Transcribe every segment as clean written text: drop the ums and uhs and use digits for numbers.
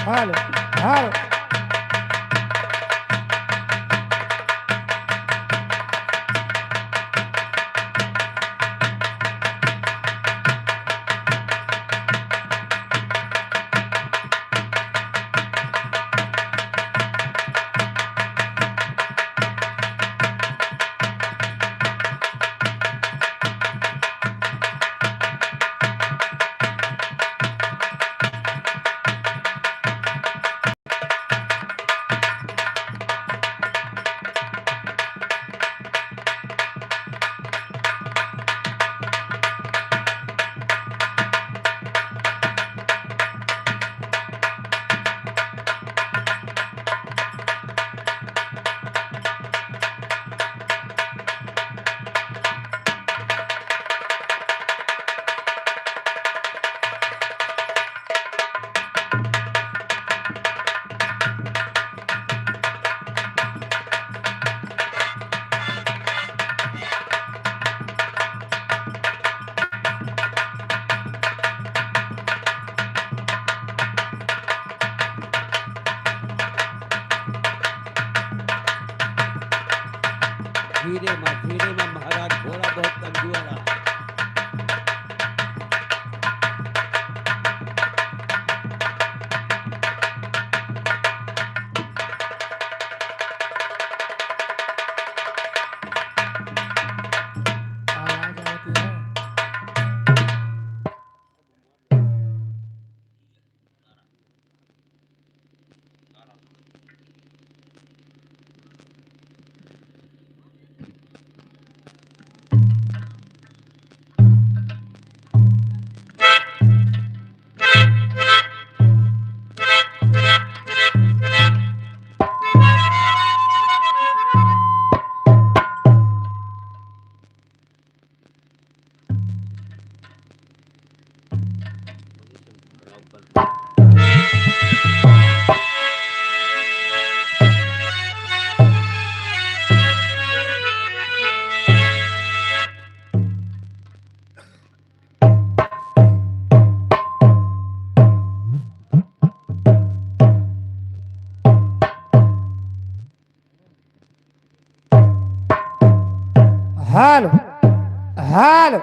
હાલો હાલો. धीरे माँ, धीरे माँ महाराज, घोड़ा बहुत कमजोर है। आवाज आती है। હાલો હાલો.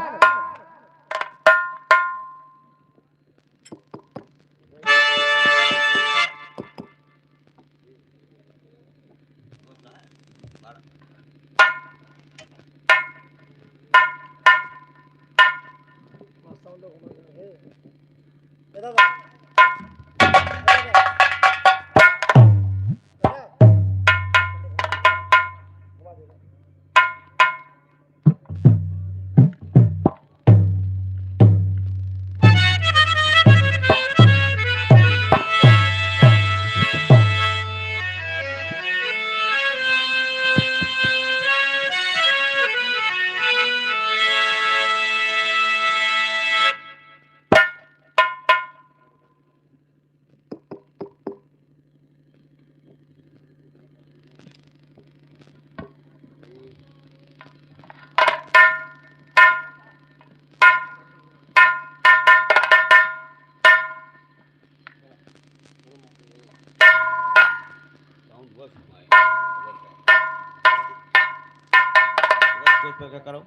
साउंड बस करो।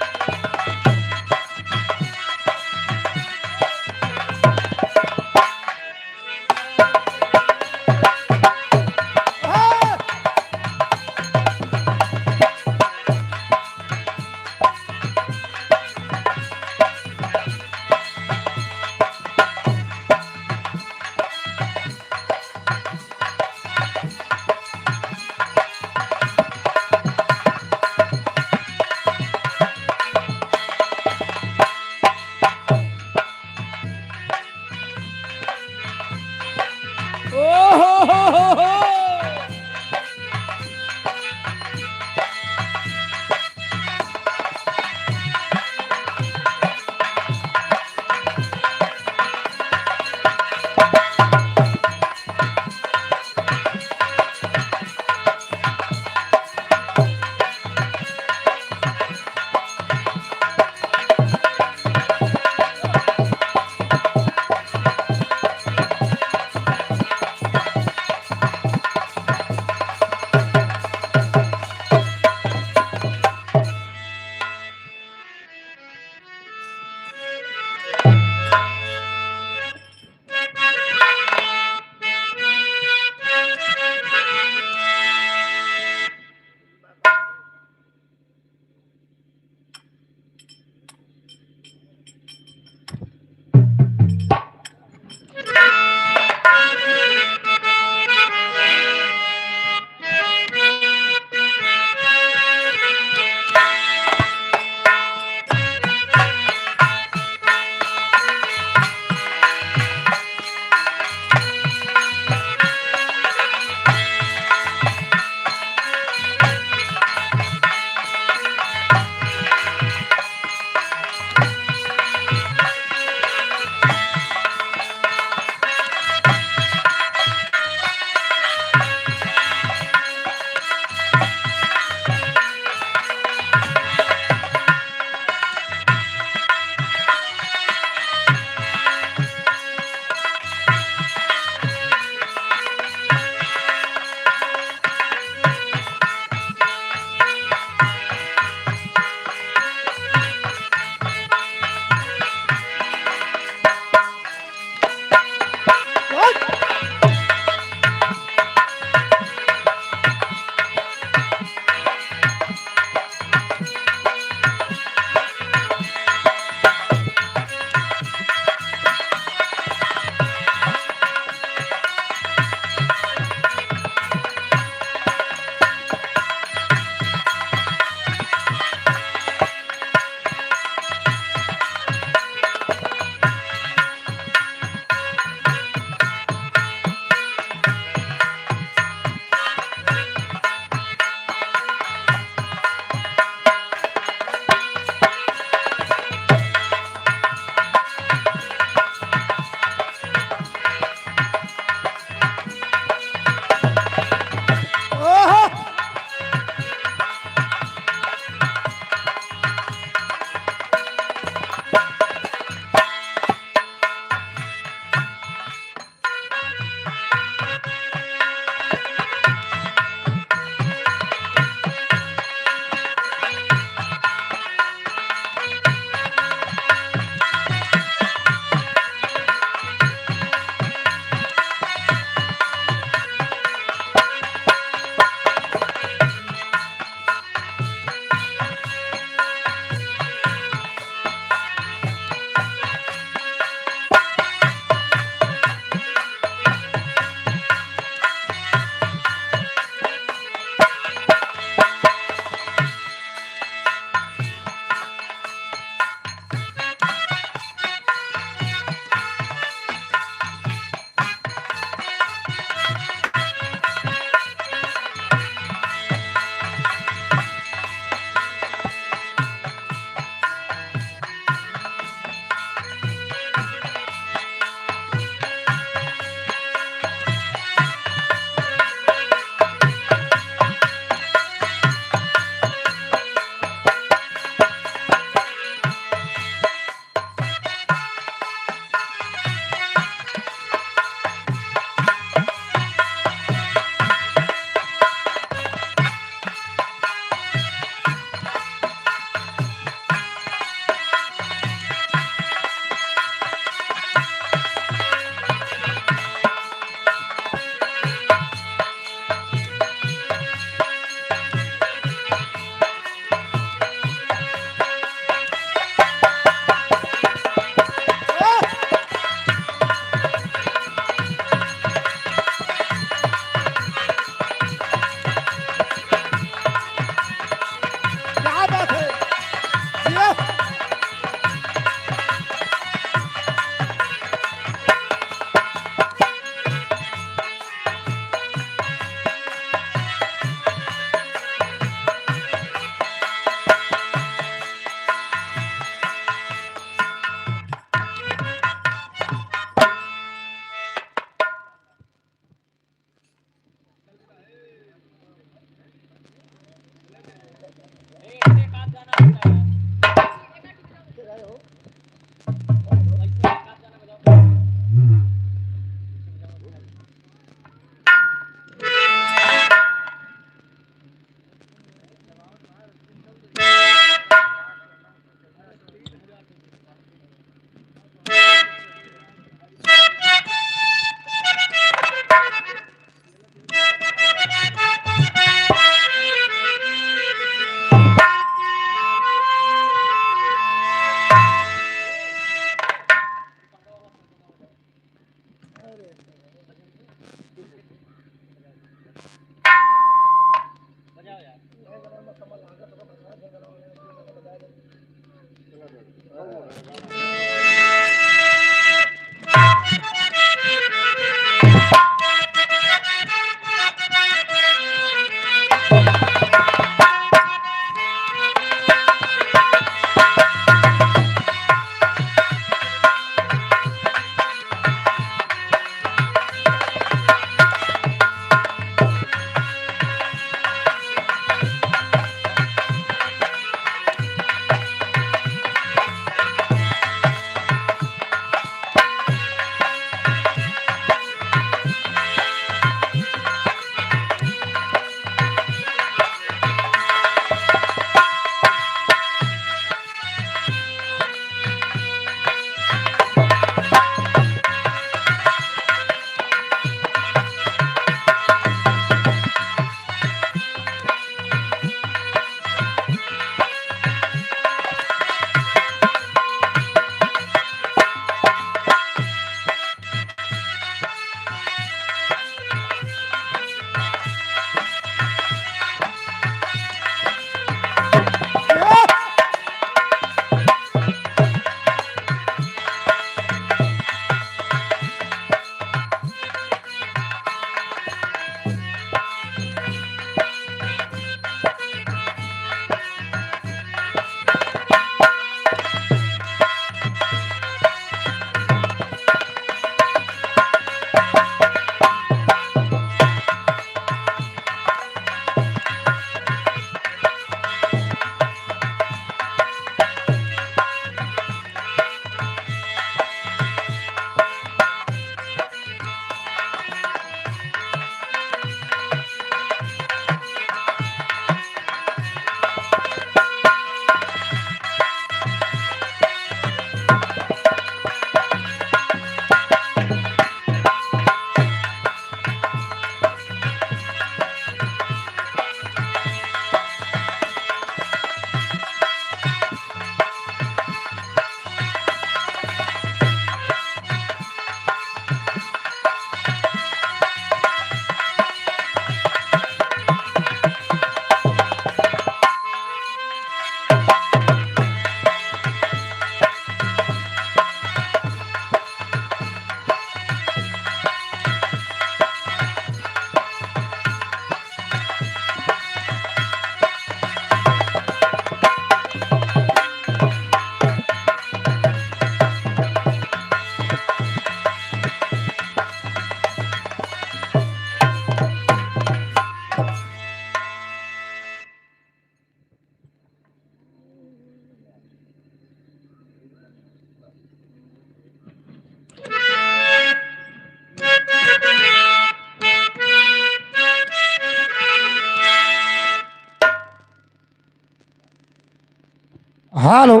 Hello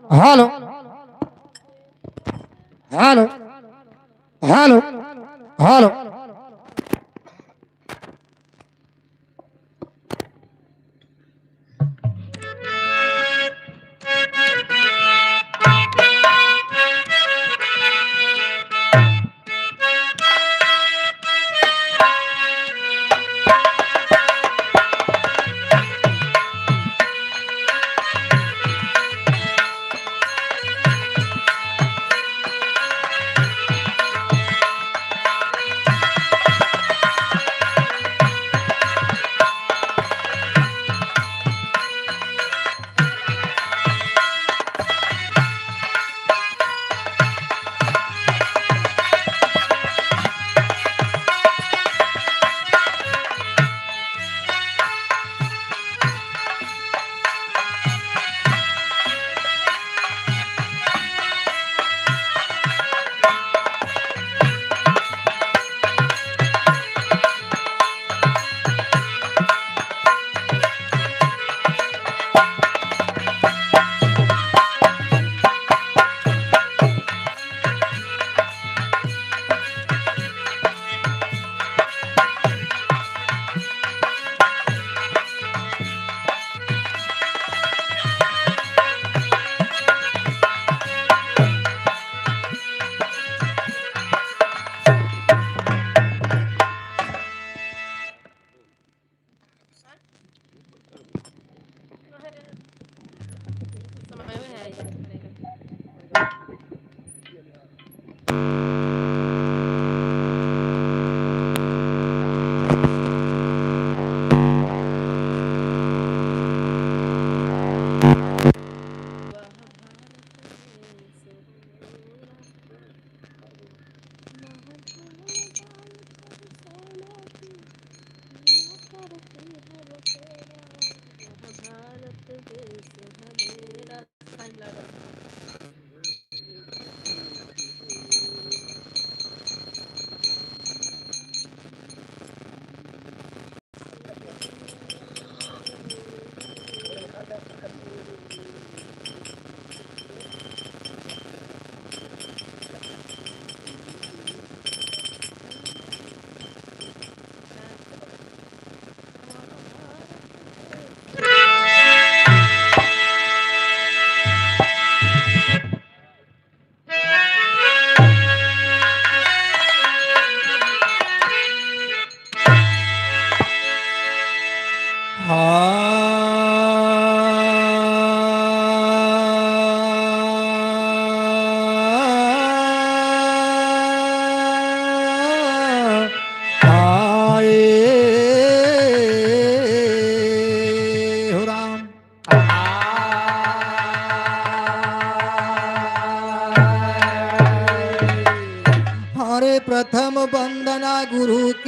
hello hello hello hello.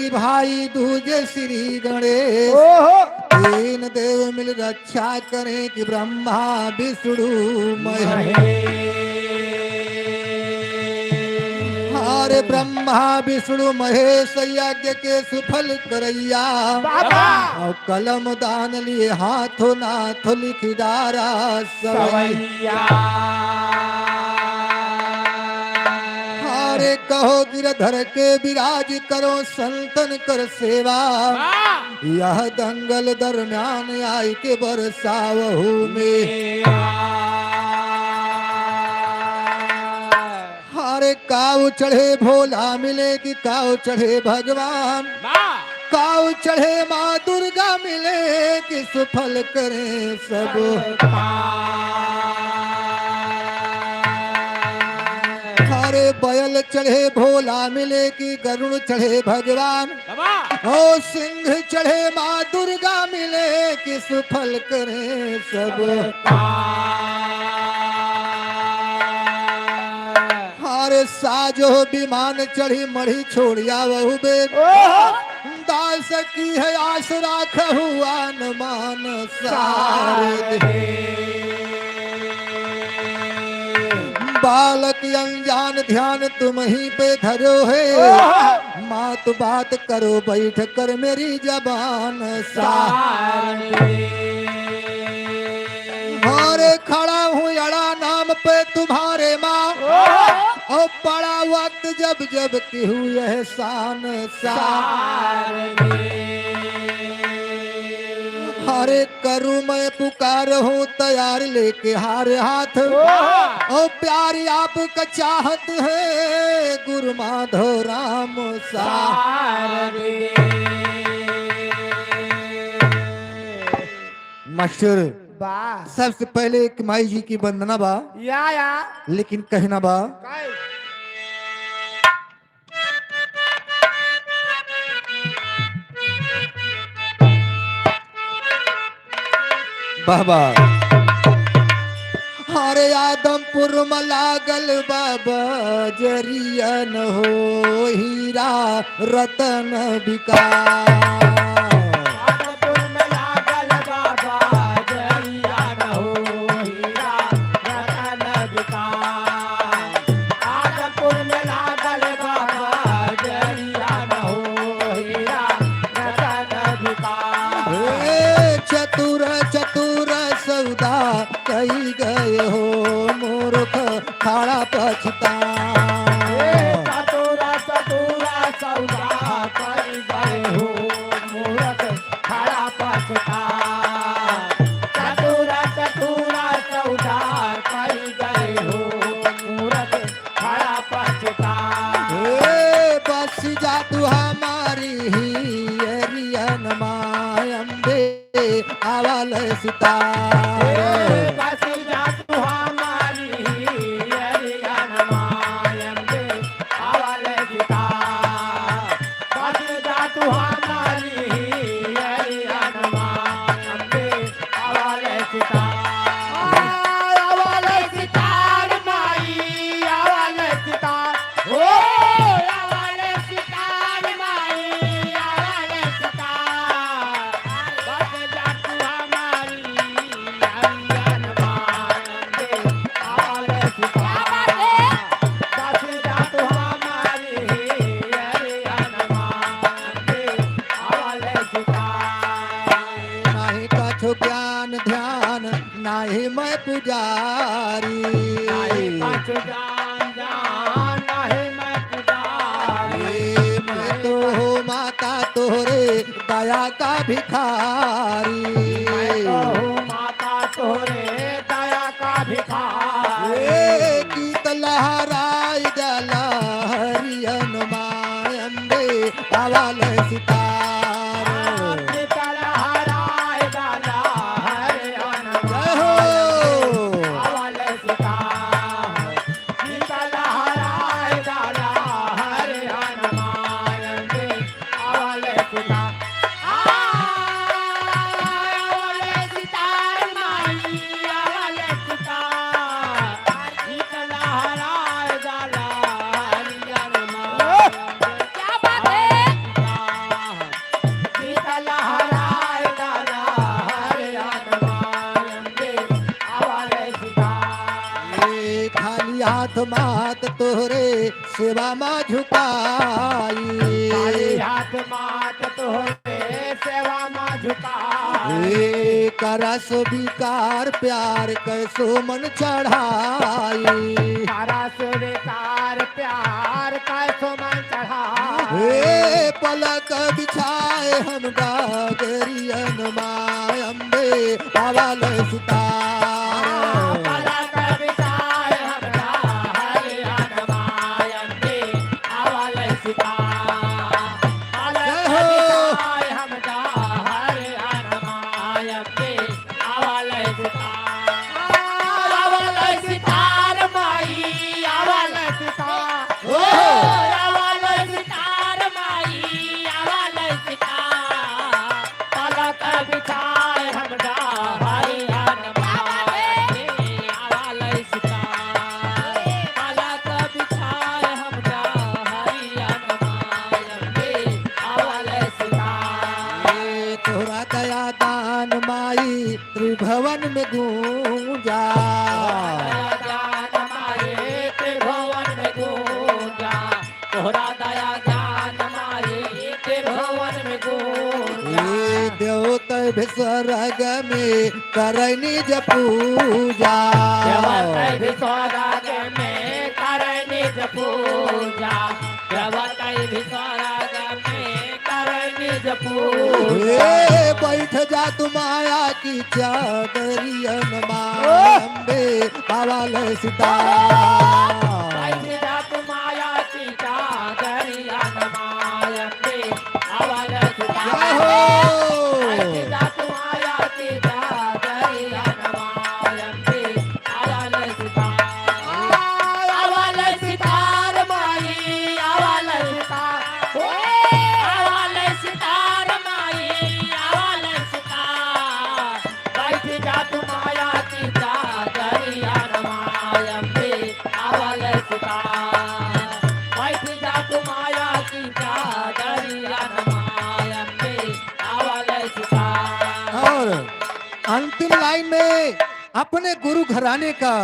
भाई दूजे श्री गणेश। ओहो। तीन देव मिल रक्षा करें कि ब्रह्मा विष्णु महेश। हरे ब्रह्मा विष्णु महेश यज्ञ के सुफल करैया। बाबा। और कलम दान लिए हाथों नाथ लिख डारा सवैया। हरे कहो गिरधर के विराज करो संतन कर सेवा। यह दंगल दरम्यान आई के बरसावहू में। हरे काव चढ़े भोला मिले कि काव चढ़े भगवान। काव चढ़े माँ दुर्गा मिले कि सुफल करें सब। हरे बैल चढ़े भोला मिले कि गरुड़ चढ़े भगवान। ओ सिंह चढ़े माँ दुर्गा मिले कि सुफल करें सब। हरे साजो विमान चढ़ी मढ़ी छोड़िया वहु बेद। दास की है आस राख हुआ न मान सारे। बालक अनजान ध्यान तुम ही पे धरो है। मात बात करो बैठ कर मेरी जबान सा। अरे खड़ा हूँ अड़ा नाम पे तुम्हारे माँ। और बड़ा वक्त जब जब की हुई एहसान सा। हरे करूँ मैं पुकार हूँ तैयार लेके हार हाथ। ओ प्यारी आपका चाहत है गुरु माधव राम सा। मास्टर, बा। सबसे पहले एक माई जी की वंदना बा। या या। लेकिन कहना बा। काय? बाबा हरे आदमपुर में लागल बाबा जरियन हो हीरा रतन बिका। हे चतुर चतुर सौदा कई गए हो मूर्ख खाड़ा पछता। हे बस जा तू हमारी ही एरियन मायम्बे आवाल सीता। नाही कछु ज्ञान ध्यान नाही मैं पुजारी। हे मैं तो हो माता तोरे दया का भिखारी। हे गीत लहराय जला हरियन मायम्बे आवाल सितार। जय हो। क्या बात है? सेवा माँ झुकाई। हाथ मात तोहरे सेवा मा झुका। हे करा स्वीकार प्यार कैसो मन चढ़ाई। तारा स्वीकार प्यार कैसो मन चढ़ा। हे पलक बिछाए हम गागरियन माँ अम्बे आवाल सुतार। पलक बिछाए हमरा हरियन my Ambe आवल सितार। पलक जय हो। बिछाए हमरा हरियन my Ambe आवल सितार। आवल सितार माई आवल सितार। ओ आवल सितार माई आवल सितार। पलक बिछाए हमरा हरियन my आवल सितार। पलक बिछाए हमरा हरियन my आवल सितार। हे तोरा दया दान माई त्रिभुवन में गूंजा। दया दान माये त्रिभुवन में गूंजा। तोहरा दया दान माये त्रिभुवन में गूंजा। हे देवत भी स्वर्ग में करै निज पूजा। देवतै भी स्वर्ग में करै निज पूजा। देवतै भी स्वर्ग में करै निज पूजा। हे बैठ जा तू माया की चादरियन माँ अम्बे बाबा ले सीता। बैठ जा तू माया की चादरिया नमाय अम्बे आवल सीता। जय हो। बैठ जा तू माया की चादरिया नमाय अम्बे आवल सीता। आवल सितार माई आवल सितार। ओ आवल सितार माई आवल सितार। बैठ जा तू माया की चादरिया नमाय अम्बे आवल सितार। बैठ जा तू माया की चादरिया नमाय अम्बे आवल सितार। और अंतिम लाइन में अपने गुरु घराने का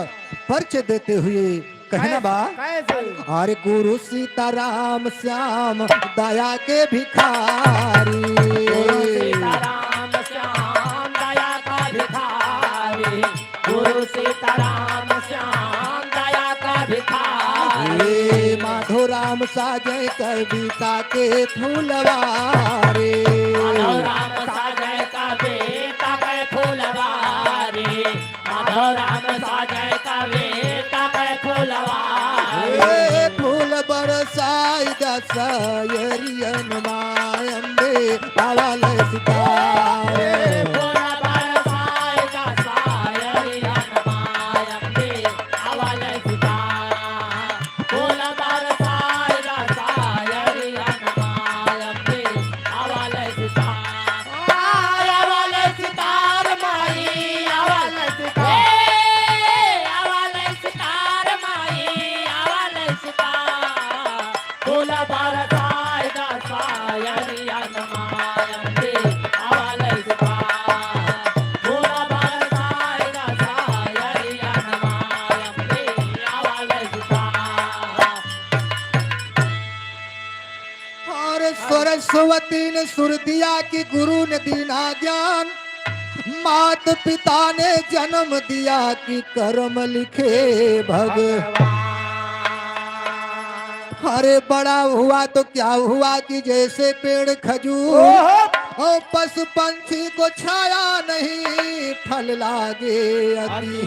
परिचय देते हुए कहना बा। कैसे? अरे गुरु सीताराम श्याम दया के भिखारी। गुरु सीताराम श्याम दया का भिखारी। गुरु सीताराम श्याम दया का भिखारी। हे माधो राम साजय कविता के फूलवारे। माधव राम साजय कविता के फूलवारी। माधव राम साजय कविता के फूलवारी। हे फूल बरसाई दसरियन my Ambe बाबा ले सितारे। फूल बरसाए दसायरियन my Ambe आवल सितार। फूल बरसाए दसायरियन my Ambe आवल सितार। आवल सितार माई आवल सितार। आवल सितार माई आवल सितार। फूल बरसाए दसायरियन my Ambe आवल सितार। फूल बरसाए दसायरियन my Ambe आवल सितार। और सरस्वती ने सुर दिया कि गुरु ने दीना ज्ञान, मात पिता ने जन्म दिया कि कर्म लिखे भग। अरे बड़ा हुआ तो क्या हुआ कि जैसे पेड़ खजूर और पशु पंछी को छाया नहीं, फल लागे अति।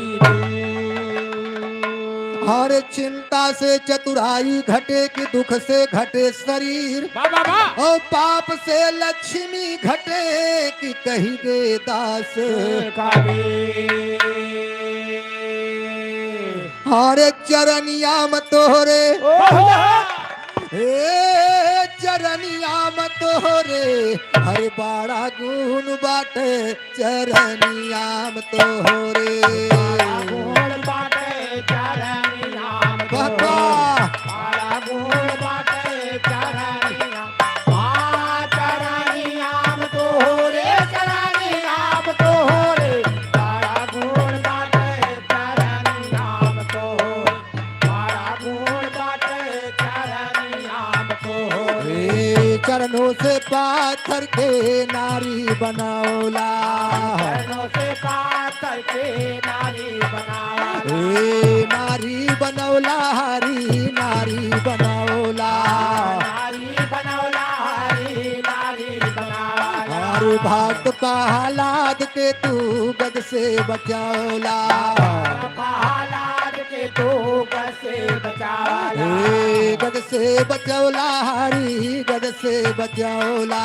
हर चिंता से चतुराई घटे कि दुख से घटे शरीर, और पाप से लक्ष्मी घटे कि कही गे दास। हर चरनिया म तोहरे, हे चरनिया म तोहरे, हर बाड़ा गुण बाटे चरनिया म तोहरे। गुण बाटे चरनिया। बाबा। बाड़ा गुण बाटे चरनिया। आ चरनिया तोहरे, चरनिया तोहरे। बाड़ा गुण बाटे चरनिया तोहरे। बाड़ा गुण बाटे चरनिया। पातर के नारी बनौला। चरणों से पातर के नारी बनावला। ए नारी बनौला हरी नारी बनौला। नारी बनौला हरी नारी बनावला। हर भक्त पहलाद के तू गद से बचौला। पहलाद के तू कैसे बचावला। ए गद से बचौला हरी गद से बचौला।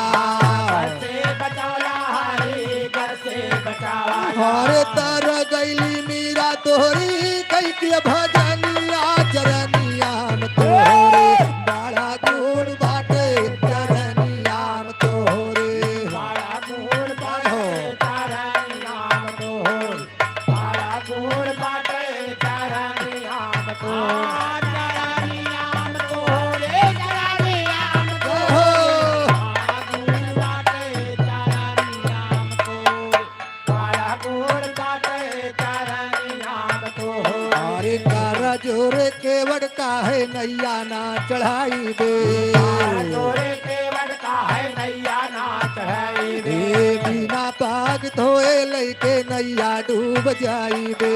कैसे बचौला हरी कैसे बचावला। हरे तर गैली मीरा तोहरी कई के भजनिया चरनिया में तोहरे बड़ा गुण बाटे चरनिया में तोहरे। बाड़ा गुण बाटे चरनियाम तोहर। बाड़ा गुण बाटे चरनियाम तोहर। चरनियाम तोहरे, चरनियाम तोहरे। बाड़ा गुण बाटे चरनियाम तोहर। बाड़ा गुण बाटे चरनियाम तोहर। हरे कर जोर केवड़ काहे नैया ना चढ़ाई दे। जोरे केवड़ का है नैया ना चढ़ाई दे। ए बिना पाग धोए लैके नैया डूब जाई दे।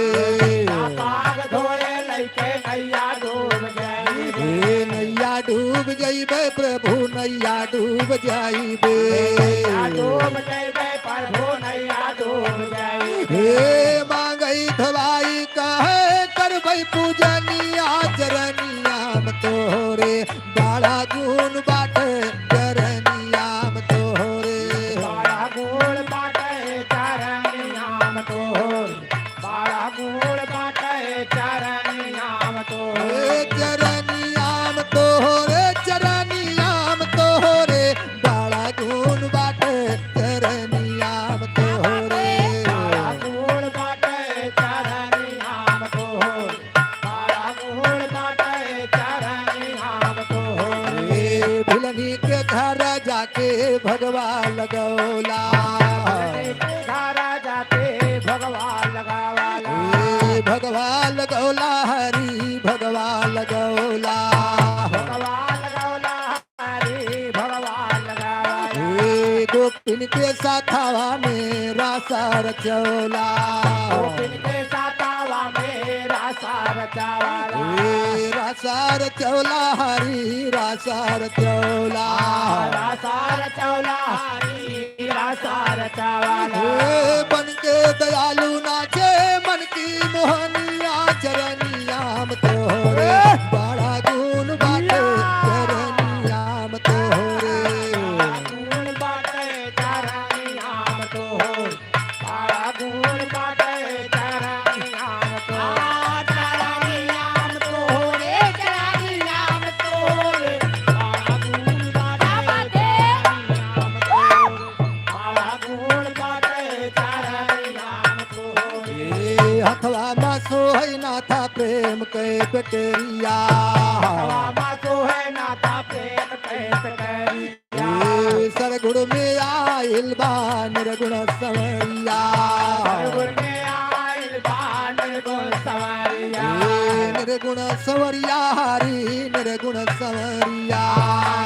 पाग धोए लैके नैया डूब जाई दे। ए नैया डूब जाइबे प्रभु नैया डूब जाइबे। नैया डूब जाइबे प्रभु नैया डूब जाइबे। हे मांगई धवाई कहे करबई पूजनिया चरनिया में तोहरे बड़ा गुण बाटे चरनिया में तोहरे। बाड़ा गुण बाटे चरनियाम तोहर। बाड़ा गुण बाटे चरनियाम तोहर। हे चरनिया में तोहरे चरनिया में तोहरे बड़ा गुण बाटे चरनिया में तोहरे। बाड़ा गुण बाटे चरनियाम तोहर। बाड़ा गुण बाटे चरनियाम तोहर। हे भिलनी के घर जाके भगवा लगौला। घर जाते भगवान लगावाला। हे भगवा लगौला हरी भगवा लगौला। भगवान लगौला हरी भगवान लगावाला। हे गोपिन के साथावा में रासा रचौला। गोपिन के सातावा मेरा सार चावाला। हे रासा रचौला हरी रासा रचौला। सार चौला हरी सार चावाला। हे बन के दयालु नाचे मन की मोहनिया चरनिया में तोहरे बड़ा गुण बाटे चरनिया में तोहरे। गुण बाटे चरनियाम तोहर। बाड़ा गुण बाटे चरनियाम तोहर। चरनियाम तोहरे, चरनियाम तोहरे। बाड़ा गुण बाटे चरनियाम तोहर। बाड़ा गुण बाटे चरनियाम तोहरे। हे हथवा मा सोहै नाथा प्रेम के पेटेरिया। हवा सोहे नाथा प्रेम प्रेम करिया। हे सरगुण में आइल बा निर्गुण सवैया। निर्गुण में आइल बा निर्गुण सवरिया। हे निर्गुण सवरिया हरी निर्गुण सवरिया।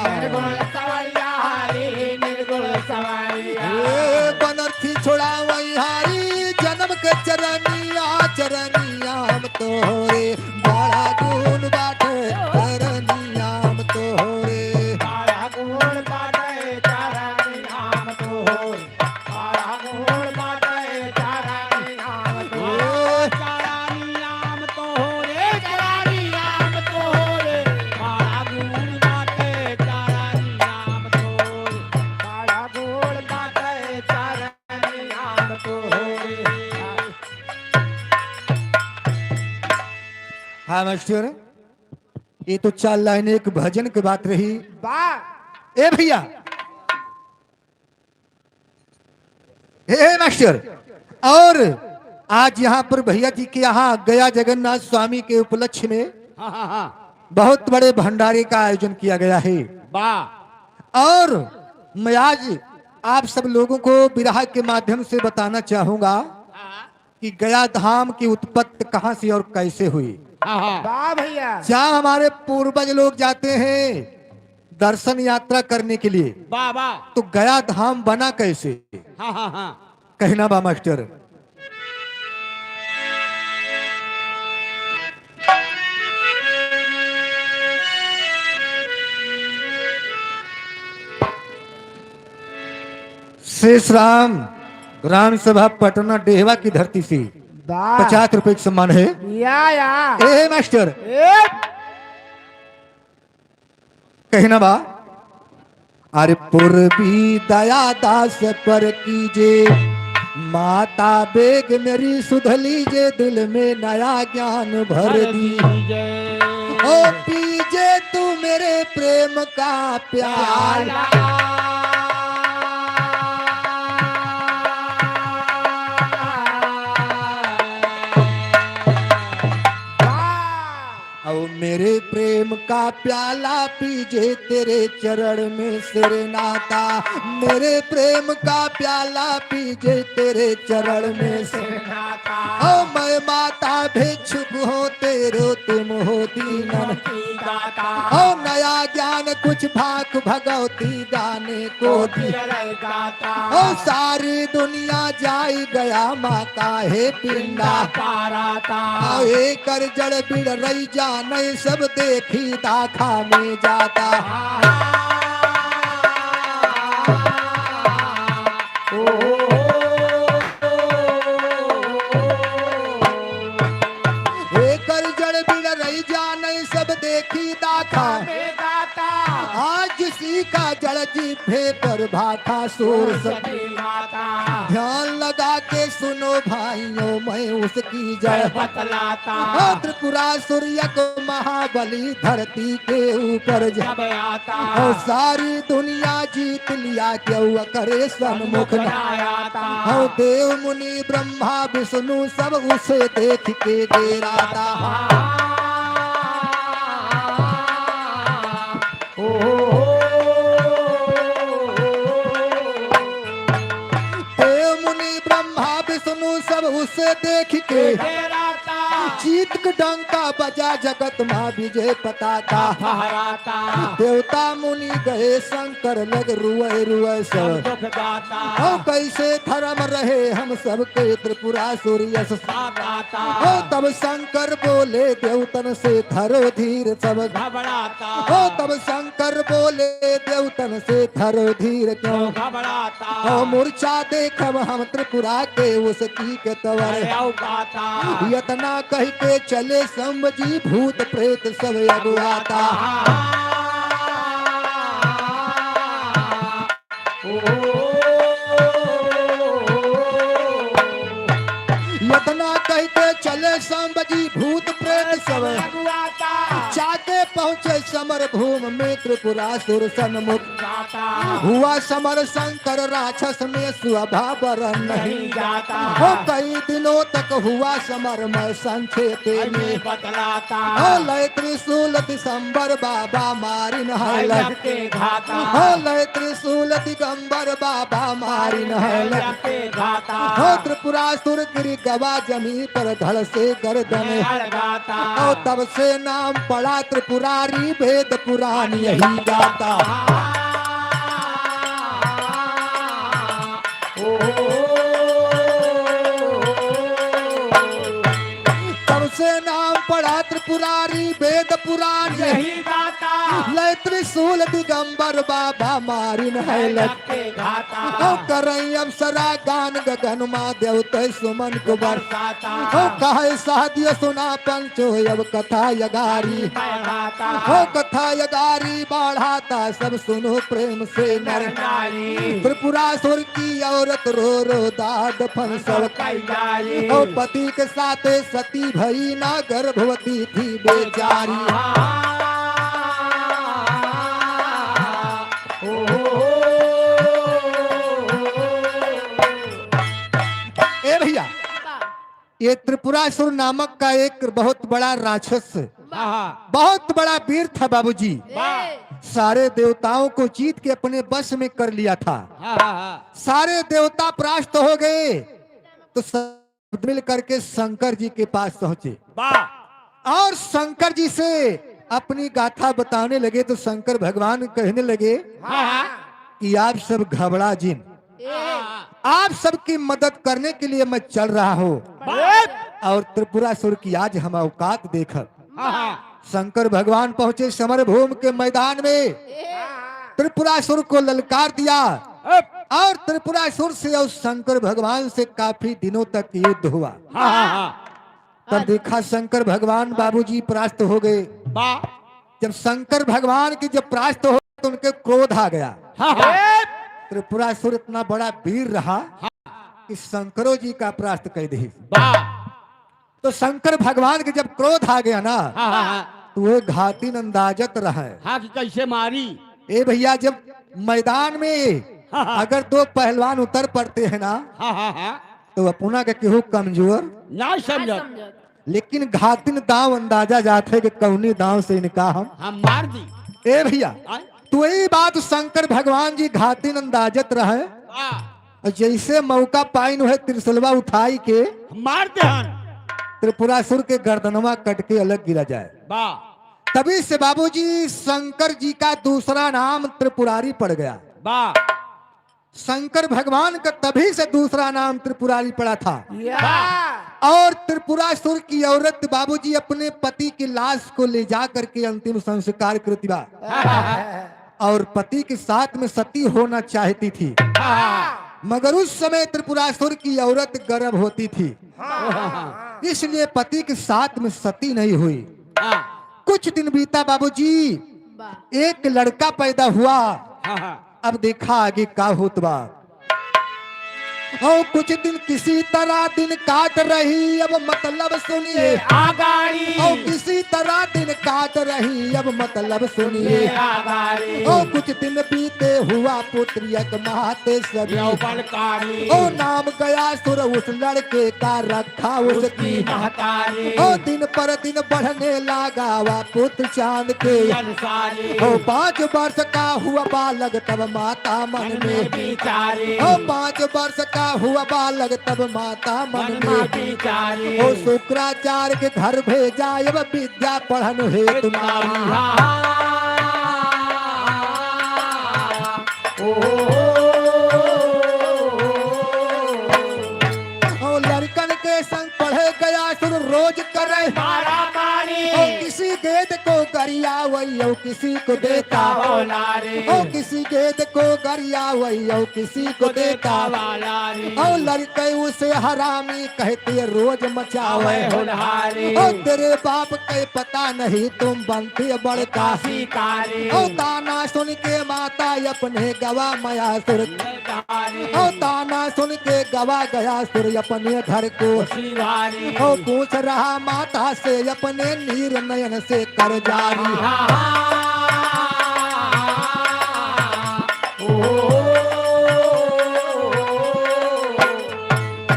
निर्गुण सवरिया हरी निर्गुण सवरिया। हे बनर्थी छोड़ावई हरी जन्म के चरनिया चरनिया में तोहरे बड़ा गुण बाटे चरनिया में तोहरे। बाड़ा गुण बाटे चरनियाम तोहर। बाड़ा गुण बाटे चरनियाम तोहर। चरनियाम तोहरे, चरनियाम तोहरे। बाड़ा गुण बाटे चरनियाम तोहर। बाड़ा गुण बाटे चरनियाम तोहरे। हाँ मास्टर, ये तो चार लाइन एक भजन की बात रही। वाह। ए भैया, हे मास्टर, और आज यहाँ पर भैया जी के यहाँ गया जगन्नाथ स्वामी के उपलक्ष्य में हाँ हाँ हाँ बहुत बड़े भंडारे का आयोजन किया गया है। वाह। और मैं आज आप सब लोगों को विरह के माध्यम से बताना चाहूंगा कि गया धाम की उत्पत्ति कहाँ से और कैसे हुई। हाँ हाँ वाह भैया। जहाँ हमारे पूर्वज लोग जाते हैं दर्शन यात्रा करने के लिए। वाह वाह। तो गया धाम बना कैसे? हाँ हाँ हाँ। कहना बा मास्टर। शेष राम ग्राम सभा पटना डेहवा की धरती से 50 रुपए का सम्मान है। या या। ए मास्टर। ए। कहना बा, अरे पूर्वी दया दास पर कीजे, माता बेग मेरी सुध लीजे, दिल में नया ज्ञान भर दी। ओ पीजे तू मेरे प्रेम का प्याला। ओ मेरे प्रेम का प्याला पीजे, तेरे चरण में सिर नाता। मेरे प्रेम का प्याला पीजे, तेरे चरण में सिर। ओ मैं माता भिक्षुक हो तेरो, तुम हो दीनन। ओ नया ज्ञान कुछ भाख भगवती गाने को दी। ओ सारी दुनिया जाई गया माता हे पिंडा आओ कर जड़ बिड़ रही जा नहीं, सब देखी दाखा में जाता। हे कर जड़ बिड़ रही जा नहीं, सब देखी दाखा। आज सीखा जड़ जीभे पर भाखा सूर सब। ध्यान लगा के सुनो भाइयों, मैं उसकी जड़ बतलाता। ओ त्रिपुरा सूर्य को महाबली धरती के ऊपर जा जब आता। ओ सारी दुनिया जीत लिया, क्यों करे सन्मुख न। आता। ओ देव मुनि ब्रह्मा विष्णु सब उसे देख के डेराता। देव मुनि ब्रह्मा विष्णु सब उसे देख के जीत के डंका बजा, जगत माँ विजय पताका फहराता। देवता मुनि गए शंकर लग, रुए रुए सब। दुख दाता। ओ कैसे धर्म रहे हम सबके, त्रिपुरा सूर्य आता। ओ तब शंकर बोले देवतन से, धरो धीर सब। घबराता। ओ तब शंकर बोले देवतन से, धरो धीर क्यों घबराता। ओ मूर्छा देखब हम त्रिपुरा के उसकी के तवर। गाता। यतना कह के चले शंभ जी, भूत प्रेत सब अगुआता। यतना कह के चले शंभ जी, भूत प्रेत सब जाके पहुंचे समर भूमि में, त्रिपुरासुर सन्मुख हुआ समर। शंकर राक्षस में स्वभाव नहीं नहीं जाता। हो कई दिनों तक हुआ समर, में संक्षेप में बतलाता। हो लय त्रिशूल दिसंबर बाबा मारिन है लगते घाता। हो लय त्रिशूल दिगंबर बाबा मारिन है लगते घाता। हो त्रिपुरासुर गिरी गवा जमी पर, धड़ से गर्दन गाता। ओ तब से नाम पड़ा त्रिपुरारी, भेद पुराण यही गाता। तब से नाम पड़ा त्रिपुरारी, वेद पुराण यही यही गाता। लय त्रिशूल दिगंबर बाबा मारिन है लग लगते घाता। ओ करई अप्सरा गान गगन मा, देवत सुमन कुबर बरसाता। ओ कहे साध्य सुना पंचो अब कथा यगारी। गाता। ओ कथा यगारी बढ़ाता, सब सुनो प्रेम से नर नारी। त्रिपुरासुर की औरत रो रो दाद फंसल कई ओ पति के साथ सती भई ना, गर्भवती थी बेचारी। ए भैया, ये त्रिपुरासुर नामक का एक बहुत बड़ा राक्षस, बहुत बड़ा वीर था बाबूजी। सारे देवताओं को जीत के अपने वश में कर लिया था। सारे देवता परास्त हो गए तो सब मिल करके शंकर जी के पास पहुंचे और शंकर जी से अपनी गाथा बताने लगे तो शंकर भगवान कहने लगे कि आप सब घबरा जिन, आप सबकी मदद करने के लिए मैं चल रहा हूँ और त्रिपुरासुर की आज हम औकात देखब। शंकर भगवान पहुंचे समरभूमि के मैदान में, त्रिपुरासुर को ललकार दिया और त्रिपुरासुर से और शंकर भगवान से काफी दिनों तक युद्ध हुआ। तब देखा शंकर भगवान बाबूजी परास्त हो गए। जब शंकर भगवान की जब परास्त हो तो उनके क्रोध आ गया। त्रिपुरासुर इतना बड़ा वीर रहा कि शंकरों जी का परास्त कर दी। तो शंकर भगवान के जब क्रोध आ गया ना, तो वो घाती अंदाजत रहा है। हाँ कि कैसे मारी। ए भैया, जब मैदान में अगर दो पहलवान उतर पड़ते हैं ना, तो अपना के केहू कमजोर ना समझ, लेकिन घातिन दाव अंदाजा जाते कि कौनी दाव से इनका हम मार दी। ए भैया, तो यही बात शंकर भगवान जी घातिन अंदाजत रहे और जैसे मौका पाइन हुए त्रिशुलवा उठाई के मार दे हन। त्रिपुरासुर के गर्दनवा कट के अलग गिरा जाए। तभी से बाबूजी शंकर जी का दूसरा नाम त्रिपुरारी पड़ गया। शंकर भगवान का तभी से दूसरा नाम त्रिपुरारी पड़ा था। और त्रिपुरासुर की औरत बाबूजी अपने पति की लाश को ले जा करके अंतिम संस्कार कृतिबा और पति के साथ में सती होना चाहती थी, मगर उस समय त्रिपुरासुर की औरत गर्भ होती थी, इसलिए पति के साथ में सती नहीं हुई। कुछ दिन बीता बाबूजी, एक लड़का पैदा हुआ। अब देखा आगे का होत बा। और कुछ दिन किसी तरह दिन काट रही, अब मतलब सुनिए आगाड़ी। और किसी तरह दिन काट रही, अब मतलब सुनिए आगाड़ी। और कुछ दिन बीते हुआ पुत्र एक माते सभी यौवनकारी। ओ नाम गया सुर उस लड़के का रखा उसकी महतारी। ओ दिन पर दिन बढ़ने लगा वा पुत्र चांद के अनुसारी। ओ 5 वर्ष का हुआ बालक तब माता मन में विचारी। ओ 5 वर्ष का हुआ बालक तब माता मन में विचारी। ओ शुक्राचार्य के घर भेजा अब विद्या पढ़न हेतु नारी। ओ लड़कन के संग पढ़े गया सुर रोज करे मारा मारी। ओ किसी गेद को गरिया वही ओ किसी को देता लारे। ओ किसी गेद को गरिया वही ओ किसी को देता वाला रे। ओ लड़के उसे हरामी कहते रोज मचावे होनहारे। ओ तेरे बाप के पता नहीं तुम बनते बड़का शिकारी। ओ ताना सुन के माता अपने गवा मया सुर ओ ताना सुन के गवा गया सुर अपने घर को। ओ पूछ रहा माता से अपने नीर नयन से कर जारी।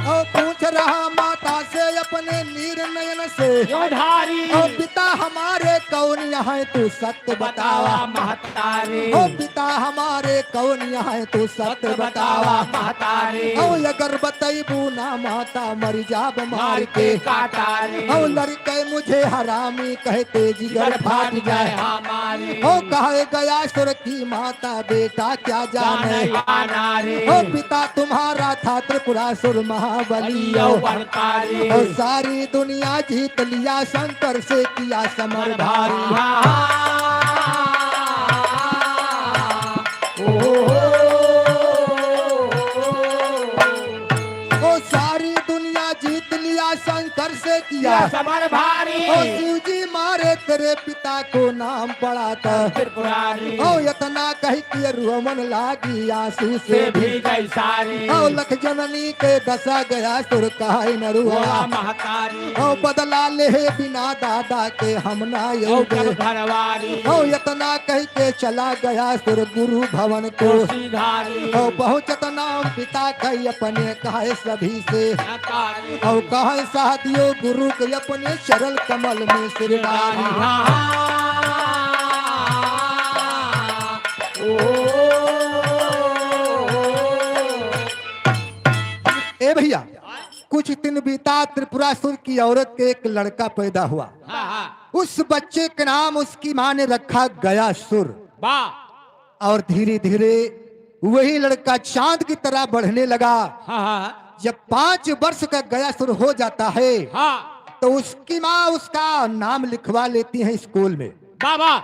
ओ पूछ रहा माता से अपने नीर नयन से योधारी। ओ पिता हमारे कौन यहाँ तू सत्य बतावा। महतारी। ओ पिता हमारे कौन यहाँ तू सत्य बतावा। महतारी। ओ अगर बतैबू ना माता मर जाब मार के काटारी। ओ लड़के मुझे हरामी कहते जिगर फाट जाए। हमारी। ओ कहे गया सुर की माता बेटा क्या जाने। नारी। ओ पिता तुम्हारा था त्रिपुरासुर महाबली यौवनकारी। ओ सारी दुनिया जीत लिया शंकर से किया समर भारी। ओ सारी दुनिया जीत लिया शंकर से किया समर भारी। ओ शिव जी मारे तेरे पिता को नाम पड़ा था। त्रिपुरारी। ओ इतना कह के रोमन लागी आंसू से से भी भी गई सारी। ओ लख जननी के दशा गया सुर काहे न रुआ। महतारी। ओ बदला ले बिना दादा के हम ना ओ योगे। घरवारी। ओ इतना कह के चला गया सुर गुरु भवन को। सिधारी। ओ पहुँचत नाम पिता कही अपने कहे सभी से। नकारी। ओ कहे साधियो गुरु के अपने चरण कमल में सिर डाली। ए भैया, कुछ दिन बीता, त्रिपुरासुर की औरत के एक लड़का पैदा हुआ। उस बच्चे के नाम उसकी माँ ने रखा गयासुर। वाह। और धीरे धीरे वही लड़का चांद की तरह बढ़ने लगा। हाँ हाँ। जब 5 वर्ष का गयासुर हो जाता है, हाँ, तो उसकी माँ उसका नाम लिखवा लेती है स्कूल में। बाबा।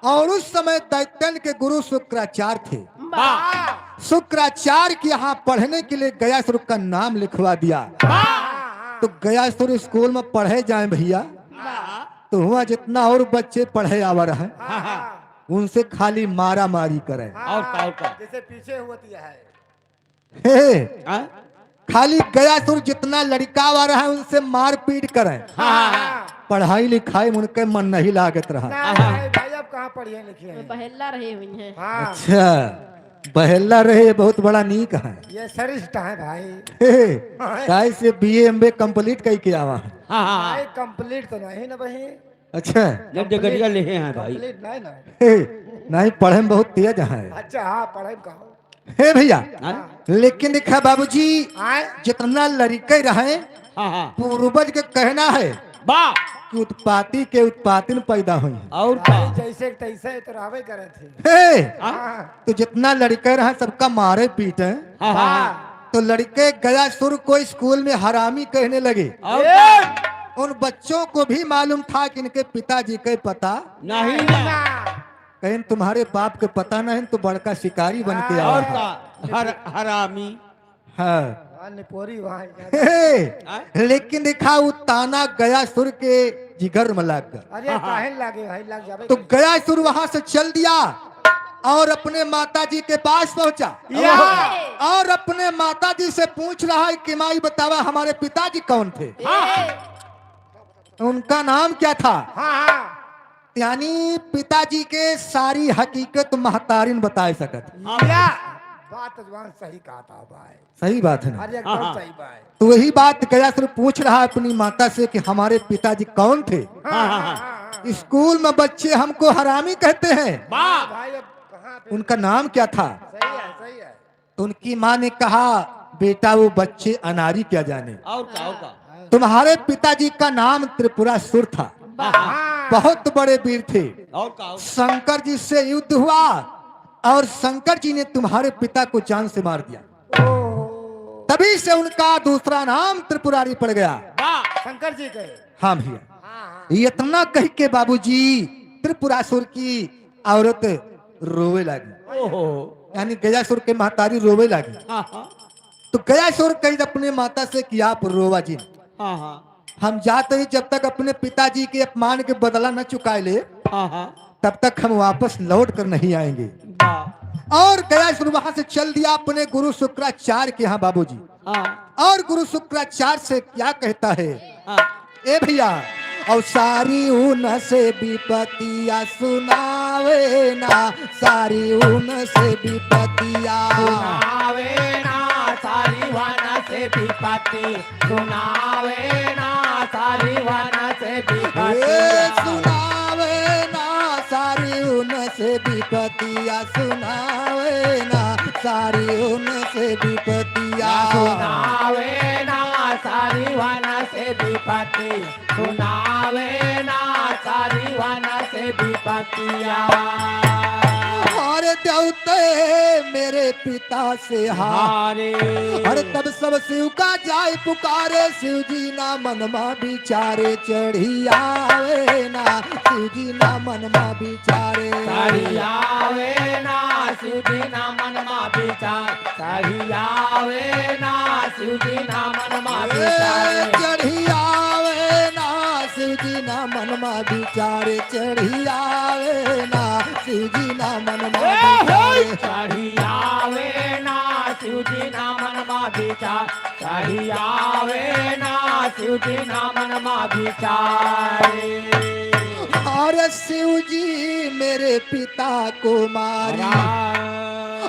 और उस समय दैत्यन के गुरु शुक्राचार्य थे। वाह। शुक्राचार्य के यहाँ पढ़ने के लिए गयासुर का नाम लिखवा दिया। वाह। तो गयासुर स्कूल में पढ़े जाए भैया, तो हुआ जितना और बच्चे पढ़े आवर है, हाँ हाँ। उनसे खाली मारा मारी करें। और का, और का। जैसे पीछे होती है। हे, हाँ? खाली गयासुर जितना लड़का वाला है उनसे मार पीट करें। हाँ हाँ। पढ़ाई लिखाई में उनके मन नहीं लागत रहा। ना भाई, भाई अब कहाँ पढ़े लिखे हैं? बहेला रहे हुई हैं। हाँ। अच्छा, बहेला रहे ये बहुत बड़ा नीक है। ये सरिष्ठ है भाई। हे, काहे से BA M A complete कई के आवा है। हाँ हाँ। भाई कंप्लीट तो नहीं ना भाई। अच्छा। जब जगरिया ले हैं भाई। कंप्लीट नहीं ना। हे, नहीं पढ़े में बहुत तेज है। अच्छा हाँ, पढ़ाई में कहो। हे भैया, हाँ लेकिन देखा बाबूजी, आए जितना लड़के रहे, हाँ हाँ। पूर्वज के कहना है वाह। कि उत्पाती के उत्पातिन पैदा हुई हैं। और का। भाई जैसे तैसे तो रहबे करे थे। हे, हाँ। तो जितना लड़के रहे सबका मारे पीटे। हाँ हाँ। तो लड़के गयासुर को स्कूल में हरामी कहने लगे। और का। उन बच्चों को भी मालूम था कि इनके पिताजी के पता नहीं ना। कहीं तुम्हारे बाप के पता नहीं तो बड़का शिकारी बन के और आया है। का हर हरामी। हाँ। हाँ, निपोरी वहाँ। हे, हाँ? लेकिन देखा वो ताना गयासुर के जिगर में लग गया। अरे काहे लागे भाई, लग जाबे। तो गयासुर वहां से चल दिया और अपने माता जी के पास पहुंचा या। और अपने माता जी से पूछ रहा है कि माई बतावा हमारे पिताजी कौन थे, उनका नाम क्या था। हाँ हाँ। यानी पिताजी के सारी हकीकत महतारिन बताए सकत। या बात तो जवान सही कहा था भाई। सही बात है ना? अरे एकदम सही भाई। तो वही बात गयासुर पूछ रहा है अपनी माता से कि हमारे पिताजी कौन थे। हाँ हाँ हाँ। स्कूल में बच्चे हमको हरामी कहते हैं, वाह। भाई अब कहाँ पे? उनका नाम क्या था? सही है, सही है। तो उनकी माँ ने कहा बेटा वो बच्चे अनारी क्या जाने, और का, और का। तुम्हारे पिताजी का नाम त्रिपुरासुर था, हाँ। बहुत बड़े वीर थे। और का, और का। शंकर जी से युद्ध हुआ और शंकर जी ने तुम्हारे पिता को जान से मार दिया, तभी से उनका दूसरा नाम त्रिपुरारी पड़ गया। वाह। शंकर जी के। हाँ भैया, हाँ हाँ। इतना कह के बाबूजी त्रिपुरासुर की औरत रोवे लगी। ओहो। यानी गयासुर के महतारी रोवे लगी। हाँ हाँ। तो गयासुर कही अपने माता से कि आप रोवा जी, हाँ हाँ। हम जाते ही जब तक अपने पिताजी के अपमान के बदला न चुकाए ले, हाँ हाँ। तब तक हम वापस लौट कर नहीं आएंगे। वाह। और गयासुर वहां से चल दिया अपने गुरु शुक्राचार्य के यहाँ बाबूजी। हाँ और गुरु शुक्राचार्य से क्या कहता है? हाँ। ए भैया, और सारी ऊन से विपतिया सुनावे ना, सारी ऊन से विपतिया सुनावे ना सारी वन से विपत्ति, सुनावे ना सारी वन से ए विपत्ति, सुनावे ना सारी ऊन से विपतिया, सुनावे ना सारी ऊन से विपतिया, सुनावे ना सारी वन से विपत्ति, सुनावे ना सारी वन से विपत्तिया। और देवते मेरे पिता से हारे अरे तब सब शिव का जाय पुकारे, शिव जी ना मनमा बिचारे चढ़ी आवे ना, शिव जी ना मनमा बिचारे चढ़ी आवे ना शिव जी ना मनमा विचार, चढ़ी आवे ना शिव जी ना मनमा विचार, चढ़ी आवे ना शिव जी ना मनमा बिचारे, चढ़ी आवे ना शिव जी ना मनमा बिचारे, चढ़ी आवे ना शिव जी ना मनमा विचार, चढ़ी आवे ना शिव जी ना मनमा विचार। और शिव जी मेरे पिता को मारी,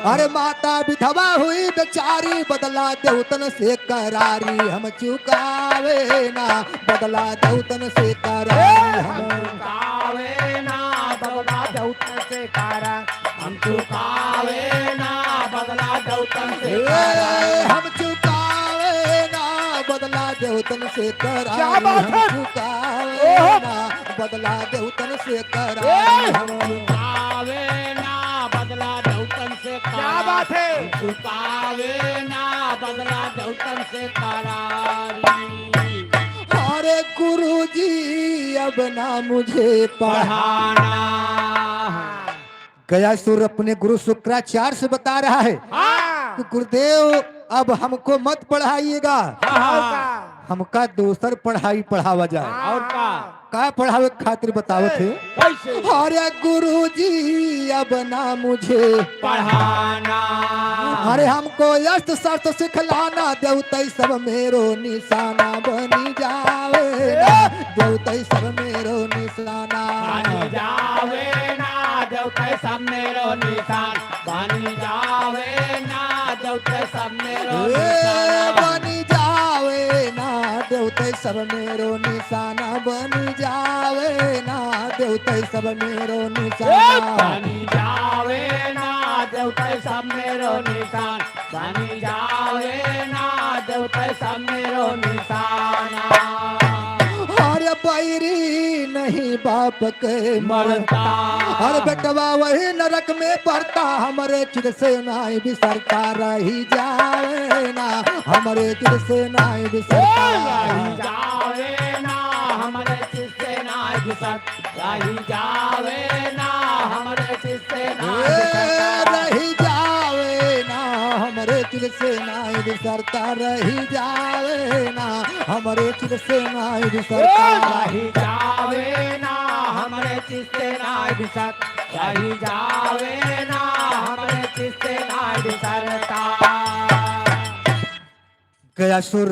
अरे माता विधवा हुई बेचारी, बदला देवतन से करारी हम चुकावे ना, बदला देवतन से करारी हम चुकावे ना बदला दौतन से कारा, हम चुकावे ना बदला दौतन से ए, कारा, हम चुकावे ना बदला देवतन से क्या करारी बात हम है? चुकावे ओहो। ना, बदला देवतन से करारी हम। चुकावे ना बदला देवतन से क्या बात है? चुकावे ना बदला देवतन से करारी। अरे गुरुजी अब ना मुझे पढ़ा। पढ़ाना। गयासुर अपने गुरु शुक्राचार्य से बता रहा है हाँ। कि गुरुदेव अब हमको मत पढ़ाइएगा, और का? हमका दोसर पढ़ाई पढ़ावा जाए। और का? का पढ़ावे के खातिर बतावत है? कैसे? अरे गुरुजी अब ना मुझे पढ़ाना। अरे हमको अस्त्र शस्त्र सिखलाना, देवतई सब मेरो निशाना बनी जावे ना, देवतई सब मेरो निशाना। बनी जावे ना देवते सब मेरो निशान, बनी जावे ना देवते सब मेरो ए, निशान। बनी जावे ना देवतई सब मेरो निशाना, बनी जावे ना देवतई सब मेरो निशाना। बनी जावे ना देवते सब मेरो निशान, बनी जावे ना देवते सब मेरो निशाना। अरे बैरी नहीं बाप के मरता। अरे बेटवा वही नरक में पड़ता, हमरे चिर से नाई बिसरता रही जावे ना, हमरे चिर से नाई बिसरता। रही जावे ना हमरे चिस्ते ना घुसत, रही जावे ना हमरे चिस्ते ना ए, घुसत। रही जावे ना हमरे चिर से नाई बिसरता, रही जावे ना हमरे चिर से नाई बिसरता। रही जावे ना हमरे चिस्ते ना घुसत, रही जावे ना हमरे चिस्ते ना घुसरता। गयासुर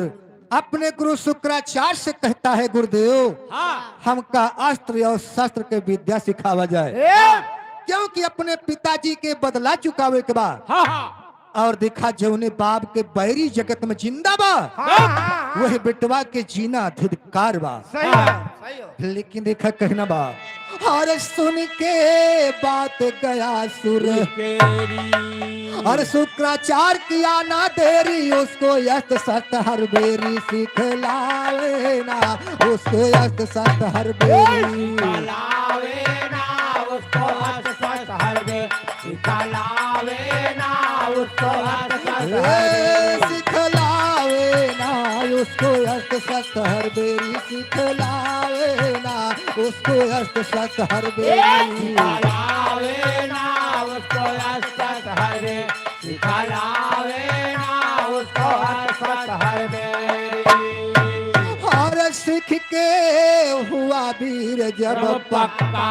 अपने गुरु शुक्राचार्य से कहता है, गुरुदेव हाँ। हमका अस्त्र और शस्त्र के विद्या सिखावा जाए, ए, क्योंकि अपने पिताजी के बदला चुकावे के बाद। हाँ हाँ। और देखा जौने बाप के बैरी जगत में जिंदा बा, हाँ, हाँ, हाँ। वही बेटवा के जीना धिदकार बा। सही है, सही हो। लेकिन देखा कहना बा, हर सुन के बात गया सुर, केरी। और शुक्राचार्य किया ना देरी, उसको यस्त सत हर बेरी सिखलावे ना, उसको यस्त सत हर बेरी। सिखलावे ना उसको हस सस हर दे, सिखलावे ना उसको हस सस ए, हर दे। सिखलावे ना उसको अस्त सत हर बेरी, सिखलावे ना उसको अस्त सत हर बेरी। सिखलावे ना उसको हस सस हर दे, सिखलावे ना उसको हस सस हर दे। और सीख के हुआ वीर जब पक्का।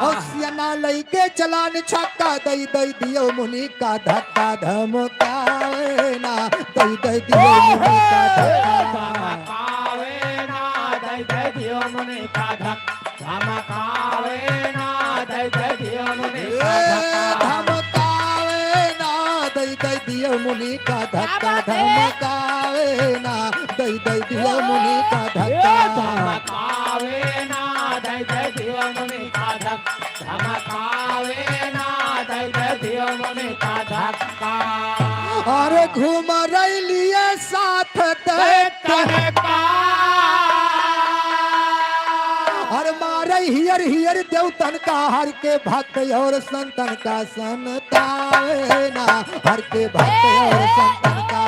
और सियाना लई के चलान छक्का, दई दई दियो मुनि का धक्का धमकावे ना, दई दई दियो मुनि का धक्का। धमकावे ना दई दई दियो मुनि का धक, धमकावे ना दई दई दियो मुनि का ए, धक्का। धमकावे ना दई दई दियो मुनि का धक्का, धमकावे ना दई दई दियो मुनि का धक्का। धमकावे ना दई दई दियो मुनि का धक, धमकावे ना दई दई दियो मुनि का धक्का। और घूम रही साथ दैत्य, और मारे हियर हियर देवतन का, हर के भक्त और संतन का संतावे ना, हर के भक्त और संतन का।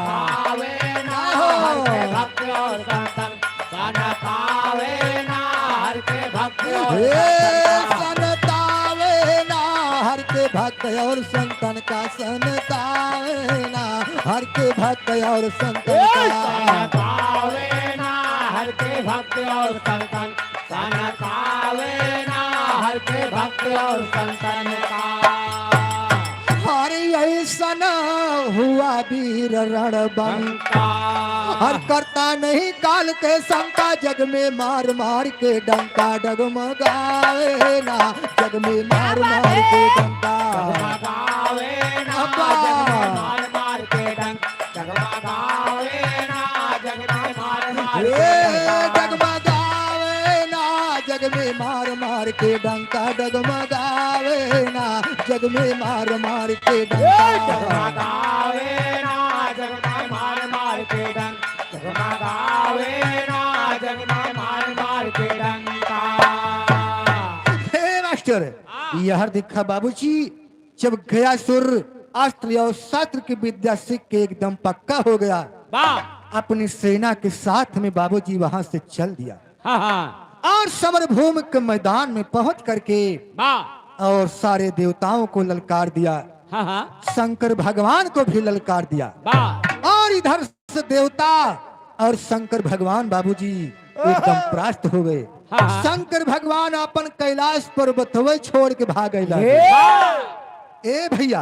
पावे ना हर के भक्त और संतन, सन पावे ना हर के भक्त और हे संतन। संतावे ना हर के भक्त और संतन का, संतावे ना हर के भक्त और संतन सन का। पावे ना हर के भक्त और संतन, सन पावे ना हर के भक्त और संतन का। हर ऐसा हुआ वीर रणबंक, हर करता नहीं काल के शंका, जग में मार मार के डंका डगमगावे ना, जग में मार मार के डंका। डगमगावे ना अब्बा। जग में मार मार के डंक, डगमगावे ना जग में मार मार ए, के डंक। डगमगावे ना जग में मार मार के डंका, डगमगावे ना जग में मार मार के डंका। डगमगावे ना जग में मार मार के डंक, डगमगावे यह देखा बाबूजी, जब गयासुर अस्त्र और शस्त्र की विद्या सीख के एकदम पक्का हो गया, वाह। अपनी सेना के साथ में बाबूजी वहां से चल दिया हाँ हाँ। और समरभूमि के मैदान में पहुंच करके वाह। और सारे देवताओं को ललकार दिया, हाँ हाँ। शंकर भगवान को भी ललकार दिया। वाह। और इधर से देवता और शंकर भगवान बाबूजी एकदम परास्त हो गए। हाँ। शंकर भगवान अपन कैलाश पर्वतवे छोड़ के भाग गए। ए भैया,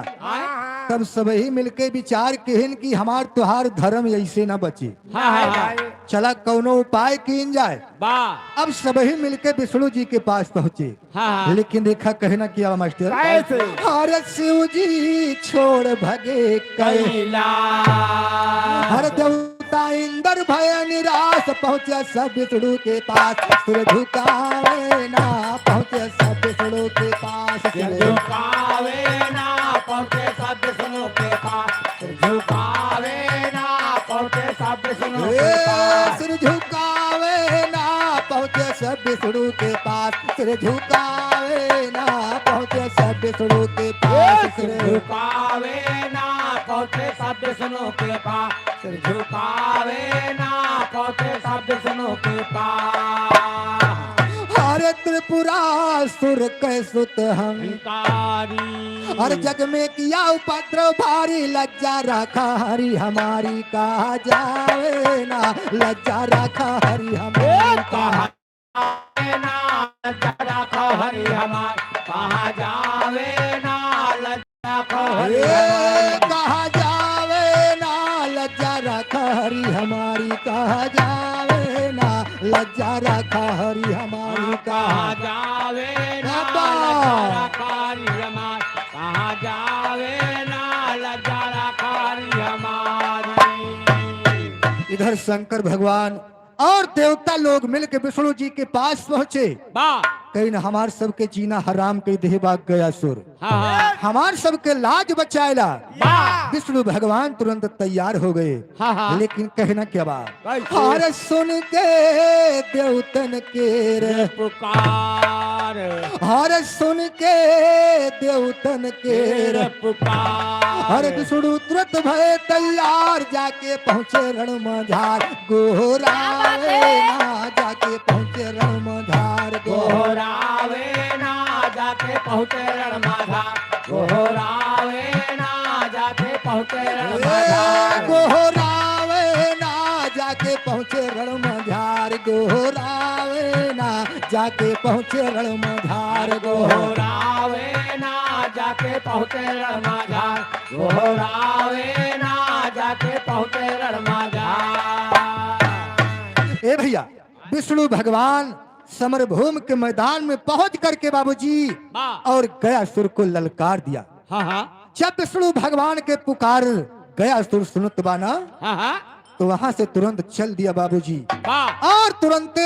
तब सब ही मिलके विचार केहन कि हमार तुहार धर्म ऐसे ना बचे, हाँ हाँ। चला कौनो उपाय किन जाए। वाह। अब सब ही मिलके विष्णु जी के पास पहुंचे। हाँ हाँ। लेकिन देखा कहना किया मास्टर, कैसे? हर शिव जी छोड़ भगे कई, कैलाश। हर देवता इंद्र भय निराश, पहुंचे सब विष्णु के पास। सुर झुकावे ना पहुंचे सब विष्णु के पास। सिर झुकावे ना पहुंचे सब विष्णु के पास। सिर झुकावे ना पहुंचे सब विष्णु के पास। सिर झुकावे ना पहुंचे सब विष्णु के पास। सिर झुकावे ना पहुंचे सब विष्णु के पास। सिर झुकावे ना पहुंचे सब विष्णु के पास। सिर झुकावे ना पहुंचे सब विष्णु के पास। हर त्रिपुरा सुर के सुत हम हंकारी। हर जग में किया उपद्रव भारी, लज्जा रखा हरि हमारी कहा जावे ना, लज्जा रखा हरि हमारी कहा जावे ना लज्जा रखो हरि हमार। कहा जावे ना लज्जा रखो हरि ए, हमार। कहा जावे ना लज्जा रखा हरि हमारी, कहा जावे ना लज्जा रखा हरि हमारी, कहा कहा जावे ना बाबा। लज्जा रखो हरि हमार। कहा जावे ना लज्जा रखो हरि हमारी। इधर शंकर भगवान और देवता लोग मिलकर विष्णु जी के पास पहुंचे। वाह। कहीं न हमार सबके जीना हराम के देह भाग गया सुर, हाँ हाँ। हमार सबके लाज बचाएला। वाह। विष्णु भगवान तुरंत तैयार हो गए। हाँ हाँ। लेकिन कहना क्या बात, कैसे? हर सुन के देवतन के रे, पुकार। हर सुन के देवतन के रे, पुकार। हर विष्णु तुरंत भय तैयार, जाके पहुंचे रण मझार गोरावे ना, जाके पहुंचे रण मझार गो गोहरावे ना जाके पहुँचे रण माधा। गोहरावे ना जाके पहुँचे रण माधा। गोहरावे ना जाके पहुंचे रण मझार गोहरावे ना जाके पहुंचे रण मझार गोहरा गोहरावे ना जाके पहुँचे रण माधा। गोहरावे ना जाके पहुँचे रण माधा। ए भैया, विष्णु भगवान समरभूमि के मैदान में पहुंच करके बाबूजी वाह। और गयासुर को ललकार दिया। हाँ हाँ। जब विष्णु भगवान के पुकार गयासुर सुनत बाना, हाँ हाँ। तो वहां से तुरंत चल दिया बाबूजी वाह। और तुरंत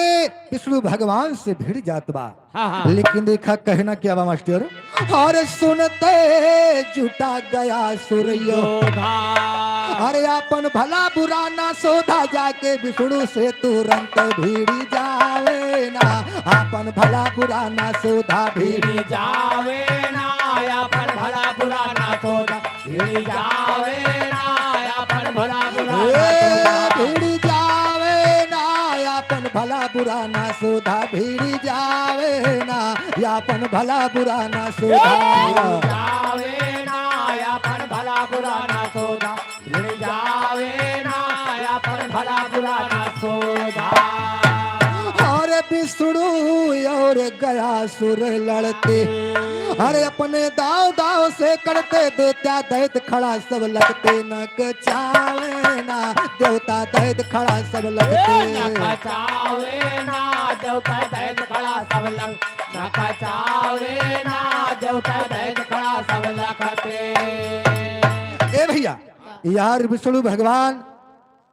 विष्णु भगवान से भिड़ जात बा। हाँ हाँ। लेकिन देखा कहना क्या बा मास्टर, और सुनते जुटा गया सूर्य, योधा। अरे अपन भला बुरा ना सोधा, जाके विष्णु से तुरंत भीड़ जावे ना, अपन भला बुरा ना सोधा भीड़ भीड़ जावे ना अपन भला बुरा ना सोधा। भीड़ जावे ना अपन भला बुरा ना ए, सोधा। भीड़ जावे ना अपन भला बुरा ना सोधा, भीड़ जावे ना अपन भला बुरा ना सोधा। भीड़ जावे ना अपन भला बुरा ना सोधा। भीड़ जावे ना अपन भला बुरा ना सोधा। और विष्णु और गया सुर लड़ते, अरे अपने दाव दाव से करते, देवता दैत खड़ा सब लगते, नक चावे ना देवता दैत खड़ा सब लगते। नखचावे ना देवता दैत खड़ा सब लग। नखचावे ना देवता दैत खड़ा सब लखते। ए भैया, यार विष्णु भगवान,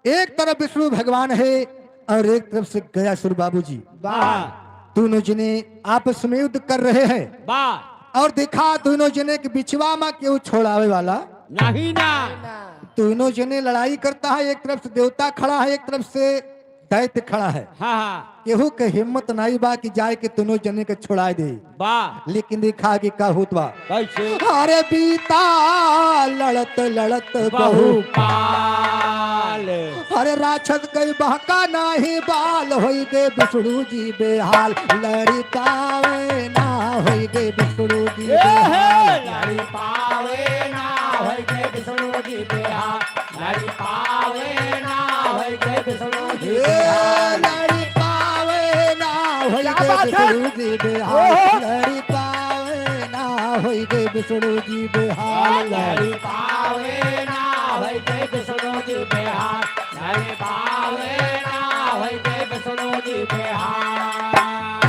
एक तरफ विष्णु भगवान है और एक तरफ से गयासुर बाबूजी, वाह। दोनों जने आपस में युद्ध कर रहे हैं। वाह। और देखा दोनों जने के बिछवा में क्यों छोड़ावे वाला नहीं ना। दोनों जने लड़ाई करता है, एक तरफ से देवता खड़ा है, एक तरफ से दैत्य खड़ा है। हाँ हाँ। केहू के हिम्मत नहीं बा कि जाए के दोनों जने के छोड़ाए दे। वाह। लेकिन देखा कि का होत बा। कैसे? अरे बीता लड़त लड़त बहु बहु पाल। अरे राक्षस गई बहका नाही बाल, होई गे विष्णु जी बेहाल, लड़ी पावे ना होई गे विष्णु जी बेहाल। लड़ी पावे ना होई गे विष्णु जी बेहाल, लड़ी पावे ना होई गे विष्णु जी ए, बेहाल। लड़ी पावे ना होई क्या गे बात है? विष्णु जी बेहाल, लड़ी पावे ना होई गे विष्णु जी बेहाल। लड़ी पावे ना होई गे विष्णु जी बेहाल, लड़ी पावे ना होई गे विष्णु जी बेहाल।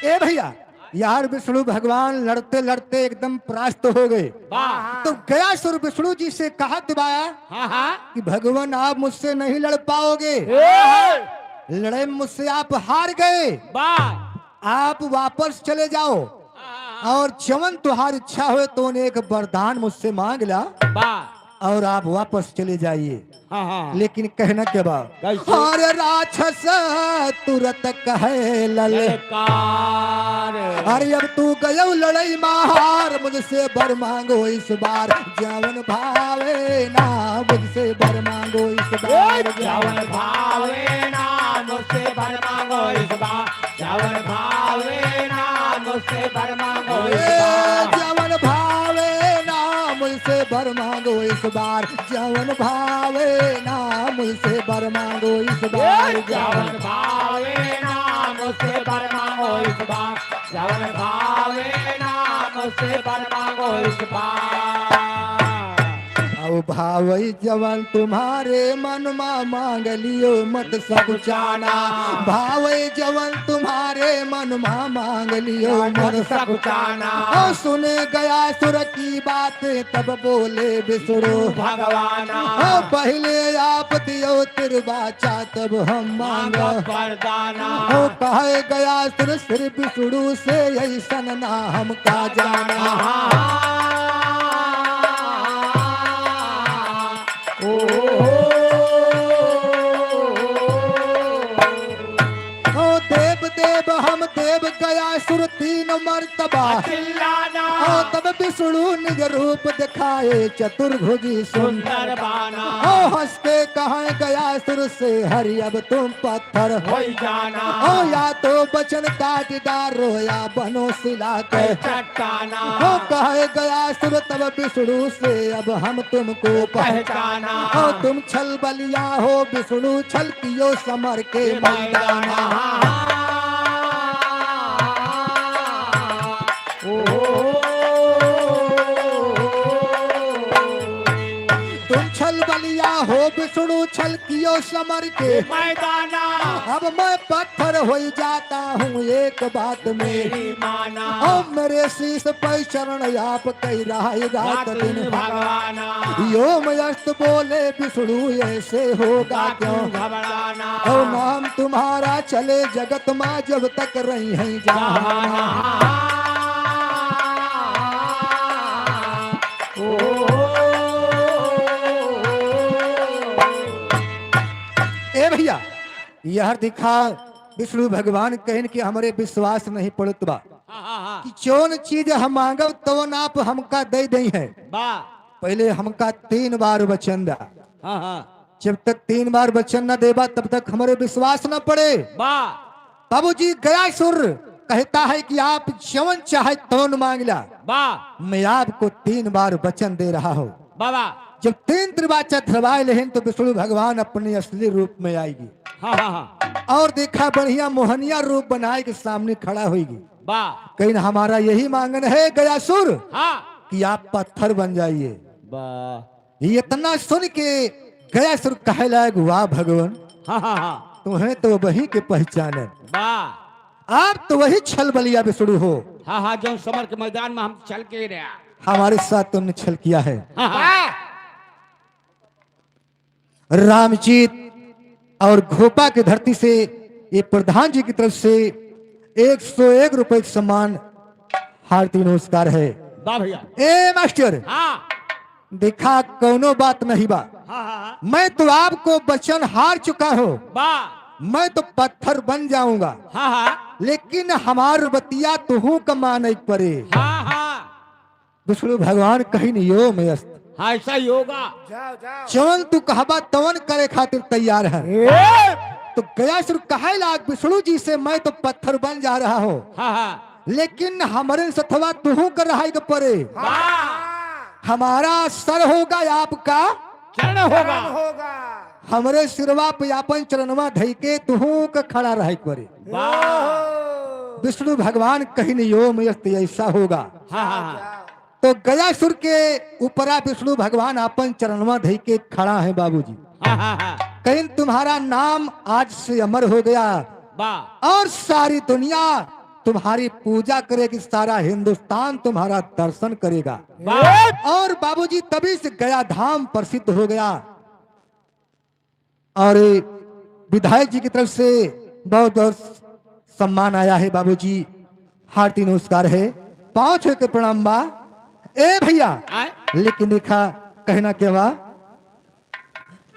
ए भैया यार, विष्णु भगवान लड़ते लड़ते एकदम परास्त हो गए। वाह। तो गयासुर विष्णु जी से कहा दिवाया हाँ हाँ। कि भगवान आप मुझसे नहीं लड़ पाओगे, लड़े मुझसे आप हार गए, वाह। आप वापस चले जाओ और चमन तुम्हारी इच्छा हो तो उन्हें एक वरदान मुझसे मांग ला वाह। और आप वापस चले जाइए। हाँ हाँ। लेकिन कहना के बाद कैसे? और राक्षस तुरंत कहे लल ललकार। अरे अब तू गयो लड़ई मार, मुझसे बर मांगो इस बार, जवन भावे ना मुझसे बर मांगो इस बार। जवन भावे ना मुझसे बर मांगो इस बार, जवन भावे ना मुझसे बर मांगो इस ए, बार। जवन भावे ना मुझसे बर मांगो इस बार, जवन भावे ना मुझसे बर मांगो इस बार। जवन भावे ना मुझसे बर मांगो इस बार, जवन भावे ना मुझसे बर मांगो इस बार। अब भावई जवन तुम्हारे मन मा मांग लियो मत सकुचाना, भावई जवन तुम्हारे मन मा मांग लियो मत सकुचाना। ओ सुने गया सुर की बात तब बोले बिसरो भगवाना। ओ पहले आप दियो तिरबाचा तब हम मांगो मांगो। वरदाना। ओ कहे गया सुर सिर बिसुड़ू से ऐसन ना हमका जाना। ओ देव देव हम देव गया सुर तीन मर्तबा, चिल्लाना। ओ तब विष्णु निज रूप दिखाए चतुर्भुजी सुंदर। सुंदर बाना। ओ हंस के कहा गया सुर से हरि अब तुम पत्थर हो जाना। ओ या तो बचन काट डारो या बनो सिला के चट्टाना। ओ कहे गया सुर तब विष्णु से अब हम तुमको पहचाना। ओ तुम छल बलिया हो विष्णु छल कियो समर के मैदाना। तुम छल बलिया हो विष्णु छल कियो समर के मैदाना। अब मैं पत्थर हो जाता हूँ एक बात मेरी मेरी माना। ओ मेरे शीश पर शरण आप कही रहा रात दिन भगवाना। यो मस्त बोले विष्णु ऐसे होगा क्यों, घबराना। ओ नाम तुम्हारा चले जगत माँ जब तक रही है जहाना। ए भैया यह दिखा विष्णु भगवान कहन कि हमरे विश्वास नहीं पड़त बा हाँ हाँ हाँ। कि जौन चीज हम मांगब तवन आप हमका दे दई है। वाह। पहले हमका 3 बार वचन दा, हाँ हाँ। जब तक 3 बार वचन न देबा तब तक हमारे विश्वास न पड़े। वाह। बाबूजी गया सुर कहता है कि आप जवन चाहे तवन मांग ला, वाह। मैं आपको 3 बार वचन दे रहा हूँ। बाबा। जब 3 त्रिवाचा धरवाए लें तो विष्णु भगवान अपने असली रूप में आएगी हाँ हाँ हाँ। और देखा बढ़िया मोहनिया रूप बनाए के सामने खड़ा होगी। वाह। कहीं हमारा यही मांगन है गयासुर हाँ। कि आप पत्थर बन जाइए। वाह। ये इतना सुन के गयासुर कहे लायक वाह भगवान, हाँ हाँ हाँ। तुम्हें तो वही के पहचान, वाह। आप तो वही छल बलिया विष्णु हो, हाँ हाँ, जो समर के मैदान में हम चल के रहा, हमारे साथ तुमने छल किया है। हाँ हाँ। रामजीत और घोपा की धरती से ये प्रधान जी की तरफ से 101 रुपए के सम्मान हार्दिक नमस्कार है। वाह भैया। ए मास्टर हाँ। देखा कोनो बात नहीं बा। हाँ हाँ मैं तो आपको वचन हार चुका हूँ, वाह मैं तो पत्थर बन जाऊंगा, हाँ हाँ लेकिन हमार बतिया तुहू कमाने पड़े। हाँ हाँ विष्णु भगवान कहीं नहीं यो में अस्त। हाँ ऐसा ही होगा। जाओ जाओ। चवन तू कहबा तवन करे खातिर तैयार है। तो गया शुरू कहे लाग विष्णु जी से मैं तो पत्थर बन जा रहा हूँ, हाँ हाँ लेकिन हमारे सथवा तुहू कर रहा के पड़े। वाह हमारा सर होगा आपका चरण होगा। होगा। हमरे सिरवा पे अपन चरणवा धई के तुहू के खड़ा रहे पड़े। वाह विष्णु भगवान कहीं नहीं यो में अस्त ऐसा होगा। हाँ हाँ हाँ तो गयासुर के ऊपरा विष्णु भगवान अपन चरणवा धई के खड़ा है बाबूजी। हाँ हाँ हाँ कहीं तुम्हारा नाम आज से अमर हो गया वाह और सारी दुनिया तुम्हारी पूजा करेगी, सारा हिंदुस्तान तुम्हारा दर्शन करेगा। वाह और बाबूजी तभी से गया धाम प्रसिद्ध हो गया। और विधायक जी की तरफ से बहुत बहुत सम्मान आया है बाबूजी, हार्दिक नमस्कार है, पांच के प्रणाम बा ए भैया। आए लेकिन देखा कहना क्या बा,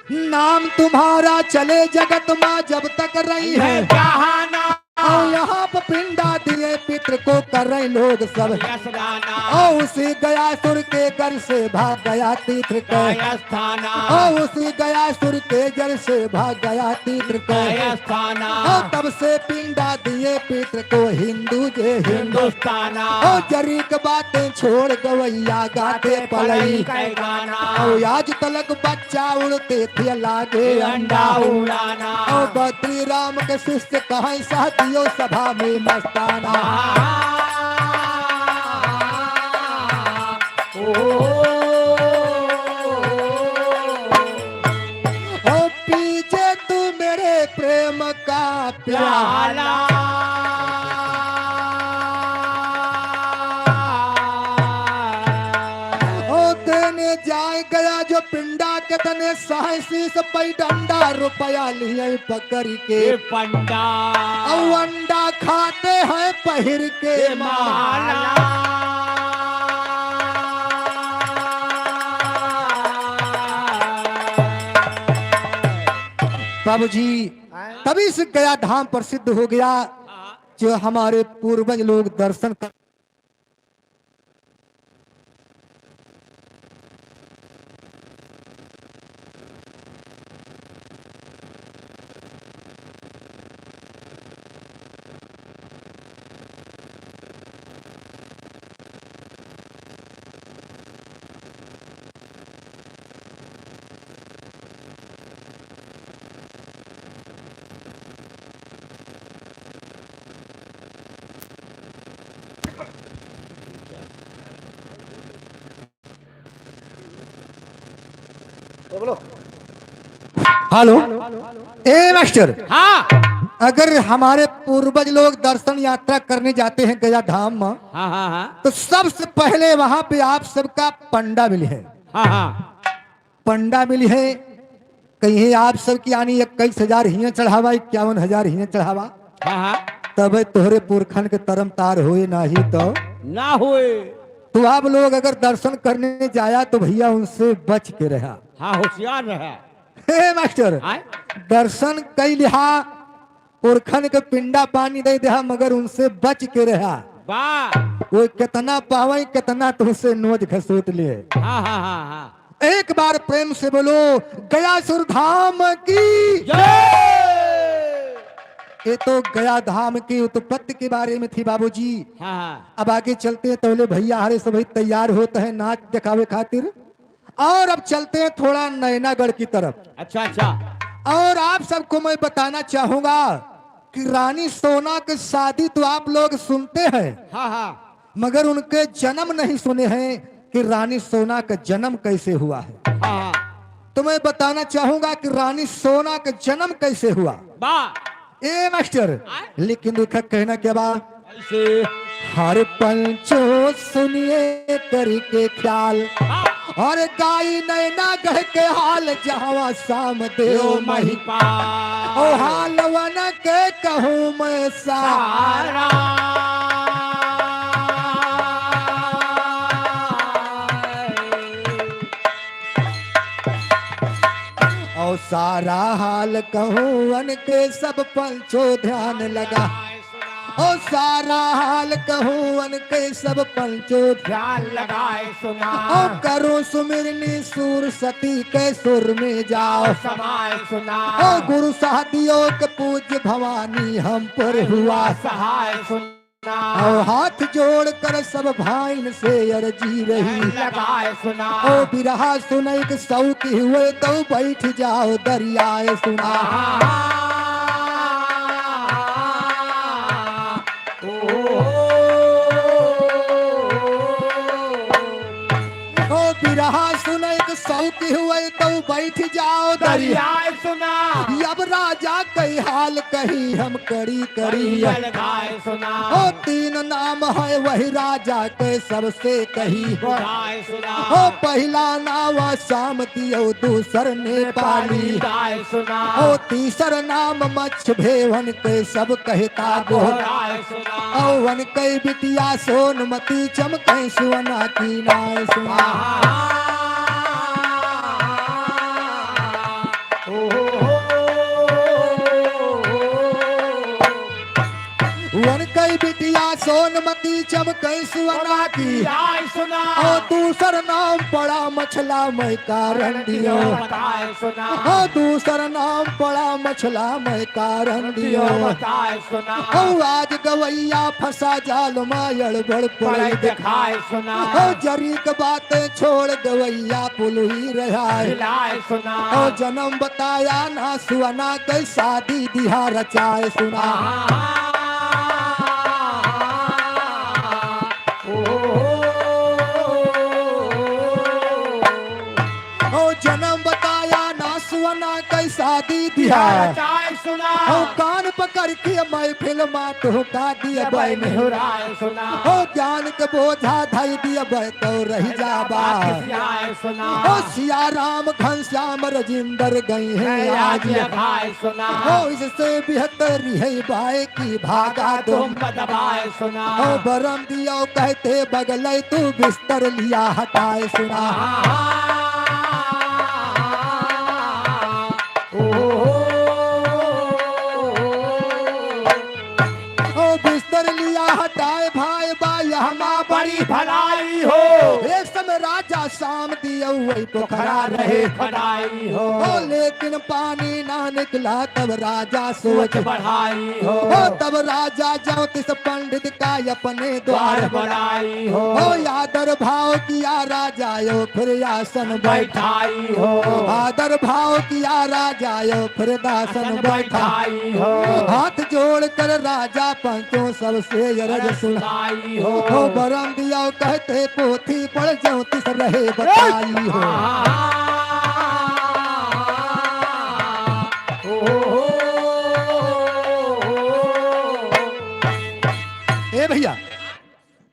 नाम तुम्हारा चले जगत माँ जब तक रही है जहाना और यहाँ पर पिंडा दिए पितृ को कर रहे लोग सब। यसदाना और उसी गया सुर के घर से भाग गया तीर्थ के, स्थाना और उसी गया सुर के जर से भाग गया तीर्थ के। स्थाना और तब से पिंडा दिए पितृ को हिंदू जे हिंदू। हिंदुस्ताना और जरी के बातें छोड़ गवैया गाते पलई। गाना और आज तलक बच्चा उड़ते थे लागे अंडा अंडा उड़ाना और बद्री राम के शिष्य कहें साथियों सभा में मस्ताना। ओ पीछे तू मेरे प्रेम का प्याला, ओ देने जाए गया जो पिंडा के तने साहसी से पई डंडा रुपया लिए पकड़ के पंडा औ अंडा खाते हैं पहिर के माला। बाबूजी तभी से गया धाम प्रसिद्ध हो गया जो हमारे पूर्वज लोग दर्शन कर हेलो ए मास्टर, हाँ अगर हमारे पूर्वज लोग दर्शन यात्रा करने जाते हैं गया धाम में, हाँ हाँ हाँ तो सबसे पहले वहां पे आप सबका पंडा मिले है। हाँ हाँ पंडा मिली है कहीं आप सबकी यानी 21,000 हिये चढ़ावा, 51,000 हिये चढ़ावा, हाँ हाँ तब तोहरे पुरखन के तरम तार हुए नहीं तो ना हुए। तो आप लोग अगर दर्शन करने जाया तो भैया उनसे बच के रहा। हाँ होशियार रहा। हे मास्टर, आए दर्शन कई लिहा पुरखन के पिंडा पानी दे दिया मगर उनसे बच के रहा। वाह वो कितना पावे कितना तुमसे नोज घसूट लिए। हाँ हाँ हाँ हाँ एक बार प्रेम से बोलो गयासुर धाम की जय। ये तो गया धाम की उत्पत्ति के बारे में थी बाबूजी। हाँ हाँ अब आगे चलते हैं तो बोले भैया हरे सभी तैयार होते हैं नाच दिखावे खातिर, और अब चलते हैं थोड़ा नैनागढ़ की तरफ। अच्छा अच्छा। और आप सबको मैं बताना चाहूंगा कि रानी सोना की शादी तो आप लोग सुनते हैं, हाँ हाँ मगर उनके जन्म नहीं सुने हैं कि रानी सोना का जन्म कैसे हुआ है। हाँ तो मैं बताना चाहूंगा कि रानी सोना का जन्म कैसे हुआ। वाह ए मास्टर, लेकिन देखा कहना क्या बा, ऐसे हर पंचो सुनिए करके ख्याल और गाई नैना गढ़ के हाल जहां साम देव मही महिपा ओ हाल वन के कहूँ मैं सारा। और सारा हाल कहूँ अन के सब पंचो ध्यान लगा। ओ सारा हाल कहूँ अन के सब पंचो ध्यान लगाए सुना। ओ करो सुमिरनी सूर सती के सुर में जाओ समाए सुना। ओ गुरु सादियों के पूज्य भवानी हम पर हुआ सहाय सुना। ओ हाथ जोड़ कर सब भाइन से अर्जी रही लगाए सुना। ओ बिरहा सुनैक सौ की हुए तो बैठ जाओ दरियाए सुना। ओ बिरहा सुनैक सौ की हुए तो बैठ जाओ दरिया दरियाए सुना। अब राजा कई हाल कही हम करी करी लगाए सुना। ओ तीन नाम है वही राजा के सबसे कही। गाए सुना। ओ पहला नावा श्याम दियो दूसर नेपाली गाए सुना। ओ तीसर नाम मच्छ भेवन के सब कहता गोहरा गाए सुना। ओ वन कई बिटिया सोनमती चमकै सुवना की नाय सुना। वन कई बिटिया सोनमती चमकै सुवना की गाए सुना। ओ दूसर नाम पड़ा मछला मैं कारण दियो बताए सुना। ओ दूसर नाम पड़ा मछला मैं कारण दियो बताए सुना। ओ आज गवैया फंसा जाल मायल बड़ पढ़े पड़े देख दिखाए सुना। ओ जरी के बातें छोड़ गवैया पुल ही रहा है। खिलाए सुना। ओ जन्म बताया ना सुअना के शादी दिहा रचाए सुना। ओ जन्म बताया ना सुअना के शादी दिहा रचाए सुना। ओ कान पकड़ के महफिल मा तो का दिया बहन हुराए सुना। ओ ज्ञान के बोझा धई दिया बह तो रही जाबा। आए सुना। ओ सिया राम घनश्याम रजिंदर गई है आज। भाई सुना। ओ इससे बेहतर है बाय की भागा तुम तुम दबाए सुना। ओ बरम दियो कहते बगल तू बिस्तर लिया हटाए सुना। ओ बिस्तर लिया हटाए भाई बाई हमा बड़ी भलाई हो। एक समय राजा शाम दियो वही पोखरा रहे भलाई हो। ओ लेकिन पानी ना निकला तब राजा सोच सोच बढ़ाई हो। ओ तब राजा ज्योतिष पंडित का अपने द्वार द्वार बढ़ाई हो। ओ आदर भाव किया राजा यो फिर आसन बैठा बैठाई हो। आदर भाव किया राजा यो फिर दासन आसन बैठा बैठाई हो। हाथ जोड़ कर राजा पंचों सबसे अरज सुना सुनाई हो। ओ बरम दिया कहते पोथी पढ़ ज्योतिष रहे बताई हो। ए भैया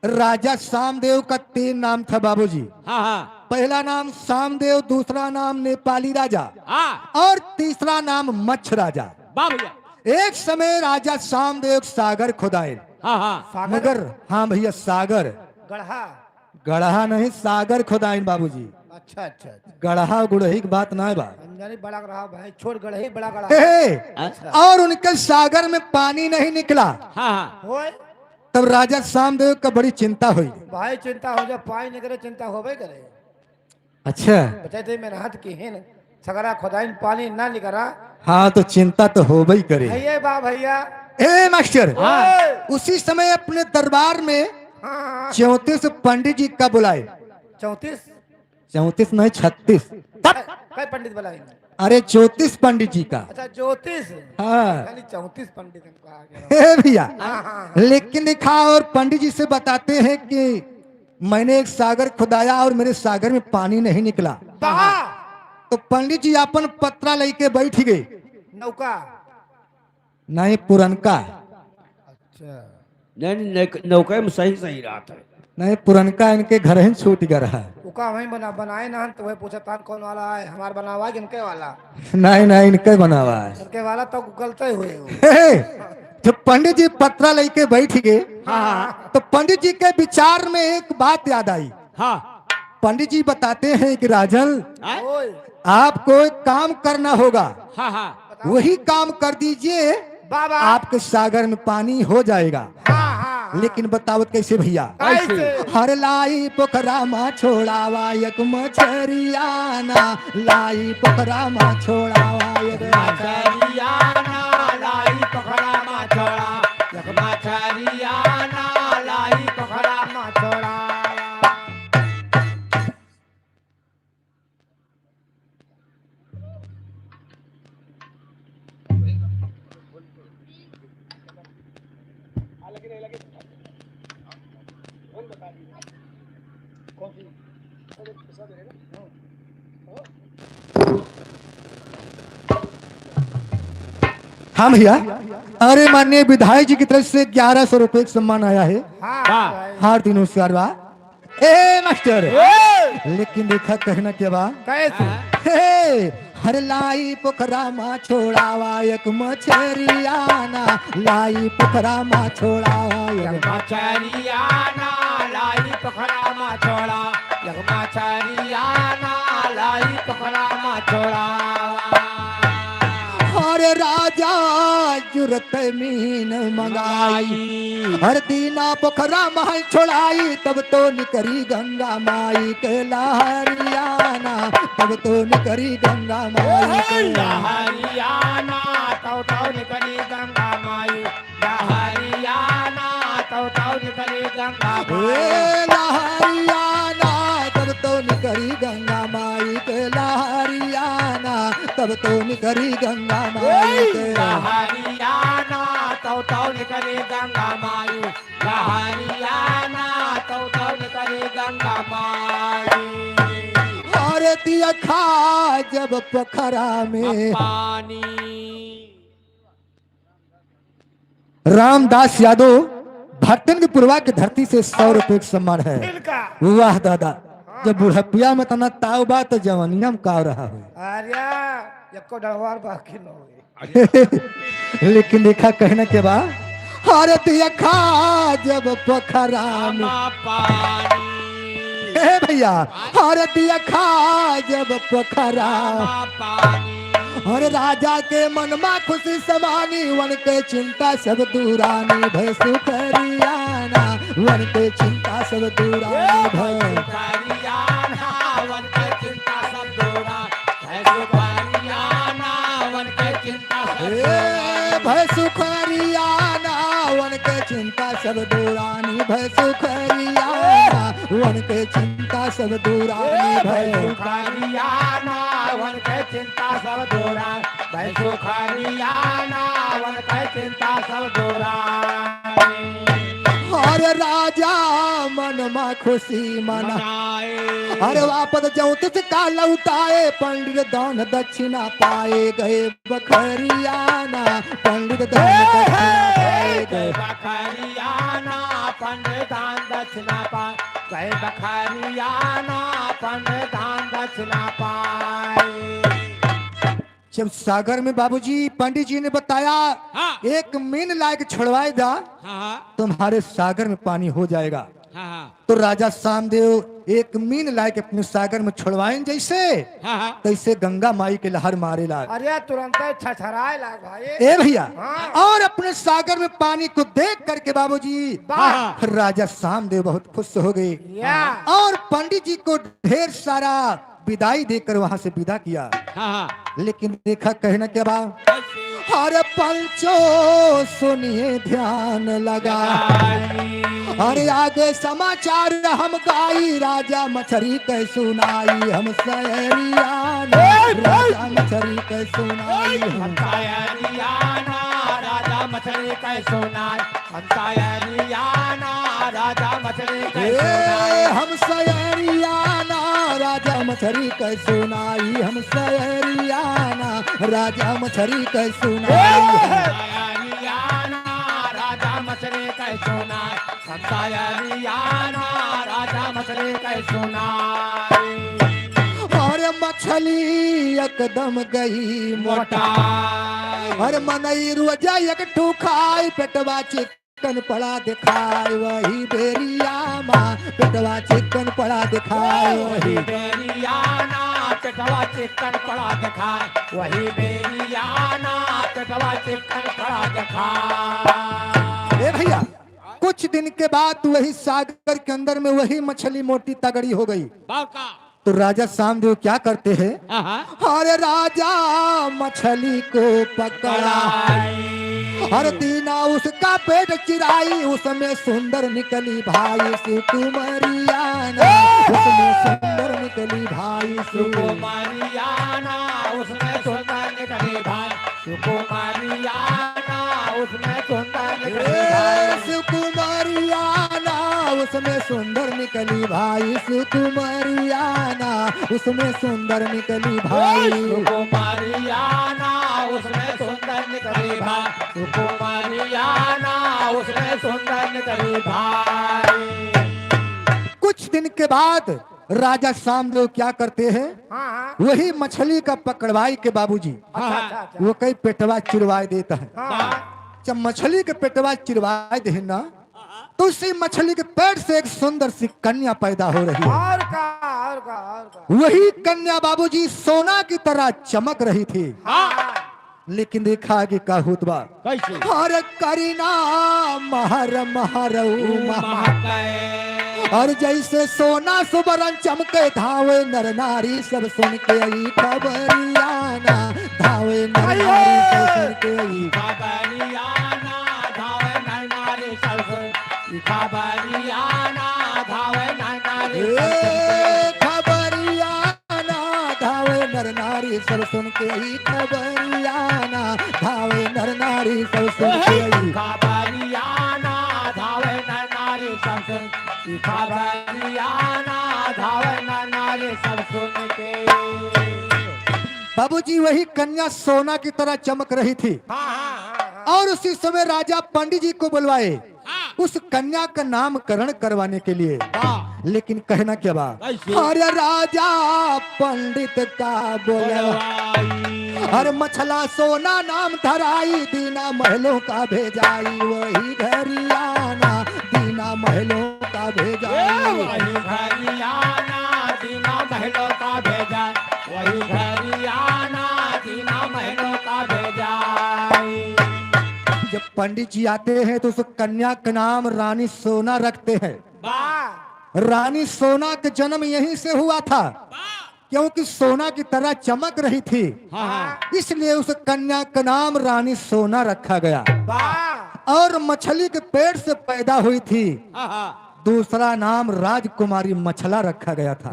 राजा सामदेव का तीन नाम था बाबूजी। हाँ हाँ। पहला नाम सामदेव, दूसरा नाम नेपाली राजा हाँ और तीसरा नाम मच्छ राजा। वाह भैया। एक समय राजा सामदेव सागर खुदाए। हाँ हाँ। मगर हाँ भैया सागर गढ़ा। गढ़ा नहीं सागर खुदाइन बाबूजी। अच्छा अच्छा अच्छा। गढ़ा गुड़ही की बात ना है बा। अंजानी बड़ा रहा भाई छोड़ गढ़ही बड़ा गढ़ा। हे, और उनके सागर में पानी नहीं निकला। हाँ हाँ। होए तब राजा सामदेव का बड़ी चिंता हुई। भाई चिंता हो जा पानी निकले चिंता होबे करे। अच्छा बचाई थे मेरे हाथ की हिन सगरा खुदाइन पानी ना निकरा। हाँ तो चिंता तो हो ही करे। भैया बा भैया। ए मास्टर हाँ। उसी समय अपने दरबार में हाँ 34 पंडित जी का बुलाए। 34 34 नहीं 36। कई पंडित बुलाए? अरे 34 पंडित जी का। अच्छा ज्योतिष। हाँ खाली 34 पंडित हमको आ गया। हे भैया लेकिन लिखा और पंडित जी से बताते हैं कि मैंने एक सागर खुदाया और मेरे सागर में पानी नहीं निकला। बा तो पंडित जी अपन पत्रा लेके बैठ गए। नौका। नहीं पुरनका। अच्छा नहीं नहीं नौका में सही सही रहा था। नहीं पुरनका इनके घर ही छूट गया रहा। उका वहीं बना बनाए ना तो वही पूछा तान कौन वाला है हमार बनावा कि इनके वाला? नहीं नहीं इनके बना हुआ है। इनके वाला तो गलत ही हुए हो। हे, जब पंडित जी पत्रा लेके बैठ गए तो पंडित जी के विचार में एक बात याद आई। हाँ पंडित जी बताते हैं कि राजन हाँ? ओए आपको एक काम करना होगा। हाँ हाँ। वही काम कर दीजिए, बाबा आपके सागर में पानी हो जाएगा। हाँ हाँ हाँ। लेकिन बतावत कैसे भैया? कैसे? हर लाई पोखरा मा छोड़ावा एक मछरियाना, लाई पोखरा मा छोड़ावा एक मछरियाना लाई पोखरा मा छोड़ा, एक मछरियाना लाई पोखरा मा छोड़ा। हाँ भैया, अरे माननीय विधायक जी की तरफ से 1100 रुपए का सम्मान आया है। हाँ वाह। भाई। हार्दिक नमस्कार बा ए मास्टर। लेकिन देखा कहना क्या बा? कैसे? हे, हर लाई पोखरा मा छोड़ावा एक मछरियाना, लाई पोखरा मा छोड़ावा एक मछरियाना लाई पोखरा मा छोड़ा, एक मछरियाना लाई पोखरा मा छोड़ा। हर राजा जुरत मीन मंगाई, हर दीना पोखरा माई छोड़ाई, तब तो निकरी गंगा माई के लहरियाना, तब तो निकरी गंगा माई के हरियाणा तो तो निकली गंगा माई, हरियाणा तो तो निकली गंगा माई। ए लहरियाना, तब तो निकरी गंगा माई के लहरियाना, तब तो निकरी गंगा माई के हरियाणा तो तो निकली गंगा माई, हरियाणा तो तो निकली गंगा माई। और दिया खा जब पोखरा में पानी। रामदास यादव भट्टन के पुरवा की धरती से 100 रुपए का सम्मान है। तिलका। वाह दादा, जब बुढ़पिया में तना ताव बा तो जवानिया में का रहा हो। अरे एको डरवार बाकी न होई। लेकिन देखा कहने के बाद हर दिया खा जब पोखरा में पानी। हे भैया, हर दिया खा जब पोखरा पानी। हर राजा के मन में खुशी समानी, वन के चिंता सब दूरानी भय सुखरियाना, वन के चिंता सब दूरानी भय हरियाणा वन के चिंता सब दूरा है, हरियाणा वन के चिंता सब हे भय सुखरियाना, वन के चिंता सब दूरानी भय सुखरियाना, वन के चिंता सब दूरानी भय हरियाणा वन के चिंता सब दूरा भाई, हरियाणा वन के चिंता सब दूरा। हर राजा मन मा खुशी मना मनाए। अरे वापस ज्योतिष का लौटाए, पंडित दान दक्षिणा पाए गए बखरियाना, पंडित दान दक्षिणा पाए गए बखरियाना पंडितान दक्षिणा पा गए, बखरियाना पंडितान दक्षिणा पाए। जब सागर में बाबूजी पंडित जी ने बताया हाँ। एक मीन लायक छुड़वाए दा, हाँ तुम्हारे सागर में पानी हो जाएगा। हाँ। तो राजा सामदेव एक मीन लायक अपने सागर में छुड़वाए जैसे हाँ हाँ। तैसे गंगा माई के लहर मारे लाग। अरे तुरंत छछराए लाग भाई। ए भैया, हाँ। और अपने सागर में पानी को देख करके बाबूजी वाह। राजा सामदेव बहुत खुश हो गए या। और पंडित जी को ढेर सारा विदाई देकर वहां से विदा किया। हाँ। लेकिन देखा कहना क्या बा? हर पंचो सुनिए ध्यान लगा, अरे आगे समाचार हम गाई, राजा मछरी के सुनाई हम सहरियाना, राजा मछरी के सुनाई हम हरियाणा राजा मछली कै सुनाए, हरियाणा राजा मछली कै ए सुनाए। हम सहरियाना, राजा मछरी के सुनाई हम सहरियाना, राजा मछरी के सुनाई हरियाणा राजा मछली कै सुनाए, हरियाणा राजा मछली कै सुनाए। और मछली एकदम गई मोटा मोटा और मनई रोजा एक ठू खाई, पेटवा चिकन पड़ा दिखाए वही बेरिया माँ, पेटवा चिकन पड़ा दिखाए वही बेरियाना। पेटवा चिकन पड़ा दिखा, वही बेरियाना पेटवा चिकन पड़ा दिखा। ए भैया, कुछ दिन के बाद वही सागर के अंदर में वही मछली मोटी तगड़ी हो गई। बाका। तो राजा सामदेव क्या करते हैं? हाँ। अरे राजा मछली को पकड़ा, हर दीना उसका पेट चिराई, उसमें सुंदर निकली भाई सुकुमरियाना, उसमें सुंदर निकली भाई सुकुमारियाना उसमें सुंदर निकली भाई, सुकुमारियाना उसमें सुंदर निकली भाई, सुकुमरियाना उसमें सुंदर निकली भाई, सुकुमरियाना उसमें सुंदर निकली भाई, सुकुमारियाना उसमें सुंदर निकली भाई, सुकुमारियाना उसमें सुंदर निकली भाई। कुछ दिन के बाद राजा सामदेव क्या करते हैं? हाँ हाँ। वही मछली का पकड़वाई के बाबूजी अच्छा अच्छा अच्छा। वो कई पेटवा चिरवाए देता है। हाँ हाँ। जब मछली के पेटवा चिरवाए दे ना, तो उसी मछली के पेट से एक सुंदर सी कन्या पैदा हो रही है। और का और का और का। वही कन्या बाबूजी सोना की तरह चमक रही थी। हाँ। लेकिन देखा कि का हुतबा कैसे? हर करीना महर महर और जैसे सोना सुबरन चमके, धावे नर नारी सब सुन के आई खबरियाना, धावे नर नारी सब सुन के आई खबरियाना धावे नर नारी सब सुन, खबरियाना धावे नर नारी सब सुन। ए खबरियाना धावे नर नारी सब सुन के आई खबरियाना, धावे नर नारी सब सुन के आई खबरियाना धावे नर नारी सब सुन, खबरियाना धावे नर नारी सब सुन के। बाबूजी वही कन्या सोना की तरह चमक रही थी। हाँ हाँ हाँ हाँ। और उसी समय राजा पंडित जी को बुलवाए उस कन्या का नामकरण करवाने के लिए। लेकिन कहना क्या बा? कैसे? अरे राजा पंडित का बोलवा, अरे मछला सोना नाम धराई, दीना महलों का भेजाई, वही घरियाना दीना महलों का भेजाई, वही घरियाना दीना महलों का भेजा, वही घरियाना दीना महलों का भेजा। जब पंडित जी आते हैं तो उस कन्या का नाम रानी सोना रखते हैं। रानी सोना का जन्म यहीं से हुआ था, क्योंकि सोना की तरह चमक रही थी, इसलिए उस कन्या का नाम रानी सोना रखा गया। और मछली के पेट से पैदा हुई थी, दूसरा नाम राजकुमारी मछला रखा गया था।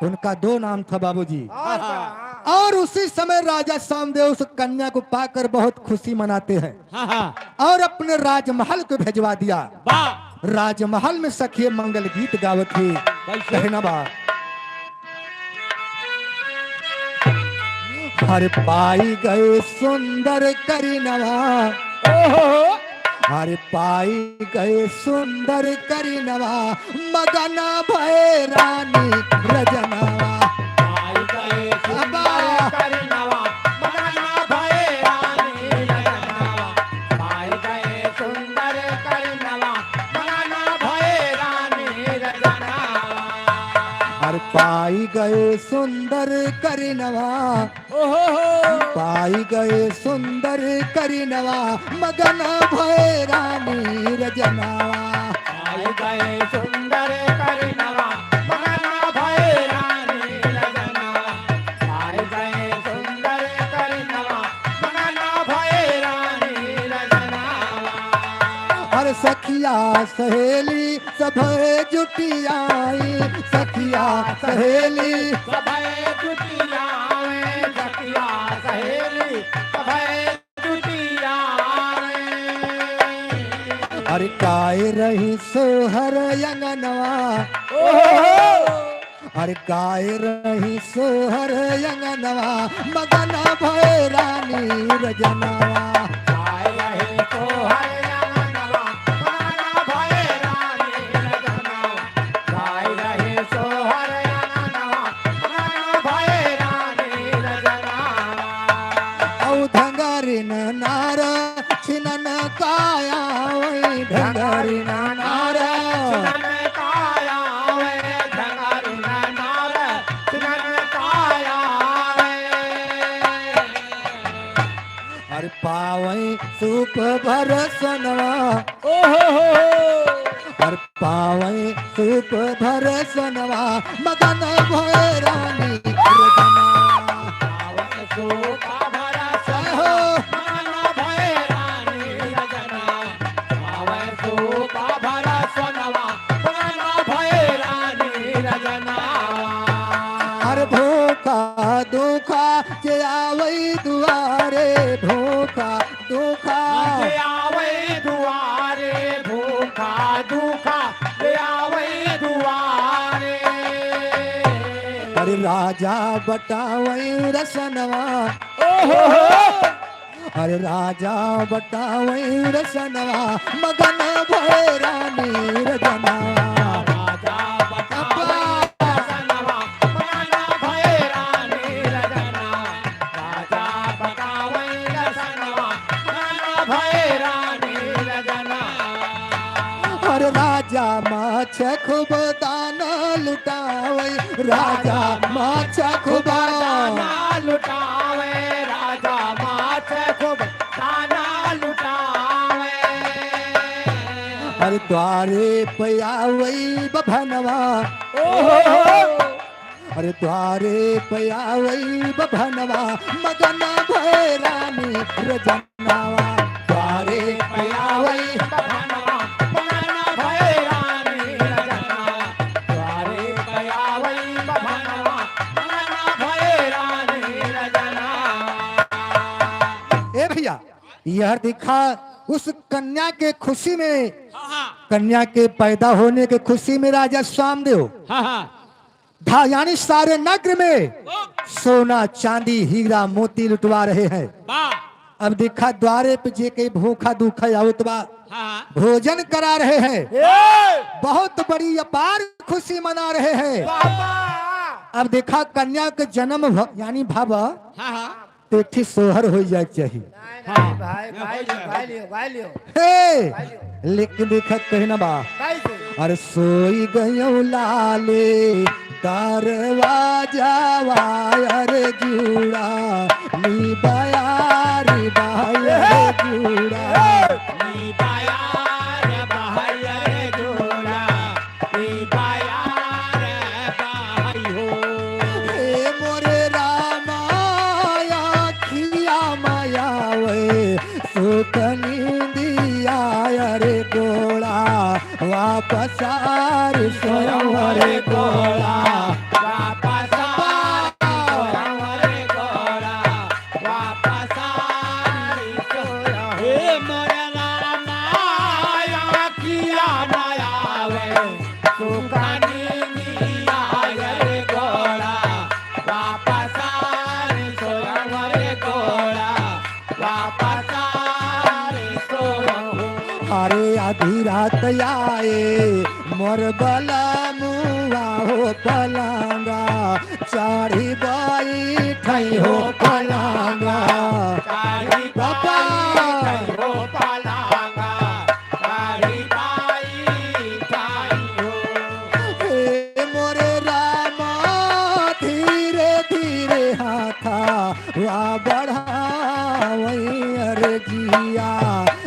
उनका दो नाम था बाबूजी। और का हाँ। और उसी समय राजा सामदेव उस कन्या को पाकर बहुत खुशी मनाते हैं और अपने राजमहल को भेजवा दिया। राजमहल में सखी मंगल गीत गावत थी। कहना बा, हर पाई गए सुंदर करिनवा, हर पाई गए सुंदर करिनवा, मगन भय रानी रजनवा। आई गए सुंदर करिनवा, मगना भये रानी रजनवा। आई गए सुंदर करिनवा, मगना भये रानी रजनवा। हर पाई गए सुंदर करिनवा, पाई गए सुंदर करिनवा, मगन भय रानी रजनवा। आई गए सुंदर करिनवा, मगना भये रानी रजनवा। आई गए सुंदर करिनवा, मगना भये रानी रजनवा। हर सखिया सहेली सब जुटियाई, सखिया सहेली सभय जुटियावे, सखिया सहेली सभय जुटियावे। हर गाय रही सोहर अंगनवा, हर गाय रही सोहर अंगनवा, मगन भय रानी रजनवा। गाय रहे तो हरियाणवा, मगना भय रानी रजनवा। गाय रहे सो हरियाणवा, मगना भय रानी रजनवा। औ धंगरिन नार छिनन काया, वही धंगरिन नार छिनन काया वे धंगरिन नार, छिनन काया। अरे पावई सूप भरसनवा। ओ हो हो। अरे पावई सूप भरसनवा, मगन भय रानी रजना। पावन सूप जय हो। मगन भय रानी रजना। पावन सूप भरसनवा, मगन भय रानी रजना। अरे भूखा दुखा जे आवई दुआरे, भूखा दुखा जे आवे दुआरे, भूखा दुखा जे आवे दुआरे। अरे राजा बटावई रसनवा। ओ हो हो। अरे राजा बटावई रसनवा, मगन भय रानी रजना। राजा बटावे रसनवा, मगन भय रानी रजना। राजा बटावे रसनवा, मगन भय रानी रजना। अरे राजा माछ खूब दाना लुटावई, राजा माछ खूब दाना लुटावे, राजा माछ खूब दाना लुटावे। अरे द्वारे पयावई बभनवा। ओ हो हो। अरे द्वारे पयावई बभनवा, मगन भय रानी रजनावा। द्वारे पयावई बभनवा, मगन भय रानी रजना। द्वारे पयावई बभनवा, मगन भय रानी रजना। ए भैया, यह दिखा उस कन्या के खुशी में, कन्या के पैदा होने के खुशी में राजा श्यामदेव हाँ हाँ धा यानी सारे नगर में सोना चांदी हीरा मोती लुटवा रहे हैं। वाह। अब देखा द्वारे पे जे के भूखा दुखा आवत बा, हाँ भोजन करा रहे हैं, बहुत बड़ी अपार खुशी मना रहे हैं। अब देखा कन्या के जन्म यानी भावा हाँ हाँ तो एक ठे सोहर हो जाए चाहिए। नहीं भाई, गाय लियो, गाय लियो, गाय लियो। हे, लेकिन देखा कहना बा। कैसे? अरे सोई गयो लाले दरवाजा वायर जुड़ा नी बयारी बायर जुड़ा। नी बायार बाहर जोड़ा, नी बायार बाहर हो। हे मोरे रामाया खिया माया वे सुख नींदिया अरे गोला वापस आर सोयर गोला। वापस आवर गोरा, वापस हे मोरे रामाया किया नयावे सुखानी आयर गोरा, वापस सोयर गोरा, वापस सोयर। अरे आधी रात आए मोर बला मुआ हो पलंगा चारी बाई ठई हो पलंगा। चारी बाबा। बाई हो पलांगा, चारी बाई ठाई हो। हे मोरे रामा धीरे धीरे हाथा वा बढ़ावई अरे जिया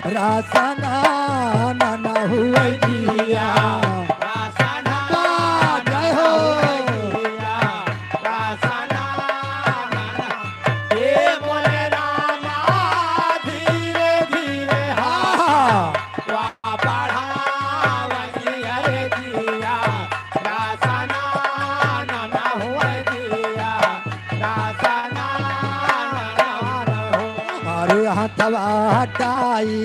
रासना ना हुआ जिया। रासना बा, जय हो। जिया, रासना हे मोरे रामा धीरे धीरे आहा। वा बढ़ावई अरे जिया, रासना ना हुआ जिया, रासना ना हो। अरे हथवा हटाई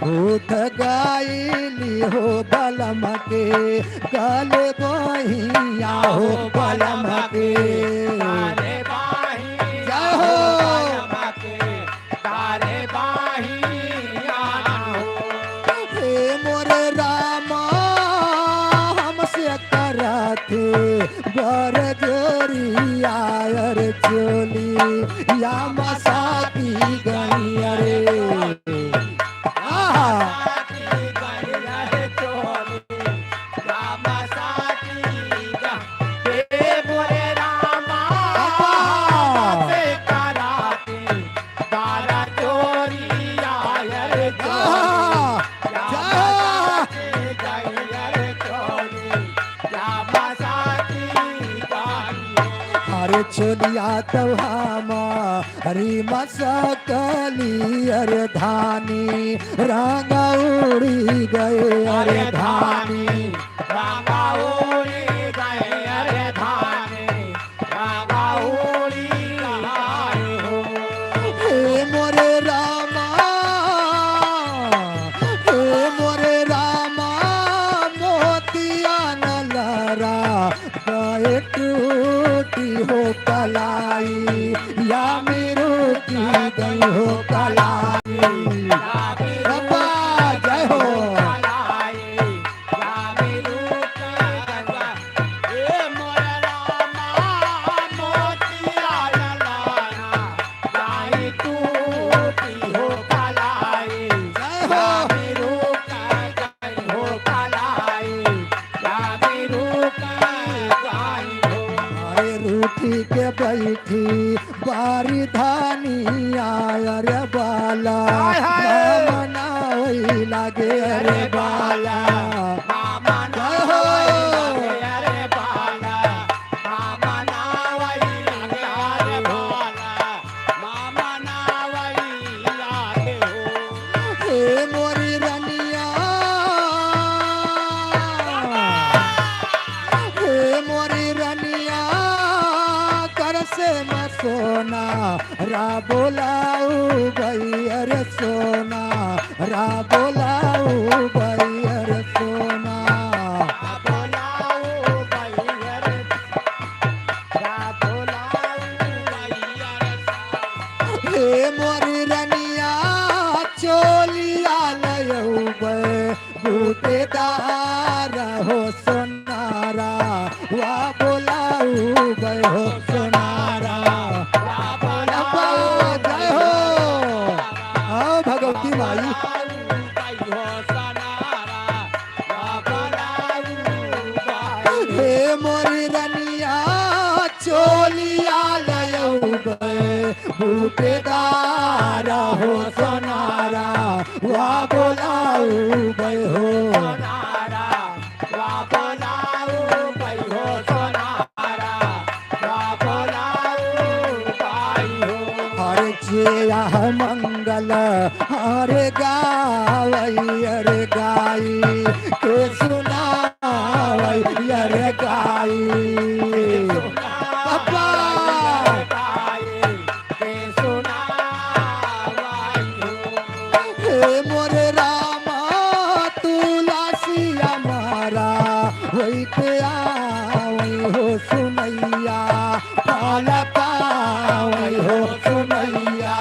उठ गईली हो बलम के गले बहिया हो बलम के। तारे बाही जय हो। बलम के, तारे बाही आना हो। हे मोरे रामा हमसे करथे बर जोरिया अरे चोली या मसाती गई अरे आहा। साथी गई रहे चोली, राम साथी हे मोरे रामा बाबा। से कराती, तारा चोरी। चोलिया तोहामा हरी मसकली अरे धानी रंग उड़ी गए अरे धानी रागाउली गए अरे धानी रागाउली गए हो। हे मोरे रामा, हे मोरे रामा, मोतिया न लरा गए टूटी हो कलाई या मेरो की गई हो कलाई। बाबा जय हो। जय हो। अरे रूठी के बैठी बारी धानी आय रे बाला, हाय हाय। मनावई लागे रे बाला। जय हो। हे मोरी रनिया, हे मोरी रनिया, कर से म सोना रा बोलाऊ भई अरे सोना रा बोलाऊ भई अरे सोना। हे मोरी रनिया, चोलिया लयऊ बूटेदार हो सोनारा वा बोलाऊ गए हो सोनारा। अब्बा, जय हो। आओ भगवती माई। हे मोरी रनिया, चोलिया लयऊ गए बूटेदार हो सोनारा वा बोलाऊ गए हो। हर चेया मंगल हर गावई अरे गाई के सुनावई अरे गाई। पप्पा। हे मोरे रामा, तुलसिया मारा वही के आवई हो सुनैया पाल पावई हो सुनैया।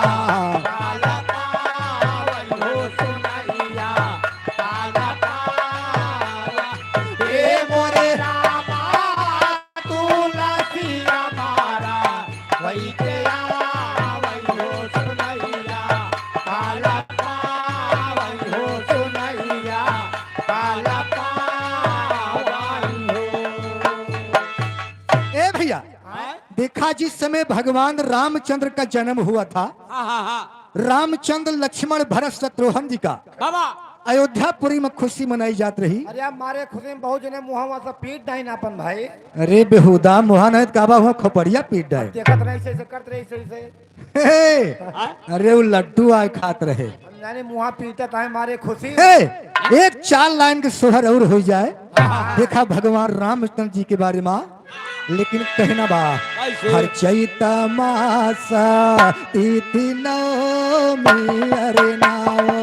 हे मोरे ए भैया, देखा जिस समय भगवान रामचंद्र का जन्म हुआ था, रामचंद्र लक्ष्मण भरत शत्रुघ्न जी का बाबा अयोध्यापुरी में खुशी मनाई जात रही। अरे आप मारे खुशी में बहुत जने मुहावा से पीट नहीं ना अपन भाई। अरे बेहुदा मुहान है काबा हुआ खोपड़िया पीट डाय। देखत रही से करत रही से। हे, अरे वो लड्डू आए खात रहे। हम जाने मुहा पीटत है मारे खुशी। हे, एक चार लाइन के सोहर और हो जाए। देखा भगवान रामचंद्र जी के बारे में, लेकिन कहना बा कैसे? हर चैत मास तिथि नवमी अरे नाओ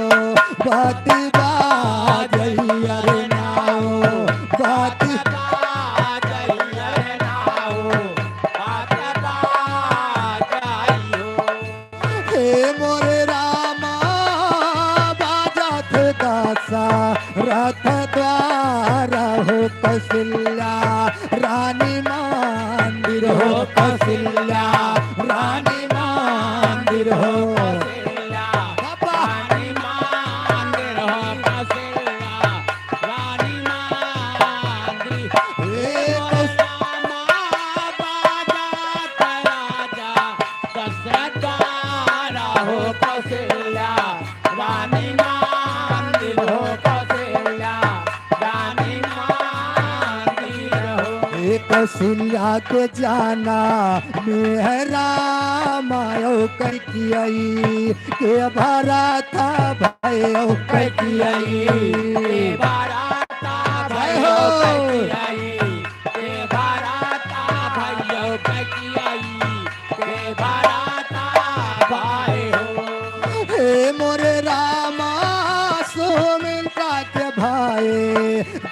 बाती बाजई अरे नाओ बाती। हे मोरे रामा, बाजात दासा रथ द्वार हो कौशल्या रानी मंदिर हो कौशल्या रानी मंदिर हो। बाबा। हे कौशल्या के जाना मेहरा मायो कैकियई के भराता भयो कैकियई बाराता जय भयो हो। कैकियई के बाराता भयो कैकियई के बाराता भाई हो। हे मोरे रामा सुमित्रा के भाई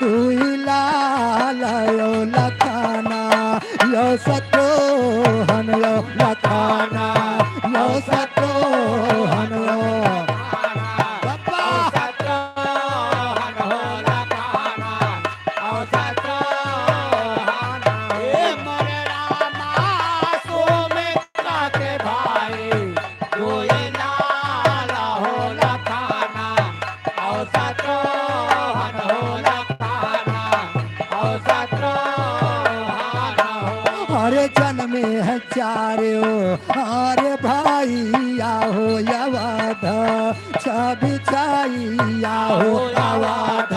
दुई लाल यो लखाना यो सतोहन यो लखाना यो सतोहन यो बाबा। हरे जन्म है चारो हरे भाई आहो यवाध छवि छाई आहो अवाध।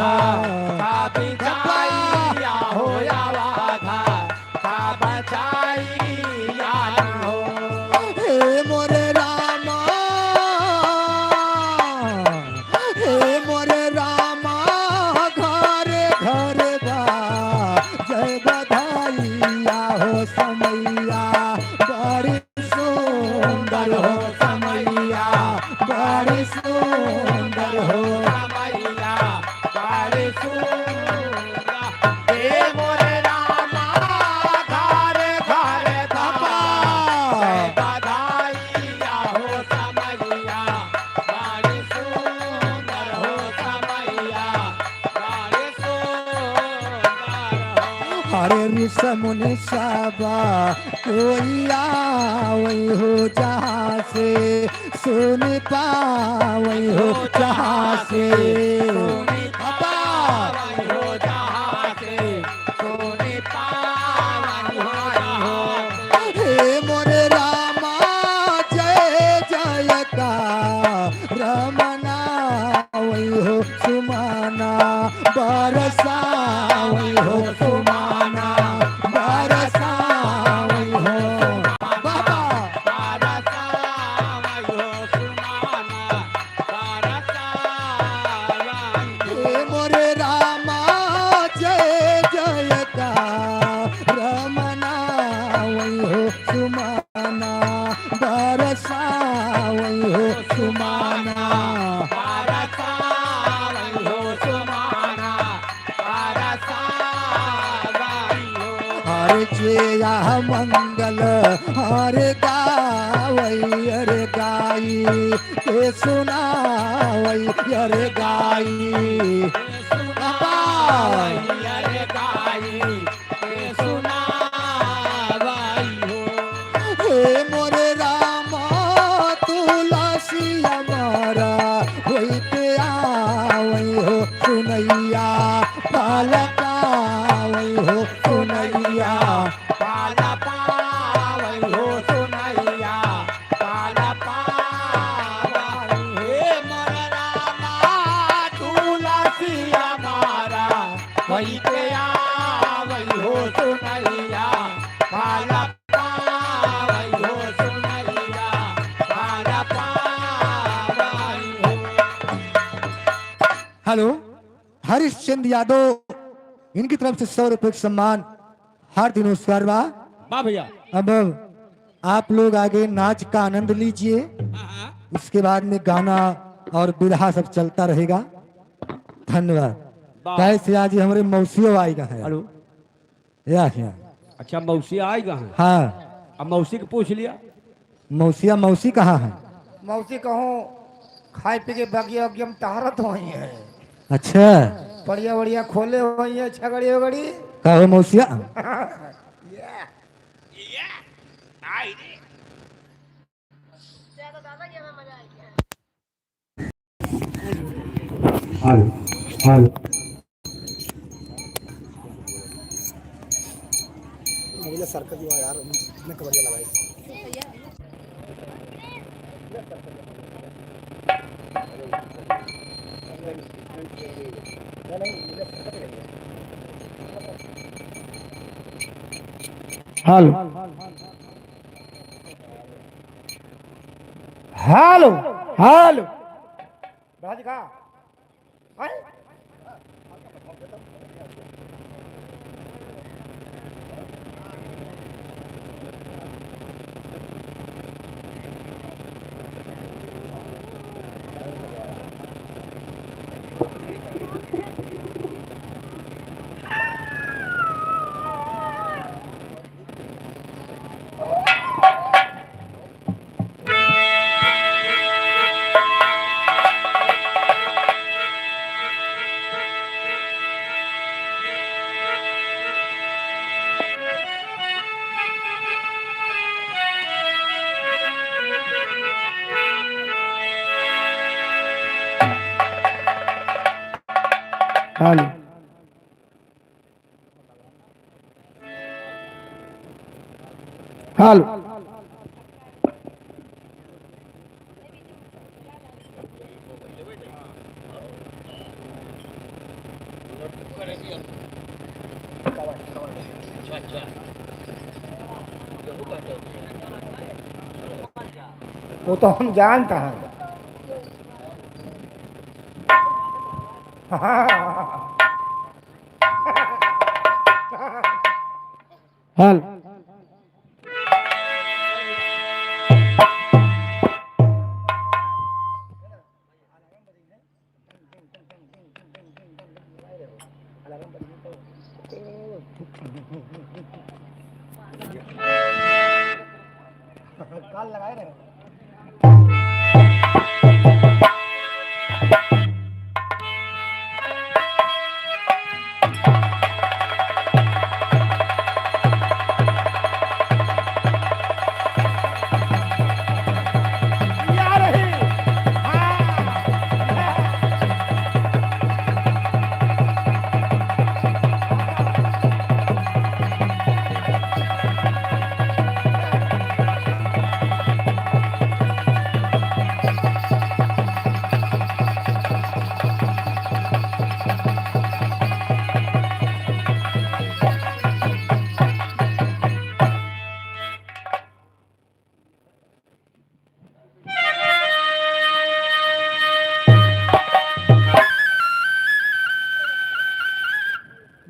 हे मोरे रामा, हे मोरे रामा, घरे घरे बा जय बधाइया हो समैया बड़ी सुंदर हो समैया बड़ी सुंदर हो। बाबा। हरे ऋष मुनि साबा कोई आवई हो जहाँ से सुन पावई हो जहाँ से। बाबा। हे मोरे रामा जय जय का रमना वही हो सुमाना बरसा वही हो सुमाना बरसा वही हो। बाबा। हे मोरे रामा जय जय का रमना वही हो सुमाना बरसा वही हो सुमाना। हर जया मंगल हर गावई हर गाई के सुनावई हर गाई। बाबा। हे मोरे रामा तुलसी हमारा होते आवई हो सुनैया पालकावई हो सुनैया। हेलो हरिश्चंद्र यादव इनकी तरफ से 100 रुपए का सम्मान हर दिन नमस्कार बा। वाह भैया। अब आप लोग आगे नाच का आनंद लीजिए, उसके बाद में गाना और बिरहा सब चलता रहेगा। धन्यवाद। वाह। कैसे आज हमारे मौसियों आएगा है। हेलो। या। अच्छा मौसी आएगा है। हाँ। अब मौसी को पूछ लिया। मौसिया मौसी कहाँ है? मौसी कहूँ खाए पी के बगिया उगिया में टहरत हुई है। अच्छा। बढ़िया बढ़िया खोले हुई है छगड़ी उगड़ी। कहो मौसिया। Hello hello. Hello hello hello. Raj का आए? Hello hello. वो तो हम जानता हैं। हाँ। हेलो। काल लगाए रहे। या रही। हाँ।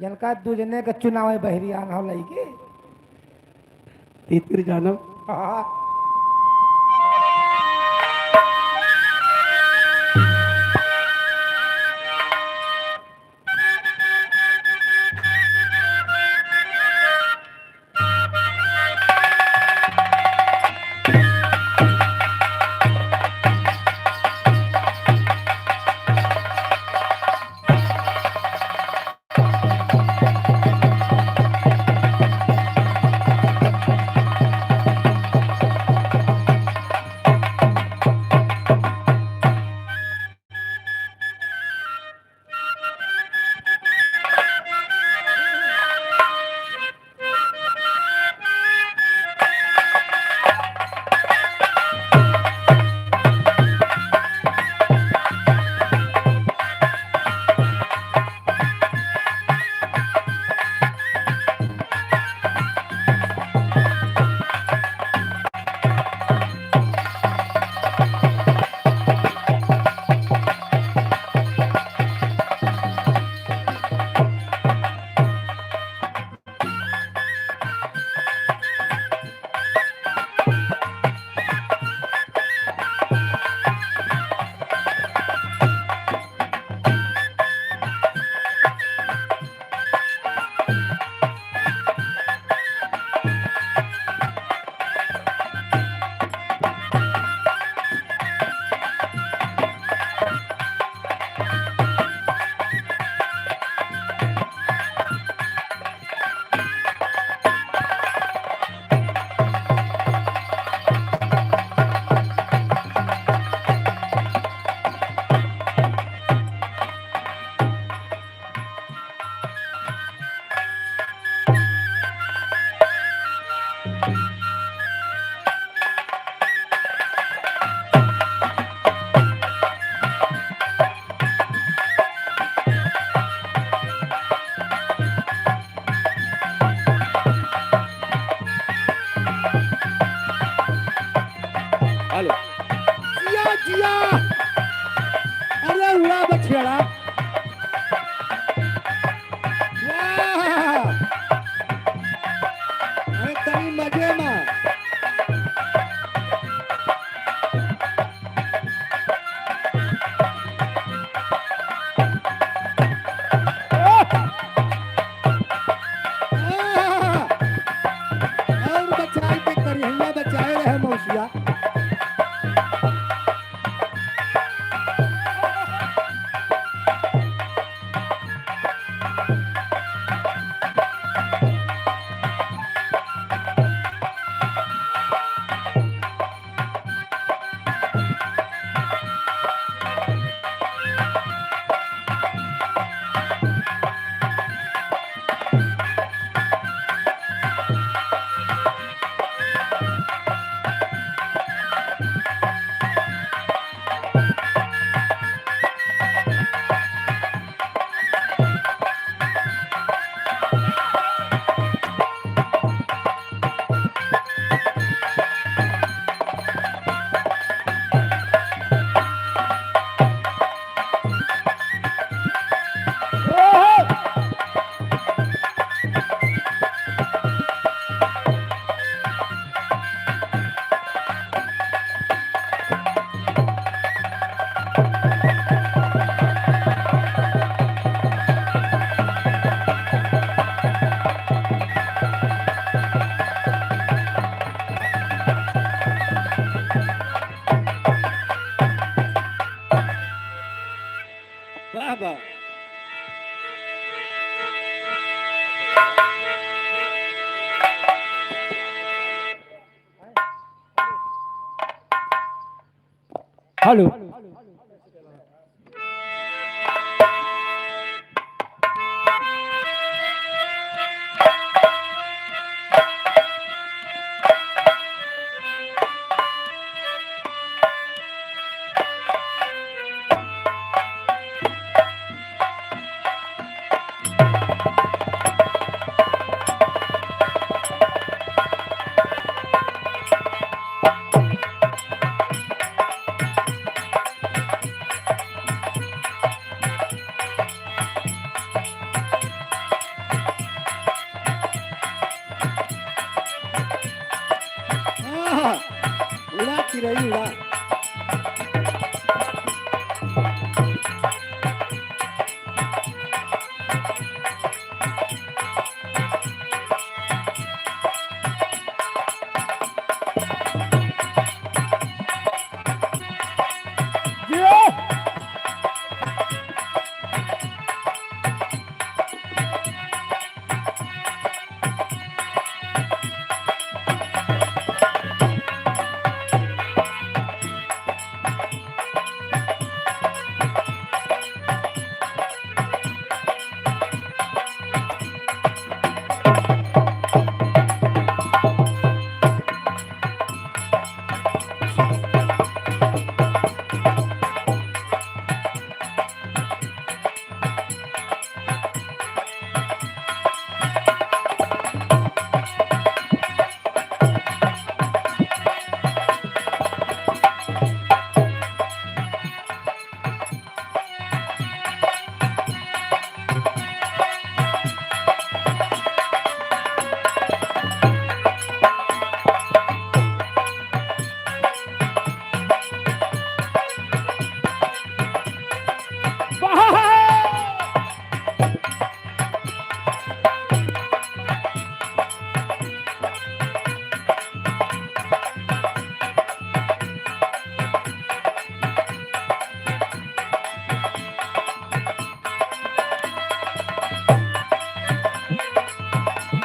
जनका दूजने के चुनाव है बहरी आना हो लगी। तीतर जानो। हाँ। जिया। अरे उड़ा बछेड़ा, वाह! अरे तनी मजे में। आह! और बचाई के करिहैया बचाए रहे मौसिया। वाह वाह। हेलो। आहा! उड़ा चिड़ै उड़ा।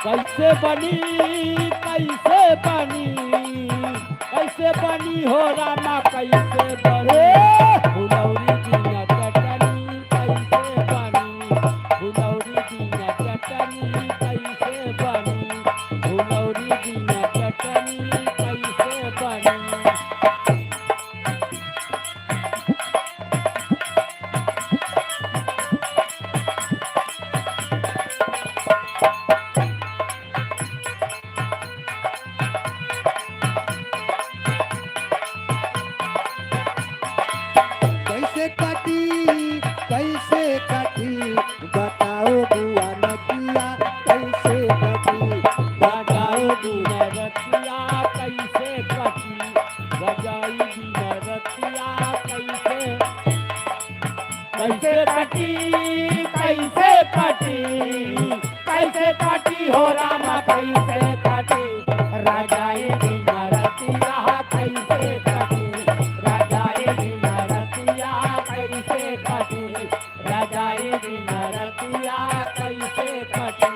कैसे बनी, कैसे बनी, कैसे बनी हो रामा, कैसे बनी फुलौरी बिना चटनी, कैसे बनी फुलौरी बिना चटनी, कैसे बनी फुलौरी बिना चटनी, कैसे बनी। कैसे कटी, कैसे कटी, कैसे कटी हो रामा, कैसे कटी राजाई बिना रतिया, कैसे कटी राजाई बिना रतिया, कैसे कटी राजाई बिना रतिया, कैसे कटी।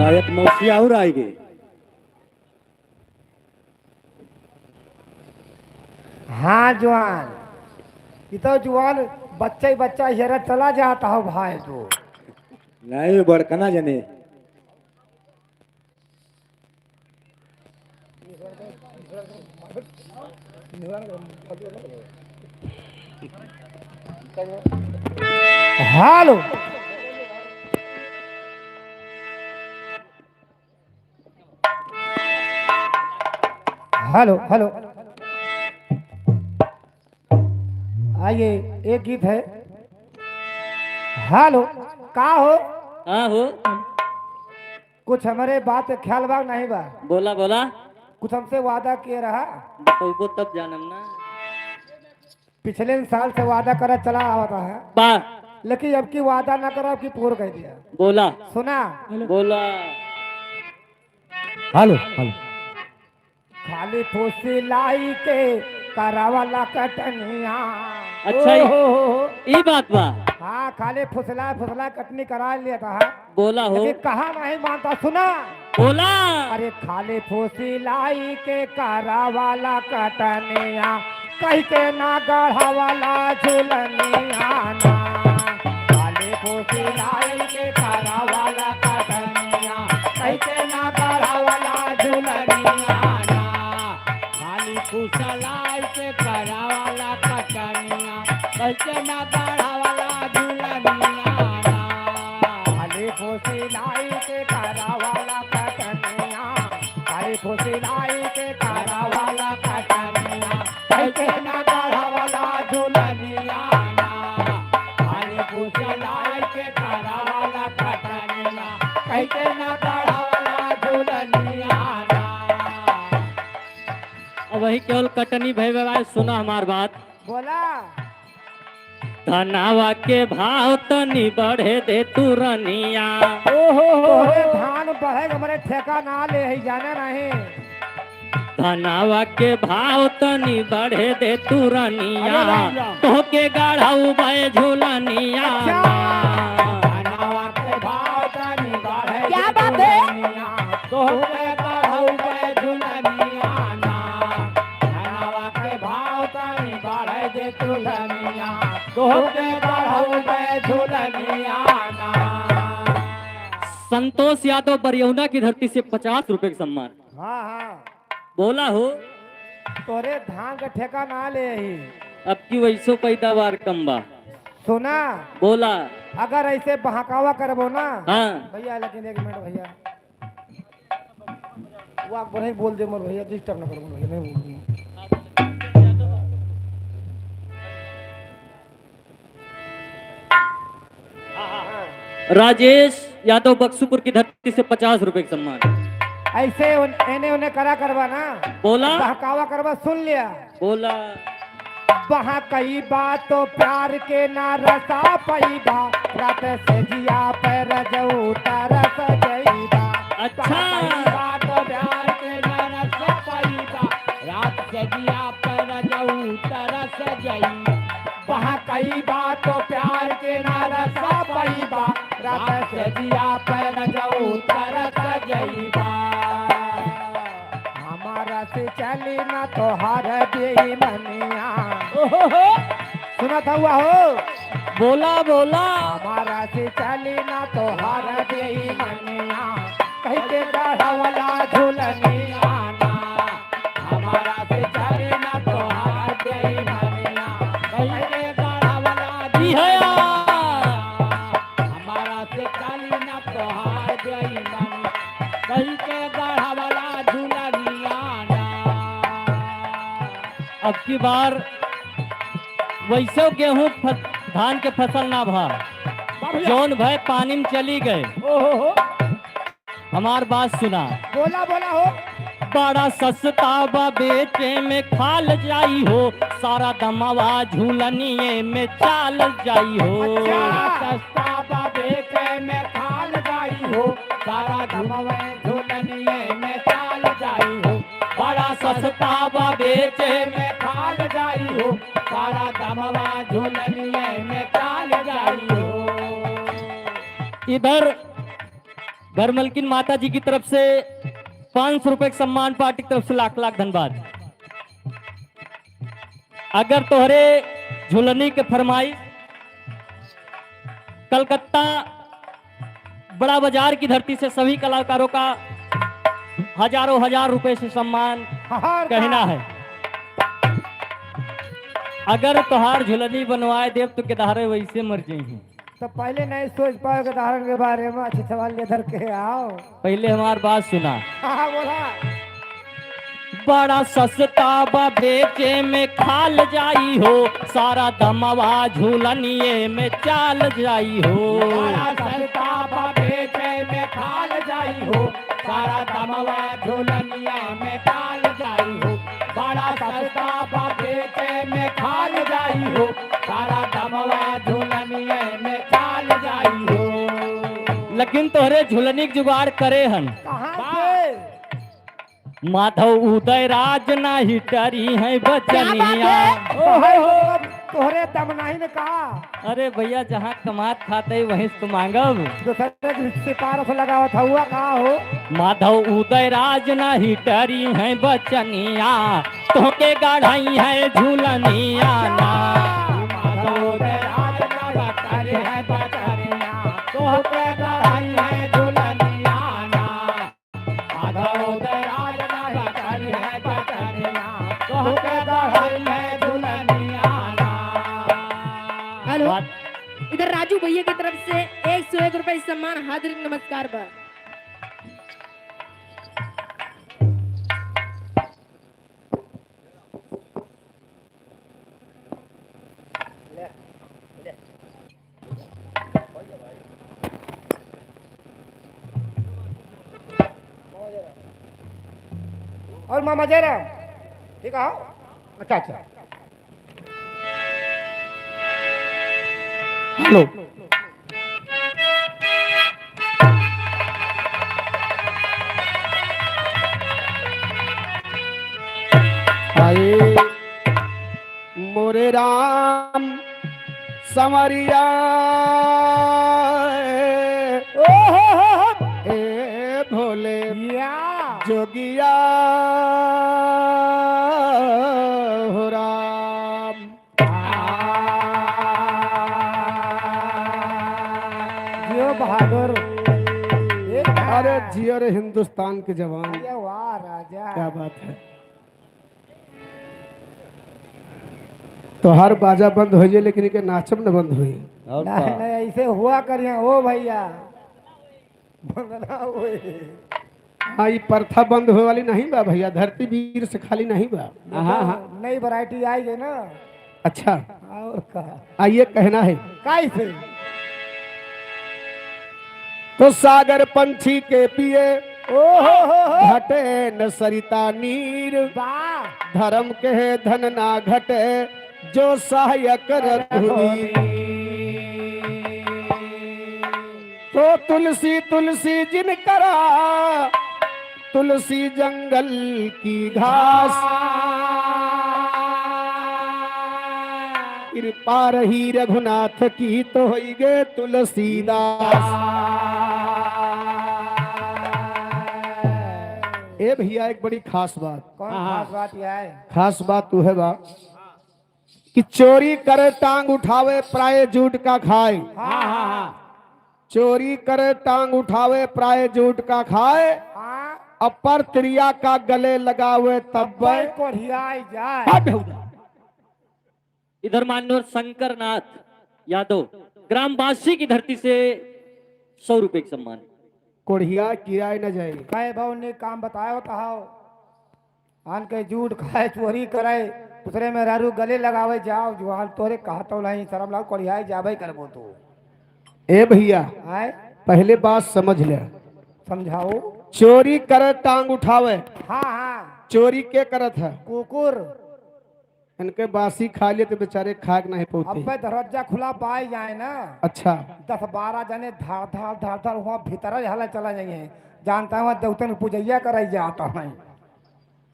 एक मौसी और आएगी। हाँ जुआन, ये तो जुआन बच्चा ही बच्चा हेरा चला जाता हो भाई तो। नहीं बड़कना जने। हेलो, हेलो हेलो, आइए एक गीत है। हेलो, का हो? हाँ हो। कुछ हमारे बात ख्याल बा नहीं बा? बोला बोला। कुछ हमसे वादा किए रहा। बतौबो तब जानम ना। पिछले साल से वादा करा चला आवता है बा, लेकिन अब की वादा ना करा, अब की पूर कह दिया। बोला। सुना? बोला। Hello hello. खाली फूसी लाई के करावाला कटनिया। अच्छा, ओ ई बात बा। हाँ, खाली फुसला फुसला कटनी करा लिया था। बोला हो। लेकिन कहा नहीं मानता। सुना? बोला। अरे खाली फूसी लाई के करावाला कटनिया, कह के ना गढ़ावाला झूलनिया ना। खाली फूसी लाई के करावाला कटनिया, कह के ना गढ़ावाला झूलनिया ना। खाली फुसलाई के करावाला कटनिया, कैसे ना गढ़ावाला झूलनिया ना। खाली फूसी लाई के करावाला कटनिया, खाली फूसी लाई के करावाला कटनिया, कह के ना गढ़ावाला झूलनिया ना। खाली फुसलाई के करावाला कटनिया, कैसे ना गढ़ावाला झूलनिया ना। अब वही केवल कटनी भय बाबा, सुना हमार बात। बोला। धनावा के भाव तनी बढ़े दे तुरनिया। तोहरे धान बढ़े हमारे ठेका ना ले है जाना नहीं। धनावा के भाव तनी बढ़े दे तुरनिया, अरे राम राम। तोहके गाढ़ाऊ बे झूलनिया। अच्छा। धनवा के भाव तनी झूलनिया ना। संतोष यादव बरियौना की धरती से 50 रुपए का सम्मान। हाँ हाँ। बोला हो। तोरे धान का ठेका ना ले ही। अब की वैसो पैदावार कम बा। सुना। बोला। अगर ऐसे बहकावा करबो ना। हाँ। भैया लेकिन एक मिनट भैया, वो आप नहीं बोल दे मोर भैया, डिस्टर्ब ना करो मोर भैया, नहीं बोल दूंगा। राजेश यादव बक्सूपुर की धरती से 50 रुपए का सम्मान। ऐसे एने उन्हें करा करवा ना। बोला। बहकावा करवा, सुन लिया। बोला। वहाँ कई बात तो प्यार के ना रसा पैदा, रात से जिया पर रजऊ तरस जईबा। अच्छा। कई बात प्यार के ना रस पैदा, रात से जिया पर जाऊ तरस जई। वहाँ कई बात तो प्यार के ना रसा पैदा, रात से जिया पर रजऊ तरस जईबा। हमारा से चली ना तो हर बेईमानिया। सुना था हुआ हो। बोला बोला। हमारा से चली ना तो हर बेईमानिया, कहीं के चढ़ावला झूलनिया ना। हमारा से चले ना तो हार बेईमानिया, कहीं के गढ़वला जी है। हमारा से चली ना तो हार बेईमानिया, कहीं के गढ़वला झूलनिया ना। अब की बार वैसे गेहूं धान के फसल ना भा, जौन भय पानी में चली गए। ओहो। हमार बात सुना। बोला बोला हो। बड़ा सस्ता बा बेचे में खाल जाई हो, सारा दमवा झूलनिए में चाल जाई हो। अच्छा। सस्ता बा बेचे में खाल जाई हो, सारा धमवे झूलनिए में चाल जाई हो। बड़ा सस्ता बा बेचे में खाल जाई हो, सारा दमवा झूलनिए में चाल जाई हो। इधर घर मलकिन माता जी की तरफ से 500 रुपए के सम्मान, पार्टी की तरफ से लाख लाख धन्यवाद। अगर तोहरे झुलनी के फरमाइश कलकत्ता बड़ा बाजार की धरती से सभी कलाकारों का हजारों हजार रुपए से सम्मान हर कहना है। अगर तोहार झुलनी बनवाए देव तो केदारे वैसे मर जाई। तो पहले नहीं सोच पाओ उदाहरण के बारे में, अच्छे सवाल लेकर के आओ। पहले हमार बात सुना। हाँ बोला। बड़ा सस्ता बा बेचे में खाल जाई हो, सारा दमवा झूलनिए में चाल जाई हो। बड़ा सस्ता बा बेचे में खाल जाई हो, सारा दमवा झूलनिया में चाल जाई हो। बड़ा सस्ता बा बेचे में खाल जाई हो, सारा दमवा झूलनिया में चाल जाई हो। लेकिन तोहरे झूलनी के जुगाड़ करे हन। कहाँ से? माधव उदय राज नाही डरी है बचनिया। ओहो, तोहरे दम नहीं न कहा। अरे भैया, जहाँ कमात खाते वहीं से तो मांगब। दूसरे के सिपारस लगावत हुआ कहा हो। माधव उदय राज नहीं डरी है बचनिया, तोके गढ़ाई है झूलनिया ना। माधव राज ना करे है बचनिया, तोहके गढ़ाई है झूलनिया ना। माधव राज ना करे है बचनिया, तोहके गढ़ाई है झूलनिया ना। हेलो, इधर राजू भैया की तरफ से 101 रुपए सम्मान, हाजिर नमस्कार बा। और मामा जयराम ठीक है? अच्छा अच्छा। हेलो। आए मोरे राम संवरिया, ओ हो, ए भोले या जोगिया हो राम। बहादुर। अरे जियो रे हिंदुस्तान के जवान। ये वाह राजा। क्या बात है। तो हर बाजा बंद हो जाए लेकिन इनके नाचब न बंद हुई। और नहीं का? नहीं, ऐसे हुआ करिए ओ भैया, बंद ना होए। हाँ, ये प्रथा बंद होए वाली नहीं बा भैया, धरती वीर से खाली नहीं बा। हाँ हाँ। नई वैरायटी आई गई ना। अच्छा। और का? आइए, कहना है कैसे? तो सागर पंछी के पिए ओ हो हो हो। घटे न सरिता नीर, वाह। धर्म के धन ना घटे जो सहायक रघुवीर। तो तुलसी तुलसी जिन करा तुलसी जंगल की घास, कृपा रही रघुनाथ की तो होई गे तुलसीदास। ए भैया, एक बड़ी खास बात। कौन खास बात यह है? खास बात तू है बा कि चोरी करे टांग उठावे प्राय झूठ का खाए। हाँ हाँ हाँ। चोरी करे टांग उठावे प्राय झूठ का खाए, हाँ। अपर त्रिया का गले लगावे तब भाई कोढ़ियाई जाए। इधर मान्यवर शंकर नाथ यादव ग्राम बासी की धरती से 100 रुपए का सम्मान। कोढ़िया किराए न जाए। कहे भाव ने काम बतायो कहो, आन के झूठ खाए चोरी करे दूसरे में रारू गले लगावे, जाओ जुआन तोरे कहतो नहीं शर्म लाग, कोढ़ियाई जाबे करबो तू। ए भैया, आए। पहले बात समझ ले। समझाओ। चोरी करे टांग उठावे। हाँ हाँ। चोरी के करत है? कुकुर। इनके बासी खा लिए तो बेचारे खाक नहीं पहुंचते। अब दरवाजा खुला पाए जाए ना। अच्छा। 10-12 जने धार धार धार धार वहाँ भीतर हला चला जाइए, जानता है वहाँ देवतन पूजैया कराई जाता है।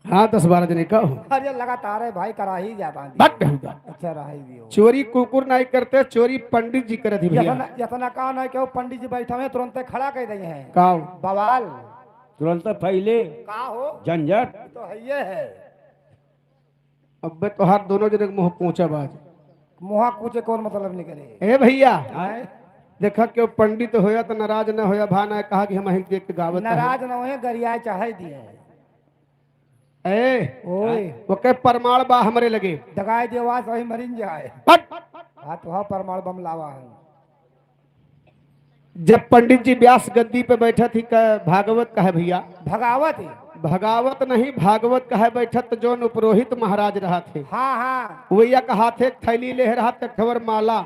हाँ, 10-12 जने का हो। अरे लगातार है भाई, करा ही जाता है। बट बेहुदा। अच्छा रहा ही भी हो। चोरी कुकुर नहीं करते, चोरी पंडित जी करत ही भैया। जतना जतना का ना कि वो पंडित जी बैठा हुए तुरंत खड़ा कर दिए हैं। काव? बवाल। तुरंत फैले का हो? झंझट। तो है ये है। अब तोहार दोनों जने के मुंह पहुंचा बाज। मुहा कुछ कौन मतलब निकले। ए भैया, आए? देखा क्यों पंडित होया तो नाराज न होया, भा ना कहा कि हम ही देख के गावत हैं। नाराज न होए, गरिया चाहे दिए। ए ओए। वो के परमाण बा हमरे लगे। दगाए देवा सही मरिन जाए। पट। हाँ तो हाँ, परमाणु बम लावा है। जब पंडित जी व्यास गद्दी पे बैठा थी भागवत का है भैया। भगावत। भगावत नहीं, भागवत का है बैठत, तो जोन उपरोहित महाराज रहा थे। हाँ हाँ। वैया का हाथ एक थैली ले रहा था खबर माला।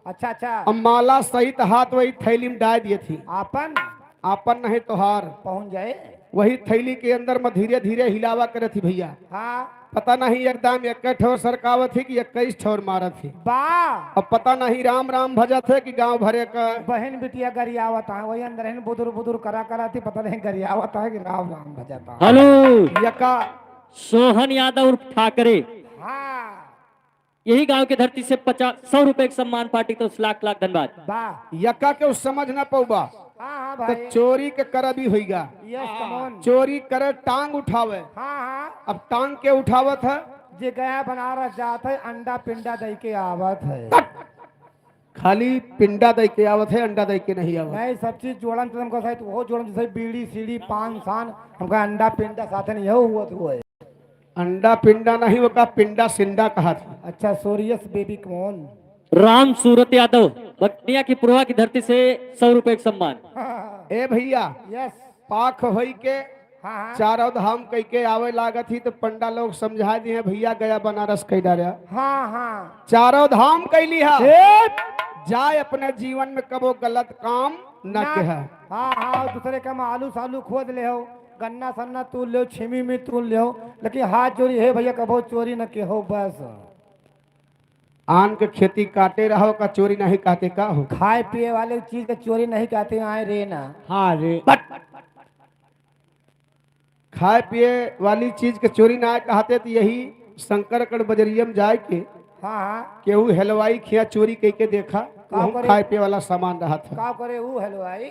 अच्छा अच्छा। अब माला सहित हाथ वही थैली में डाल दिए थी। आपन? आपन नहीं तोहार। पहुंच जाए। वही थैली के अंदर में धीरे धीरे हिलावा करे थी भैया। हाँ। पता नहीं एकदम एक ठोर सरकावत थी कि 21 ठोर मारत थी। बा। अब पता नहीं राम राम भजा थे कि गांव भरे का। बहन बिटिया गरियावत है, वही अंदर है बुदुर बुदुर करा करा थी, पता नहीं गरियावत है कि राम राम भजाता है। हेलो। यका। सोहन यादव उर्फ ठाकरे। हाँ। यही गांव की धरती से 50-100 रुपए का सम्मान पार्टी तो लाख लाख धन्यवाद। बा। यका के उस समझ ना पौबा। हाँ हाँ तो भाई। चोरी के कर भी होइगा। Yes come on. चोरी करे टांग उठावे। हाँ हाँ। अब टांग के उठावत है? जे गया बनारस जात है, अंडा पिंडा दई के आवत है। खाली पिंडा दई के आवत है, अंडा दई के नहीं आवत। नहीं, सब चीज जोड़न तो हमको साथ वो जोड़न, जैसे बीड़ी सीढ़ी पान सान, हमका अंडा पिंडा साथे नहीं हो हुआ तो है। अंडा पिंडा नहीं, वो का पिंडा सिंडा कहा था। अच्छा सोरियस बेबी कमोन। राम सूरत यादव बकनिया की पुरवा की धरती से 100 रुपए का सम्मान। ए भैया, यस। पाख होई के हाँ हाँ। चारों धाम कह के आवे लागत ही तो पंडा लोग समझा दिए भैया गया बनारस कह डारा। हाँ हाँ। चारों धाम कैली है, जाए अपने जीवन में कबो गलत काम न कह। हाँ हाँ, दूसरे कम आलू सालू खोद ले हो, गन्ना सन्ना तूल ले, छिमी में तूल ले हो, लेकिन हाथ जोड़ी हे भैया कबो चोरी न के हो बस। आन के खेती काटे रहो का चोरी नहीं काटे का हो। खाए पिए वाले चीज का चोरी नहीं कहते आए रे ना। हाँ रे। खाए पिए वाली चीज के चोरी ना कहते तो यही शंकरगढ़ बजरियम जाए के हाँ हाँ। केहू हलवाई खिया चोरी कह के देखा, वहु करे? खाए पिए वाला सामान रहा था। का करे ऊ हलवाई?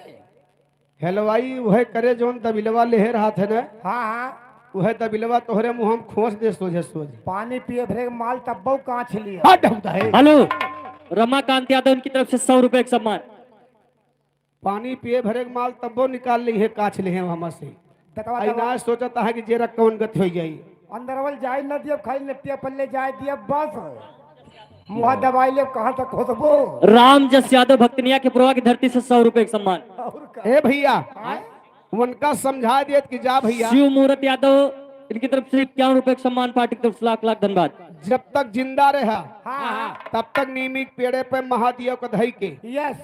हलवाई वह करे जोन दबिलवा लेहे रहा था ना। हाँ हाँ। वह दबिलवा तोहरे मुंह हम खोस दे सोझे सोझे। पानी पिए भरे माल तब्बो कांच लिया। हट होता है। हेलो। रमाकांत यादव उनकी तरफ से 100 रुपए का सम्मान। पानी पिए भरे के माल तब्बो निकाल ली है, काछ ली है हम से। दतवा आई ना सोचता है कि जेरा कौन गति हो जाई। अंदरवल जाए न दिया, खाली लटिया पल्ले जाए दिया, बस मुहा दबाई ले, कहाँ तक खोसबो। राम जस यादव भक्तनिया के पुरवा की धरती से 100 रुपए का सम्मान। और का ए भैया, उनका समझा दिए कि जा भैया। शिव मूरत यादव इनकी तरफ से 51 रुपए का सम्मान, पार्टी की तरफ से लाख लाख धन्यवाद। जब तक जिंदा रहा हाँ तब तक नीमी के पेड़े पे महादेव को धई के यस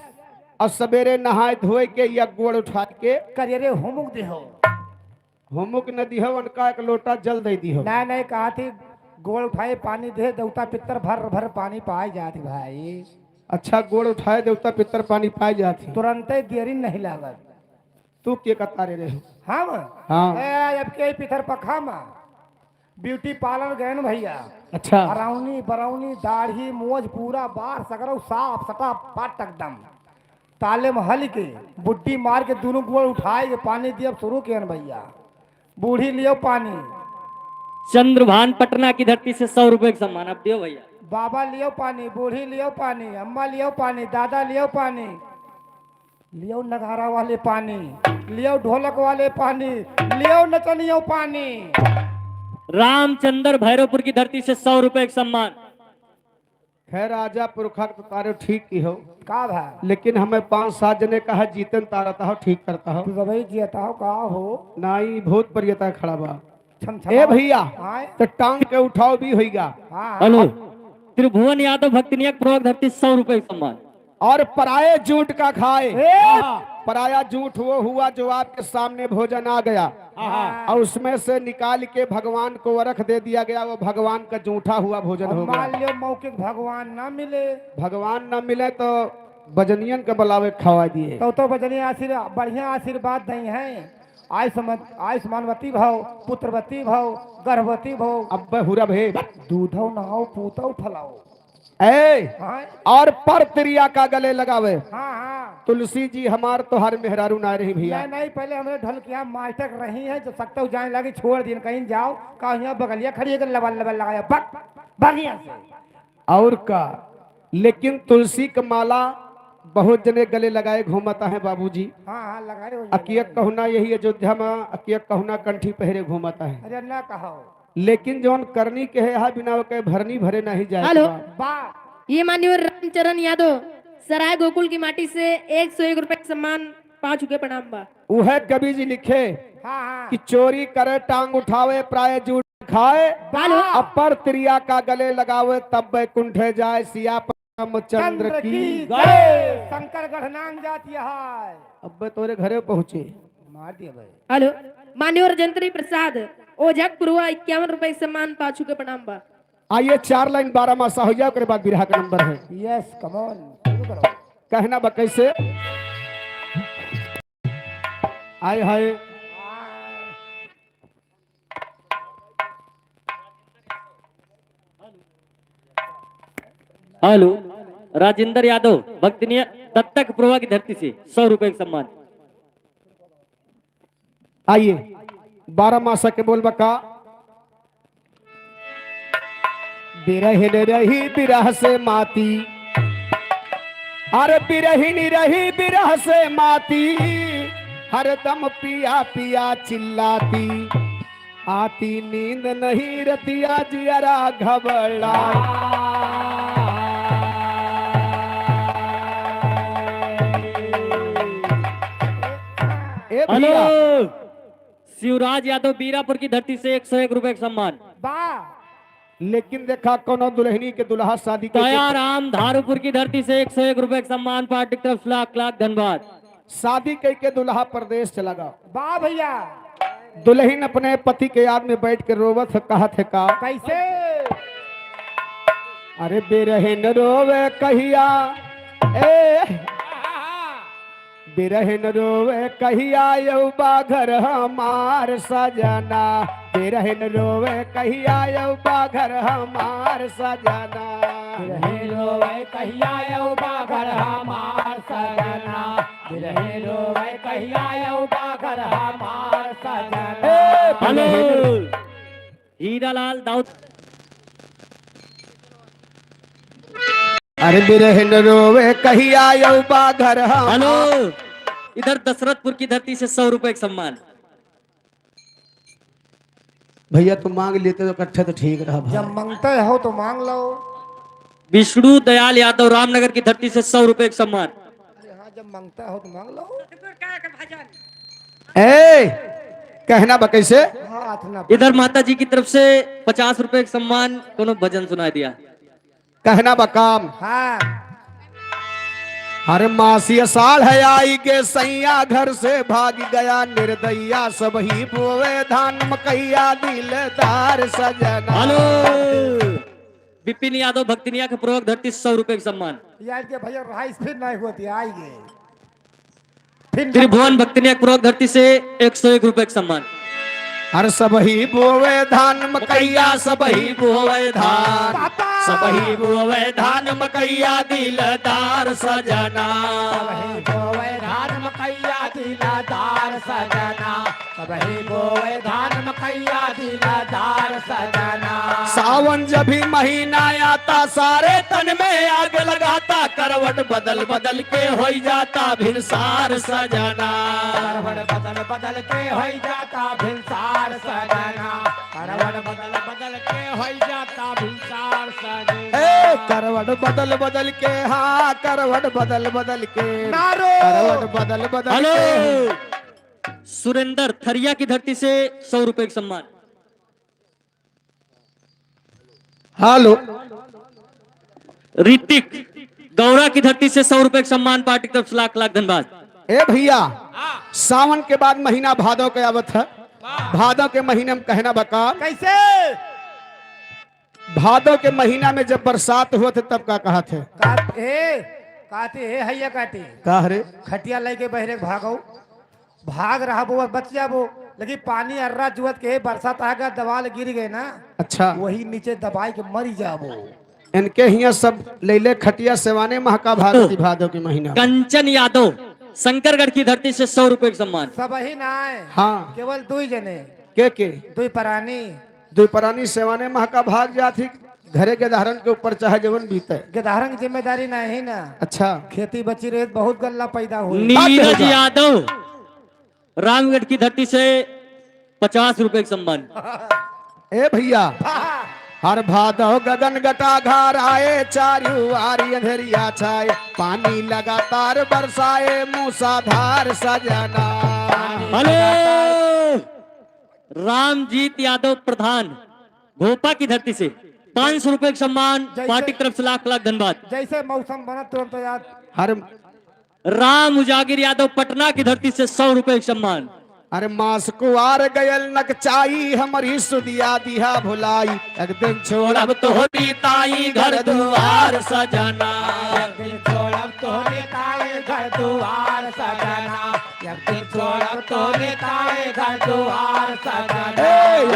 और सवेरे नहाए धोए के या गोड़ उठा के करियरे होमुक दे हो। होमुक नदी हो, उनका एक लोटा जल दे दी हो। नहीं नहीं, कहा थी गोड़ उठाए पानी दे, देवता पितर भर भर पानी पाए जाती भाई। अच्छा, गोड़ उठाए देवता पितर पानी पाए जाती। तुरंत देरी नहीं लागत। तू के कतारे रहे हो? हम हाँ। ए, अब के पितर पखा मा ब्यूटी पार्लर गए न भैया। अच्छा। अराउनी बरौनी दाढ़ी मोज पूरा बार सकरो साफ सटा पाट एकदम ताले में हल के बुड्ढी मार के दोनों गोड़ उठाए के पानी दिया शुरू किया न भैया, बूढ़ी लियो पानी। चंद्रभान पटना की धरती से 100 रुपए का सम्मान, अब दियो भैया। बाबा लियो पानी, बूढ़ी लियो पानी, अम्मा लियो पानी, दादा लियो पानी, लियो नगारा वाले पानी, लियो ढोलक वाले पानी, लियो नचनियो पानी। रामचंद्र भैरवपुर की धरती से 100 रुपए का सम्मान। खैर आजा पुरखा के तो तारे ठीक की हो। का भाई? लेकिन हमें 5-7 जने कहा जीतन तारता हो, ठीक करता हो। तू दवाई जियता हो का हो? नाई बहुत परियता खड़ा बा। छम छम। ए भैया, आए। तो टांग के उठाओ भी होइगा। हाँ। हेलो, त्रिभुवन यादव भक्तनिया की धरती 100 रुपए का सम्मान। और पराये झूठ का खाए, पराया झूठ वो हुआ जो आपके सामने भोजन आ गया और उसमें से निकाल के भगवान को रख दे दिया गया, वो भगवान का जूठा हुआ भोजन हो गया। मान लियो मौके भगवान ना मिले। भगवान न मिले तो बजनियन के बुलावे खवा दिए। तो बजनी आशीर्वाद, बढ़िया आशीर्वाद नहीं है। आयुष्मानवती भव, पुत्रवती भव, गर्भवती भव। अब हुरा भे दूधो नहाओ पूतो फलाओ। ए हाँ। और पर त्रिया का गले लगावे। हाँ हाँ। तुलसी जी हमार तो हर मेहरारू ना रही भैया। नहीं नहीं, पहले हमें ढोलकिया मास्टर रही है, जब सकते जाने लगी छोड़ दिन, कहीं जाओ कहीं यहाँ बगलिया खड़ी है, लबल लबल लगाया बक बगिया से। और का लेकिन तुलसी का माला बहुत जने गले लगाए घूमता है बाबूजी। हाँ हाँ, लगाए हो। अकियक कहुना यही अयोध्या में अकियक कहुना कंठी पहरे घूमता है। अरे ना कहो। लेकिन जौन करनी के है यहाँ बिना के भरनी भरे नहीं जाए। हेलो। बा ये माननीय रामचरण यादव सराय गोकुल की माटी से 101 रुपए का सम्मान पा चुके, प्रणाम बा। वह कवि जी लिखे हाँ हाँ कि चोरी करे टांग उठावे प्राय जूठ खाए, अपर त्रिया का गले लगावे तब बैकुंठे जाए। सिया चंद्र की जय, शंकर गढ़नांग जाती है। अब तोरे घरे पहुंचे। मार दिया भाई। हेलो, माननीय जंत्री प्रसाद ओझक पुरवा 51 रुपए का सम्मान पा चुके, प्रणाम बा। आइए 4 लाइन 12 मासा हो जाए, ओकरे बाद बिरहा का नंबर है। यस कम ऑन, शुरू करो। कहना बा कैसे आए हाय। हेलो, राजेंद्र यादव भक्तनिया दत्तक पुरवा की धरती से 100 रुपए का सम्मान। आइए 12 मासा के बोल बका बिरहिन रही बिरह से माती, अरे बिरहिन रही बिरह से माती, हरदम पिया पिया चिल्लाती, आती नींद नहीं रतिया जियरा घबरा। ए हेलो, भैया, शिवराज यादव बीरापुर की धरती से 101 रुपए का सम्मान। बा लेकिन देखा कोनो दुल्हनी के दुल्हा शादी के दयाराम धारूपुर की धरती से 101 रुपए का सम्मान, पार्टी की तरफ से लाख लाख धन्यवाद। शादी कह के दुल्हा परदेश चला गया। बा भैया। दुल्हन अपने पति के याद में बैठ के रोवत है, कहत है का कैसे? अरे बिरहन रोवे कहिया, ए बिरहन रोवे कहिया यौबा घर हमार सजना, बिरहन रोवे कहिया यौबा घर हमार सजना, बिरहे रोवे कहिया यौबा घर हमार सजना, बिरहे रोवे कहिया यौबा घर हमार सजना। ए हेलो, बिरहन हीरालाल दाऊद। अरे बिरहन रोवे कहिया यौबा घर हेलो, हमार। इधर दशरथपुर की धरती से 100 रुपए का सम्मान। भैया तुम मांग लेते तो इकट्ठे तो ठीक रहा भाई। जब मांगते हो तो मांग लो। विष्णु दयाल यादव रामनगर की धरती से 100 रुपए का सम्मान। अरे हाँ, जब मांगता हो तो मांग लो। ए कहना बा कैसे? हाँ हाथ ना। इधर माता जी की तरफ से 50 रुपए का सम्मान। कोनो भजन सुना दिया। कहना बा काम। हाँ। अरे मासी साल है आई के सैया घर से भाग गया निर्दैया, सब ही बोवे धान मकैया दिलदार सजना। हेलो विपिन यादव भक्तिनिया के पूर्वक धरती 100 रुपए का सम्मान। यार के भैया राइस फिर नहीं होती आई गए फिर। त्रिभुवन भक्तिनिया पूर्वक धरती से 101 रुपए का सम्मान। हर सब ही बोवे धान मकैया, सब ही बोवे धान, सब ही बोवे धान मकैया दिलदार सजना। सबही बोवे धान मकैया दिलदार सजना, सबही बोवे धान मकैया दिलदार सजना। सावन जब भी महीना आता सारे तन में आग लगाता, करवट बदल बदल के हो जाता भिनसार सजना। करवट बदल बदल के हो जाता भिनसार सजना, करवट बदल बदल के हो जाता भिनसार सजना। ए करवट बदल बदल के, हाँ करवट बदल बदल के, नारो। करवट बदल बदल हेलो के। सुरेंद्र थरिया की धरती से 100 रुपए का सम्मान। हेलो ऋतिक गौरा की धरती से 100 रुपए का सम्मान। पार्टी की तरफ से लाख लाख धन्यवाद। ए भैया, सावन के बाद महीना भादव के आवत है। भादव के महीने में कहना बका कैसे? भादव के महीना में जब बरसात हुआ थे तब का कहा थे? काते हे हैया काटे। का रे? खटिया लेके बहरे भागो, भाग रहा वो बच जाबो, लेकिन पानी अर्रा जुअत के बरसात आगा दवाल गिर गए ना। अच्छा। वही नीचे दबाई के मरी जाबो। इनके हिया सब लैले खटिया सेवाने महका भागती भादव के महीना में। कंचन यादव शंकरगढ़ की धरती से 100 रुपए का सम्मान। सब ही ना आए। हाँ। केवल दुई जने। के दुई प्राणी। दुई प्राणी सेवाने महका भाग जाती घरे के धारण के ऊपर चाहे जवन बीते। गधारन की जिम्मेदारी नहीं ना। अच्छा। खेती बची रहे तो बहुत गल्ला पैदा हुई। नीरज यादव रामगढ़ की धरती से 50 रुपए का सम्मान। ए भैया, हर भादव गगन गटा घर आए, चारू आरी अंधेरिया छाए, पानी लगातार बरसाए मूसाधार सजना। हेलो रामजीत यादव प्रधान घोपा की धरती से 500 रुपए का सम्मान। पार्टी की तरफ से लाख लाख धन्यवाद। जैसे मौसम बना तुरंत याद। हर राम उजागिर यादव पटना की धरती से 100 रुपए का सम्मान। अरे मास कुआर गयल नकचाई, हमारी सुदिया दिहा भुलाई, एक दिन छोड़ब तोहरी ताई घर दुआर सजना। एक दिन छोड़ब तोरे ताए घर दुआर सजना, एक दिन छोड़ब तोरे ताए घर दुआर सजना।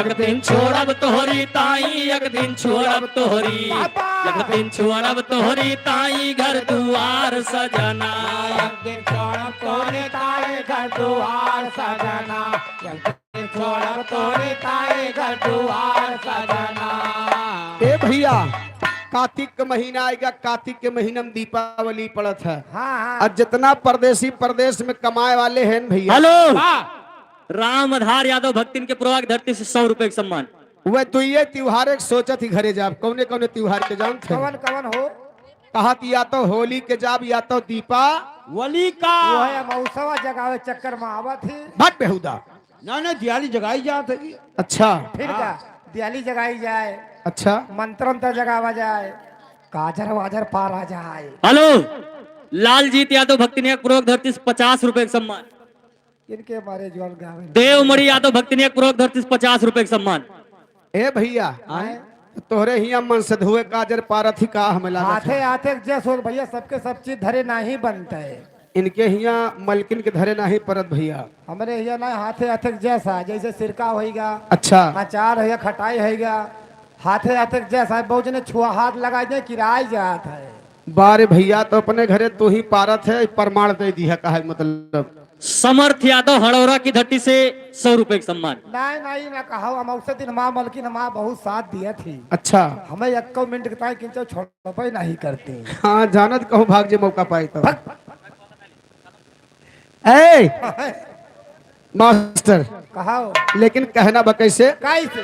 एक दिन छोड़ब तोहरी ताई, एक दिन छोड़ब तोहरी, एक दिन छोड़ब तोहरी ताई घर दुआर सजना। एक दिन छोड़ब तोरे ताए घर दुआर सजना, एक दिन छोड़ब तोरे ताए घर दुआर सजना। ए भैया, कार्तिक के महीना आएगा, कार्तिक के महीने में दीपावली पड़त है। हाँ हाँ। और जितना परदेसी परदेश में कमाए वाले हैं भैया। हेलो राम आधार यादव भक्तिन के प्रवाह की धरती से 100 रुपए का सम्मान। वह दुइये त्योहार एक सोचत ही घरे जाब, कौने कौने त्योहार के जान थे? कवन कवन हो? कहा या तो होली के जाब या तो दीपा वली का। वो है मौसवा जगावे चक्कर में आवत ही। भट बेहुदा। ना ना, दियाली जगाई जात है। अच्छा। फिर का दियाली जगाई जाए। अच्छा। मंत्र अंतर जगावा जाए, काजर वाजर पारा जाए। हेलो लालजीत यादव भक्तिनिया पूर्वक धरती से 50 रुपए का सम्मान। इनके मारे ज्वाल गावे। देवमणि यादव भक्तिनिया पूर्वक धरती से 50 रुपए का सम्मान। ए भैया, तोहरे हिया मन से धुए काजर पारथी का हमें लागत हाथे है। हाथे जस हो भैया, सबके सब चीज धरे नहीं बनते है। इनके हिया मलकिन के धरे नहीं परत भैया। हमरे हिया ना हाथे हाथे जैसा, जैसे सिरका होएगा। अच्छा। अचार होएगा, खटाई होएगा, हाथे हाथे जैसा। बहुत जने छुआ हाथ लगाए दे किराए जात है। बारे भैया, तो अपने घरे तू ही पारत है, प्रमाण दे दिया कहा मतलब। समर्थ यादव हड़ौरा की धरती से 100 रुपए का सम्मान। नहीं नहीं ना कहा, हम औसे दिन माँ मलकिन माँ बहुत साथ दिया थी। अच्छा। हमें 1 मिनट के ताई किंचो छोड़ नहीं करते। हाँ जानत कहूँ भाग जे मौका पाई तो। ए मास्टर, कहा लेकिन कहना बा कैसे? कैसे?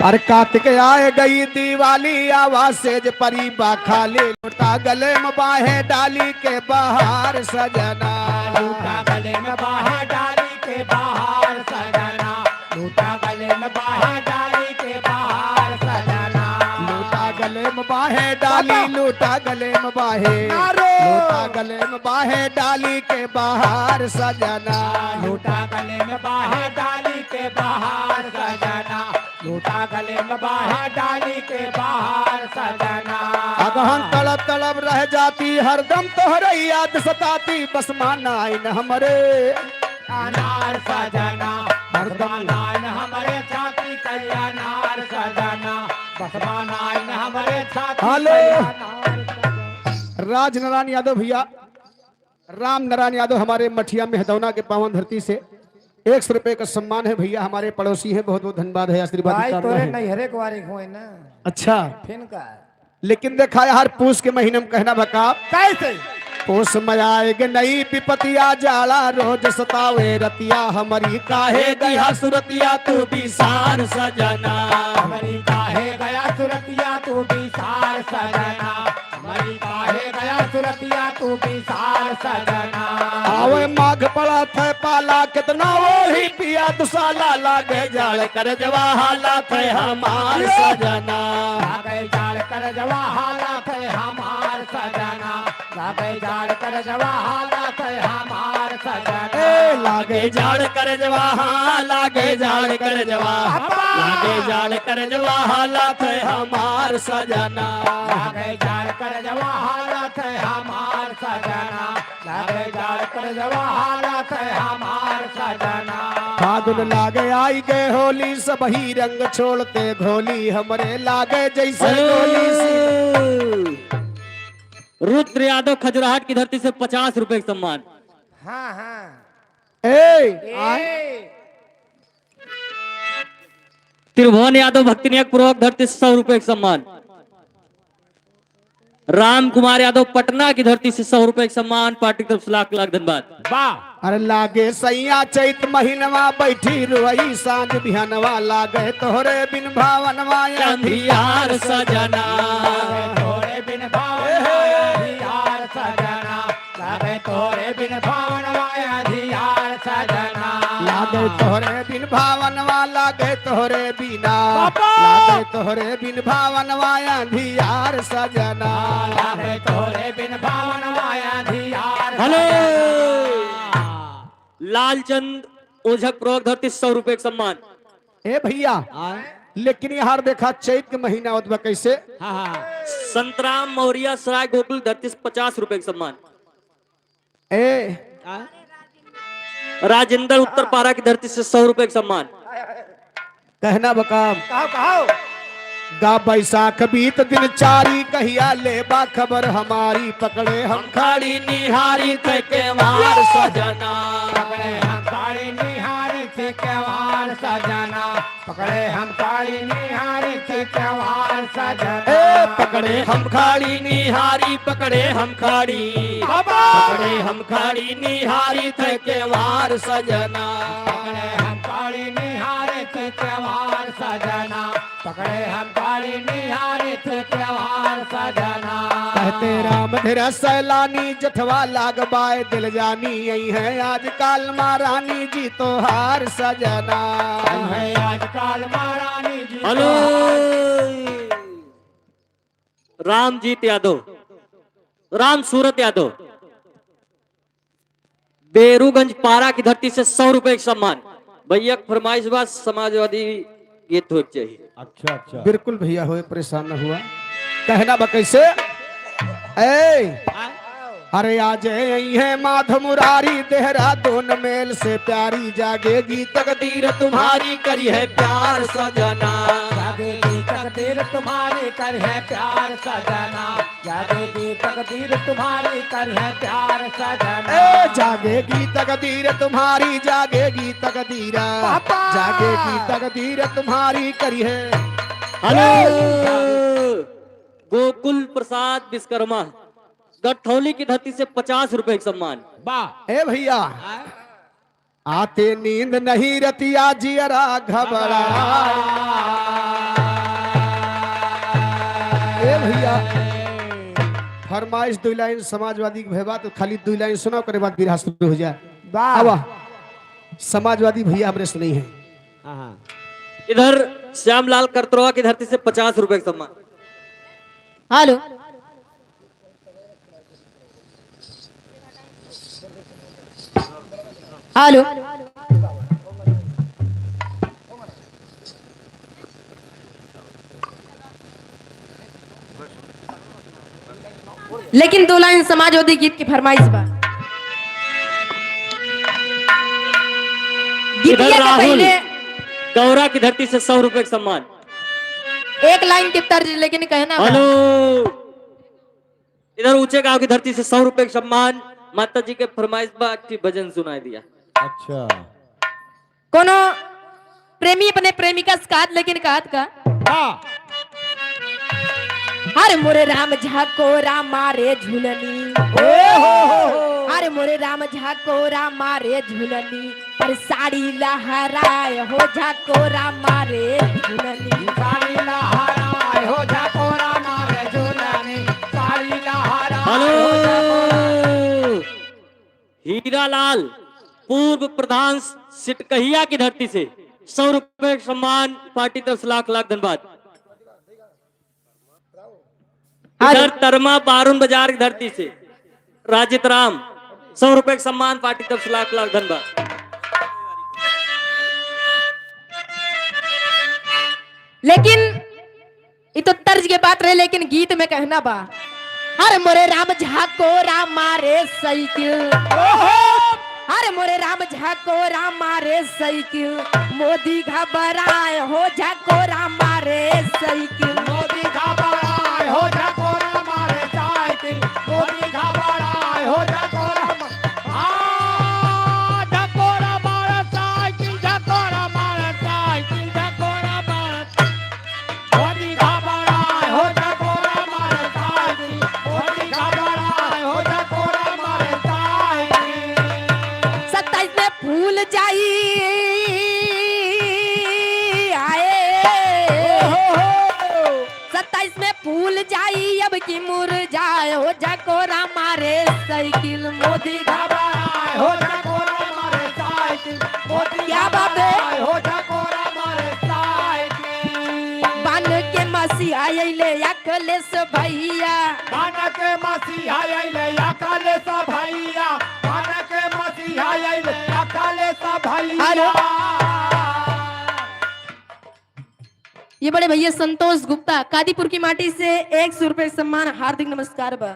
अरे कार्तिक आए गई दिवाली आवा सेज परी बा खाली लुटा गले में बाहे डाली के बाहर सजना। लूटा गले में बाहा डाली के बाहर सजना। लूटा गले में बाहा डाली के बाहर सजना। लूटा गले में बाहे डाली, लूटा गले में बाहे, लूटा गले में बाहे डाली के बाहर सजना। लूटा गले में बाहा डाली के बाहर सजना। लूटा गले में बाहा डाली के बाहर सजना। अगहन तड़प तड़प रह जाती, हरदम तोहरे याद सताती, बस माना इन हमरे अनार सजना। हरदम नान हमारे छाती कल्याणार सजना। बसमा नाइन हमारे छाती हेलो। कल्याणार सजना। राज नारायण यादव भैया, राम नारायण यादव हमारे मठिया मेहदौना के पावन धरती से 100 रुपए का सम्मान है भैया, हमारे पड़ोसी हैं, बहुत बहुत धन्यवाद है, आशीर्वाद की भाई कामना तोरे है। नैहरे के वारी हुए ना। अच्छा, फिन का लेकिन देखा यार पूस के महीने में कहना बका कैसे? पूस में आएग नई विपतिया, जाला रोज सतावे रतिया, हमारी काहे गया सुरतिया तू बिसार सजना। हमारी काहे गया सुरतिया तू बिसार सजना। हमारी काहे गया सुरतिया तू बिसार सजना। आवे माघ पड़ा थे पाला, कितना वो ही पिया दुसाला, लागे जाल कर जवाहाला थे हमार सजना। लागे जाल कर जवाहाला थे हमार सजना। लागे जाल कर जवाहाला थे हमार सजना। ए लागे जाड़ कर जवाहा, लागे जाड़ कर जवाहा, लागे जाड़ कर जवाहा थे हमार सजना। लागे जाल कर जवाहाला थे हमार सजना। लागे जाल कर जवाहाला थे हमार सजना। फागुन लागे आई गए होली, सब ही रंग छोड़ते घोली, हमरे लागे जैसे गोली सी। रुद्र यादव खजुराहट की धरती से 50 रुपए का सम्मान। हाँ हाँ। ए ए त्रिभुवन यादव भक्तिनियक पूर्वक धरती से 100 रुपए का सम्मान। राम कुमार यादव पटना की धरती से 100 रुपए का सम्मान। पार्टी की तरफ से लाख लाख धन्यवाद। वाह। अरे लागे सैया चैत महीनवा, बैठी रुई सांझ बिहनवा, लागे तोहरे बिन भावनवा अंधियार सजना। तोरे बिन भावन माया धियार सजना। लागे तोरे बिन भावन माया धियार सजना। लागे तोहरे बिन भावनवा, लागे तोहरे बिना, लागे तोहरे बिन भावनवा अंधियार सजना। लागे तोरे बिन भावन माया धियार। हेलो। लालचंद ओझक पूर्वक धरती 100 रुपए का सम्मान। ए भैया, लेकिन यहाँ देखा चैत के महीना होत बा कैसे? संतराम मौर्य सराय गोकुल धरती से 50 रुपए का सम्मान। ए राजेंद्र उत्तर पारा की धरती से 100 रुपए का सम्मान। कहना बकाम कहो कहो। गा बैसाख बीत दिन चारी, कहिया ले बा खबर हमारी, पकड़े हम खाड़ी निहारी थे केवार सजना। पकड़े हम काली निहारी थे केवार सजना। पकड़े हम काली निहारी थे केवार सजना। ए पकड़े हम खाड़ी निहारी, पकड़े हम खाड़ी, पकड़े हम खाड़ी निहारी थे केवार सजना। पकड़े हम काली निहारी थे केवार सजना। पकड़े हम काली निहारी थे केवार सजना। कहते राम धीरा सैलानी, जठवा लाग बाय दिल जानी, यही है आज काल महारानी जी तोहार सजना। है आजकल महारानी जी। हेलो। रामजीत यादव, राम सूरत यादव बेरूगंज पारा की धरती से 100 रुपए का सम्मान। भैया के फरमाइश बा समाजवादी गीत हो चाहिए। अच्छा अच्छा। बिल्कुल भैया होए परेशान न हुआ। कहना बा कैसे? ए अरे आज आई है माधव मुरारी, देहरादून मेल से प्यारी, जागेगी तकदीर तुम्हारी करी है प्यार सजना। जागेगी तकदीर तुम्हारी कर है प्यार सजना। जागेगी तकदीर तुम्हारी कर है प्यार सजना। ए जागेगी तकदीर तुम्हारी, जागेगी तकदीर, जागेगी तकदीर तुम्हारी करी है। हेलो। गोकुल प्रसाद विश्वकर्मा गठौली की धरती से 50 रुपए का सम्मान। वाह। ए भैया, आते नींद नहीं रतिया जियरा घबरा। ए भैया, फरमाइश 2 लाइन समाजवादी के भेबा तो खाली 2 लाइन सुना करे बाद बिरहा शुरू हो जाए। वाह। अब समाजवादी भैया हमरे से नहीं है। इधर श्यामलाल करतरवा की धरती से 50 रुपए का सम्मान। हेलो। हेलो। लेकिन 2 लाइन समाजवादी गीत की फरमाइश बा। इधर गीतिया के राहुल पहले गौरा की धरती से 100 रुपए का सम्मान। 1 लाइन के तर्ज, लेकिन कहना बा। हेलो। इधर ऊंचे गांव की धरती से 100 रुपए का सम्मान। माता जी के फरमाइश बा की भजन सुनाई दिया। अच्छा। कोनो प्रेमी अपने प्रेमिका से कहत, लेकिन कहत का, अरे मोरे राम झाकोरा मारे झूलनी, अरे मोरे राम झाकोरा मारे झूलनी, पर साड़ी लहराए हो झाकोरा मारे झूलनी। साड़ी लहराए हो झाकोरा मारे झूलनी, साड़ी लहराए। हेलो। हीरालाल पूर्व प्रधान सिटकहिया की धरती से 100 रुपए सम्मान पार्टी तरफ से लाख लाख धन्यवाद। इधर तरमा बारून बाजार की धरती से राजित राम 100 रुपए का सम्मान पार्टी तरफ से लाख लाख धन्यवाद। लेकिन ये तो तर्ज के बात रहे, लेकिन गीत में कहना बा, अरे मोरे राम झाकोरा मारे साइकिल, अरे मोरे राम झाकोरा मारे साइकिल, मोदी घबराए हो झाकोरा मारे साइकिल। मोदी घबराए हो झाकोरा मारे साइकिल, मोदी घबराए हो झाकोरा झाकोरा मारे साइकिल, झाकोरा मारे साइकिल, झाकोरा मारे, मोदी घबराए हो झाकोरा मारे साइकिल, मोदी घबराए हो झाकोरा मारे साइकिल। 27 में फूल जाई आए, 27 में फूल जाई अब की मुरझाए हो झाकोरा मारे साइकिल, मोदी घबराए हो झाकोरा मारे साइकिल, मोदी क्या बात है? घबराए हो झाकोरा मारे साइकिल। बन के मसीहा अइले अखिलेश भैया, बन के मसीहा अइले अखिलेश भैया, बन के मसीहा अइले अखिलेश भैया। ये बड़े भैया संतोष गुप्ता कादीपुर की माटी से 100 रुपए सम्मान, हार्दिक नमस्कार बा।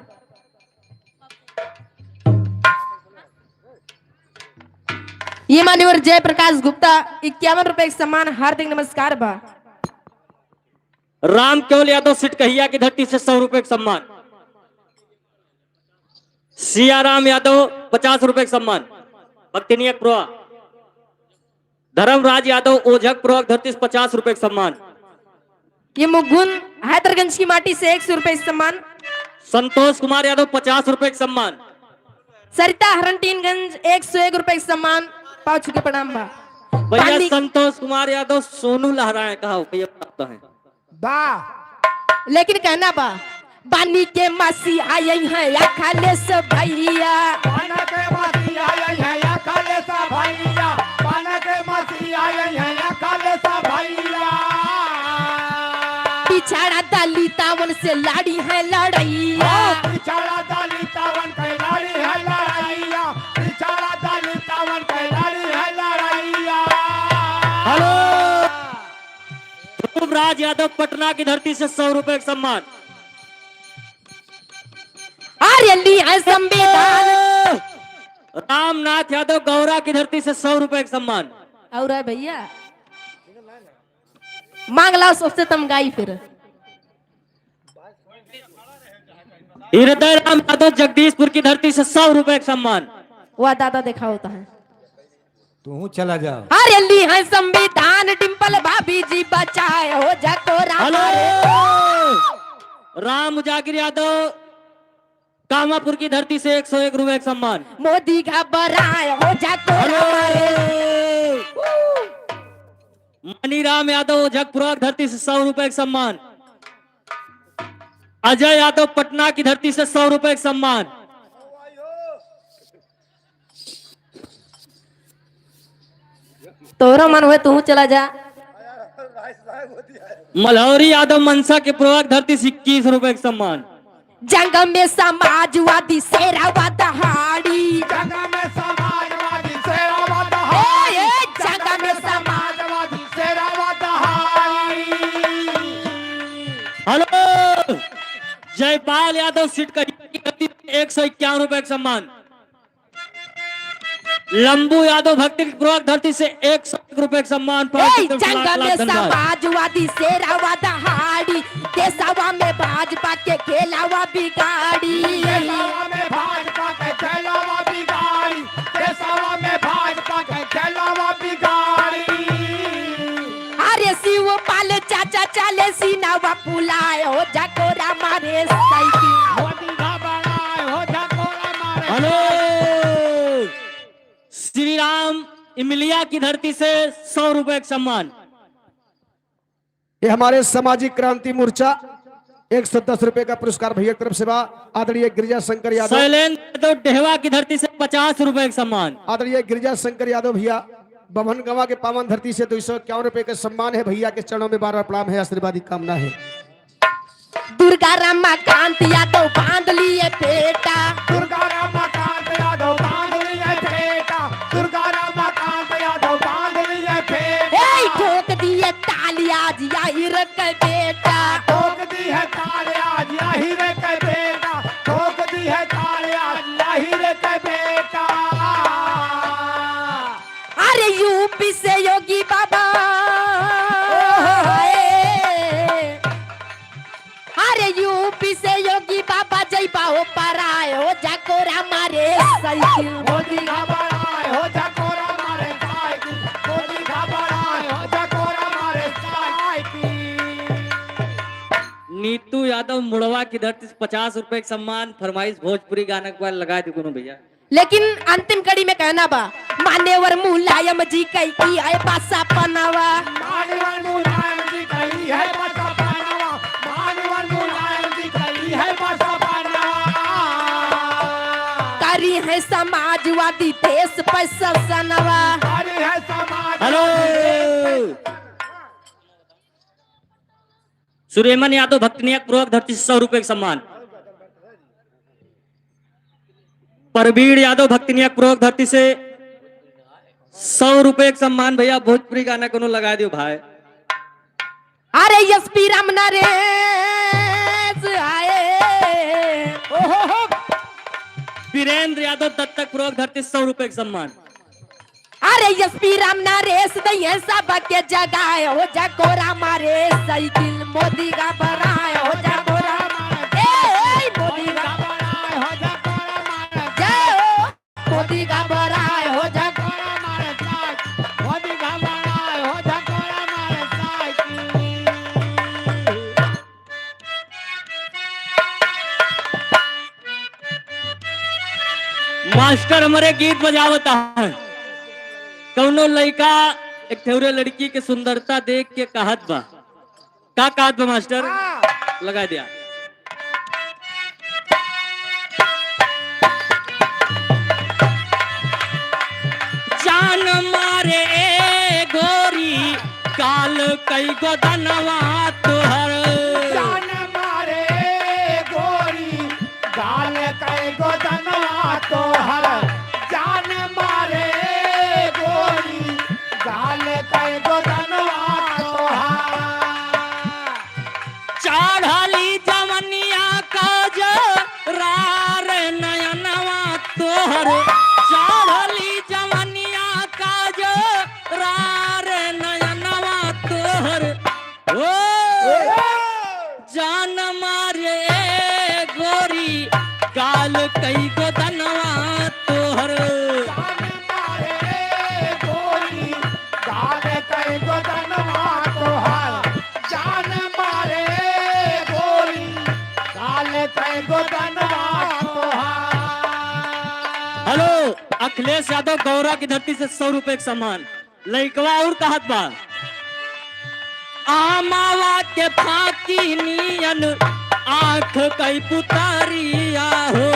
ये मान्यवर जयप्रकाश गुप्ता 51 रुपए सम्मान, हार्दिक नमस्कार बा। राम केवल यादव सिटकहिया की धरती से 100 रुपए का सम्मान। सियाराम यादव 50 रुपए का सम्मान। भक्तिनिया प्रोहा। धर्मराज यादव ओझक प्रोहा की धरती से 50 रुपए का सम्मान। ये मुगुन हैदरगंज की माटी से 100 रुपए सम्मान। संतोष कुमार यादव 50 रुपए का सम्मान। सरिता हरनटीनगंज 101 रुपए सम्मान, पाँव छू के प्रणाम बा। भैया संतोष कुमार यादव सोनू लहराए कहा भैया प्राप्त है। वाह। लेकिन कहना बा, बानी के मासी आई है अखिलेश भैया, बन के मासी आई है अखिलेश भैया, बन के मासी आई है अखिलेश भैया। पिछड़ा दाली तावन से लाड़ी है लड़ैया, पिछड़ा दाली तावन के लाड़ी है लड़ैया, पिछड़ा दाली तावन के लाड़ी है लड़ैया। हेलो। ध्रुवराज यादव पटना की धरती से 100 रुपए का सम्मान। अरे ली है संविधान। रामनाथ यादव गौरा की धरती से 100 रुपए का सम्मान। और है भैया मांग लाओ सबसे तम गाई फिर। हृदय राम यादव जगदीशपुर की धरती से 100 रुपए का सम्मान। वह दादा देखा होता है। तू चला जाओ। अरे ली है संविधान डिम्पल भाभी जी बचाए हो जको राम। हेलो। राम उजागिर यादव कामापुर की धरती से 101 रुपए का सम्मान। मोदी घबराए हो जाकोरा मारे। मनीराम यादव जगपुरा की धरती से 100 रुपए का सम्मान। अजय यादव पटना की धरती से 100 रुपए का सम्मान। तोरो मन हुए तू चला जा। मल्हौरी यादव मनसा के पूर्वक धरती से 21 रुपए का सम्मान। जंग में समाजवादी शेरावा दहाड़ी। जंग में समाजवादी शेरावा ए, दहाड़ी। ए, जंग में समाजवादी शेरावा दहाड़ी। हेलो, जयपाल यादव सिटकहिया की धरती से 151 रुपए का सम्मान। लंबू यादव भक्ति की पूर्वक धरती से 101 रुपए का सम्मान। ए, पार्टी की तरफ से जंग लाख में लाख धन्यवाद। समाजवादी शेरावा दहाड़ी, देशवा में भाजपा के खेलावा बिगाड़ी। देशवा में भाजपा के चलावा बिगाड़ी, देशवा में भाजपा के चलावा बिगाड़ी। अरे शिव पाल चाचा चाले सीनावा फुलाए हो जाकोरा मारे साइकिल। मोदी घबराए हो झकोरा मारे। हेलो, श्री राम इमलिया की धरती से 100 रुपए का सम्मान। ये हमारे सामाजिक क्रांति मोर्चा 110 रुपए का पुरस्कार भैया की तरफ से बा। आदरणीय गिरिजा शंकर यादव। शैलेंद्र यादव डेहवा की धरती से 50 रुपए का सम्मान। आदरणीय गिरिजा शंकर यादव भैया बभनगवा के पावन धरती से 251 रुपए का सम्मान है। भैया के चरणों में बार बार प्रणाम है, आशीर्वादी कामना है। दुर्गा रामा कांत यादव बांध लिए बेटा। दुर्गा रामा कांत यादव बांध लिए बेटा, दुर्गा रामा कांत यादव बांध लिए बेटा। ए ठोक दिए तालियां जिया हिरक बेटा। ठोक दी है तालियां जिया हीरे के बेटा, ठोक दी है तालियां जिया हीरे के बेटा। अरे यूपी से योगी बाबा आए। अरे यूपी से योगी बाबा जय बाहो पराए हो जाकोरा मारे साइकिल। मोदी घबराए हो झकोरा मारे साइकिल, मोदी घबराए हो झकोरा मारे साइकिल। नीतू यादव मुड़वा की धरती से 50 रुपए का सम्मान। फरमाइश भोजपुरी गाना के बाद लगा दी कोनो भैया। लेकिन अंतिम कड़ी में कहना बा, मान्यवर मुलायम जी कई की आए पासा पनावा। मानवर मुलायम जी कही है बसा पानावा, मानवर मुलायम जी कही है बसा पानावा। करी है समाजवादी देश पर सनवा। अरे है समाज। हेलो, सुरेमन यादव भक्तनिया पूर्वक धरती से 100 रुपए का सम्मान। परवीर यादव भक्तनिया पूर्वक धरती से 100 रुपए का सम्मान। भैया भोजपुरी गाना कोनो लगा दियो भाई। अरे एसपी राम नरेश आए। वीरेंद्र यादव दत्तक पूर्वक धरती से 100 रुपए का सम्मान। अरे एसपी राम नरेश दइए सब के जगाए हो जकोरा मारे साइकिल। मोदी का बराए हो जकोरा मारे, ए, ए, मोदी का घबराए हो झकोरा मारे। जय हो, मोदी का बराए हो झकोरा मारे साइकिल, मोदी घबराए हो झकोरा मारे साइकिल। मास्टर हमारे गीत बजावता है। कौनो लड़का एक ठेवरे लड़की के सुंदरता देख के कहत बा, का कहत बा मास्टर? लगा दिया। जान मारे गोरी काल कई गोदनवा तोहर। जान मारे गोरी गाल कई गोदनवा तोहर, जान मारे गोरी गाल कई गोदनवा तोहर। चढ़ली जवनिया काज रार नयनवा तोहर, चढ़ली जवनिया काज रार नयनवा तोहर, ओ जान मारे गोरी काल कई गोदनवा। अखिलेश यादव गौरा की धरती से 100 रुपए के सम्मान। लइकवा और कहत बा, आमावा के फाकी नियन आंख कई पुतारिया हो।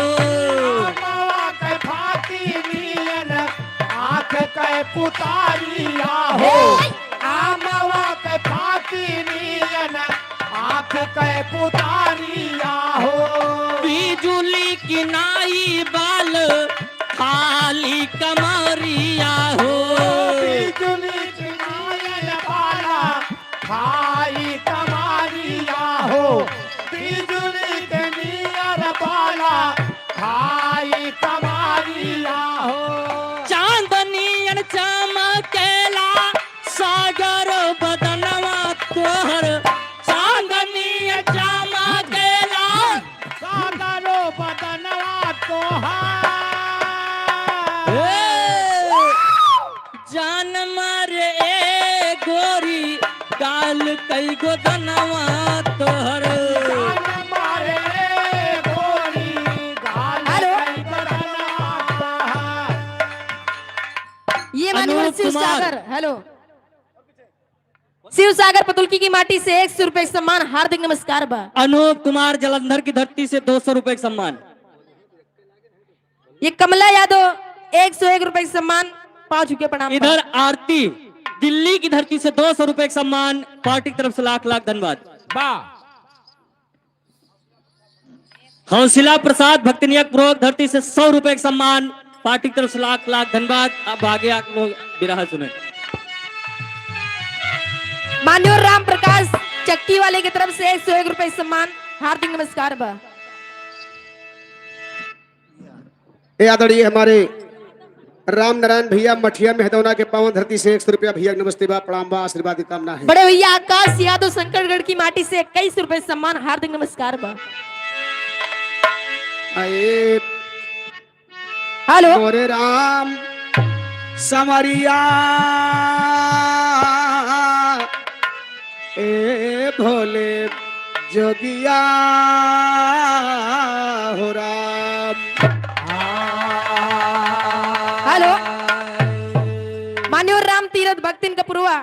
आमावा के फाती नियन आँख के पुतारिया हो। आमावा के फाती नियन आँख के पुतारिया हो। बिजुली की नाई बाल खाली कमरिया हो। बिजुली की नायन बाला खाई कमारिया हो। बिजुली के नियर बाला खाई कमारिया हो। चांदनियन चमकेला सागर बदनवा तोहर, चांदनियन चमकेला सागरो बदनवा तोहार। ए, जान मारे ए गोरी गाल कई गोदनवा तोहर। जान मारे गोरी गाल हेलो। कई बदनवा तोहार। ये मान्यवर अनूप शिव कुमार। सागर, हेलो, शिव सागर पतुलकी की माटी से 100 रुपए का सम्मान, हार्दिक नमस्कार बा। अनूप कुमार जलंधर की धरती से 200 रुपए का सम्मान। ये कमला यादव 101 रुपए का सम्मान, पाँव झुके प्रणाम बा। इधर आरती दिल्ली की धरती से 200 रुपए का सम्मान, पार्टी की तरफ से लाख लाख धन्यवाद। वाह। हौसला प्रसाद भक्तनिया पूर्वक धरती से 100 रुपए का सम्मान, पार्टी की तरफ से लाख लाख धन्यवाद। अब आगे आप लोग बिरहा सुने। मान्यवर राम प्रकाश चक्की वाले की तरफ से 101 रुपए का सम्मान, हार्दिक नमस्कार बा। ए आदरणीय हमारे राम नारायण भैया मठिया मेहदौना के पावन धरती से 100 रुपया भैया नमस्ते बा, प्रणाम बा, आशीर्वाद की कामना है। बड़े भैया आकाश यादव शंकरगढ़ की माटी से 21 रुपए सम्मान, हार्दिक नमस्कार बा। आए हेलो। मोरे राम समरिया ए भोले जोगिया हो राम। हेलो, मान्यवर राम तीरथ भक्तिन कपूरवा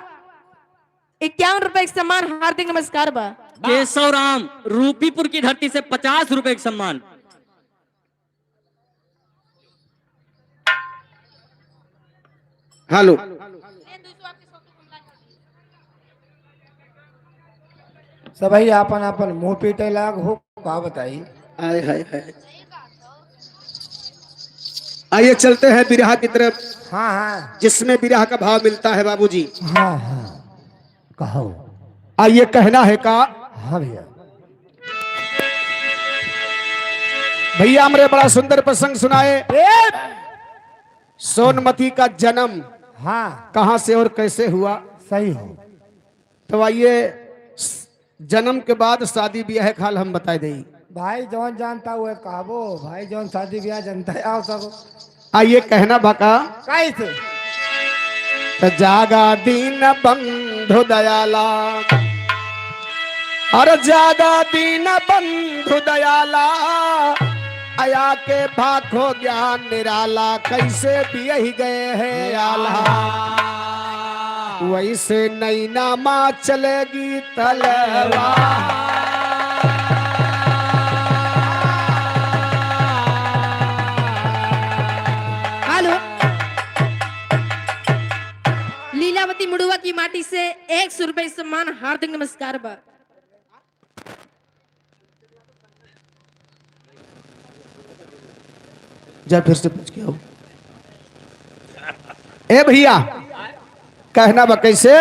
51 रुपए का सम्मान, हार्दिक नमस्कार बा। केशव राम रूपीपुर की धरती से 50 रुपए का सम्मान। हेलो। सबही आपन आपन मुंह पीटे लाग हो, का बताई। आए हाय हाय, आइए चलते हैं बिरहा की तरफ। हाँ हाँ। जिसमें बिरहा का भाव मिलता है बाबूजी। हाँ हाँ, कहो। आइए कहना है का। हाँ भैया। भैया हमरे बड़ा सुंदर प्रसंग सुनाए। सोनमती का जन्म हाँ कहाँ से और कैसे हुआ? सही हो। तो आइए जन्म के बाद शादी ब्याह खाल हम बताए दई। भाई जौन जानता हुआ कहबो, भाई जौन शादी ब्याह जानता है आओ सब। आइए कहना बका। कैसे? तो जागा दीन बंधु दयाला, अरे जागा दीन बंधु दयाला, आया के भाखो ज्ञान निराला, कैसे बियही गए हैं आला, वैसे नैना माँ चलेगी तलवार। हेलो, लीलावती मुड़ुआ की माटी से 100 रुपए सम्मान, हार्दिक नमस्कार बा। जा फिर से पूछ के आओ। ए भैया कहना बा कैसे?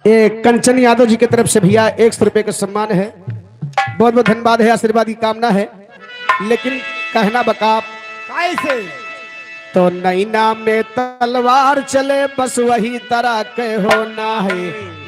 ए कंचन यादव जी की तरफ से भैया 100 रुपए का सम्मान है, बहुत बहुत धन्यवाद है, आशीर्वाद की कामना है। लेकिन कहना बका कैसे? तो नैना में तलवार चले बस वही तरह के होना है,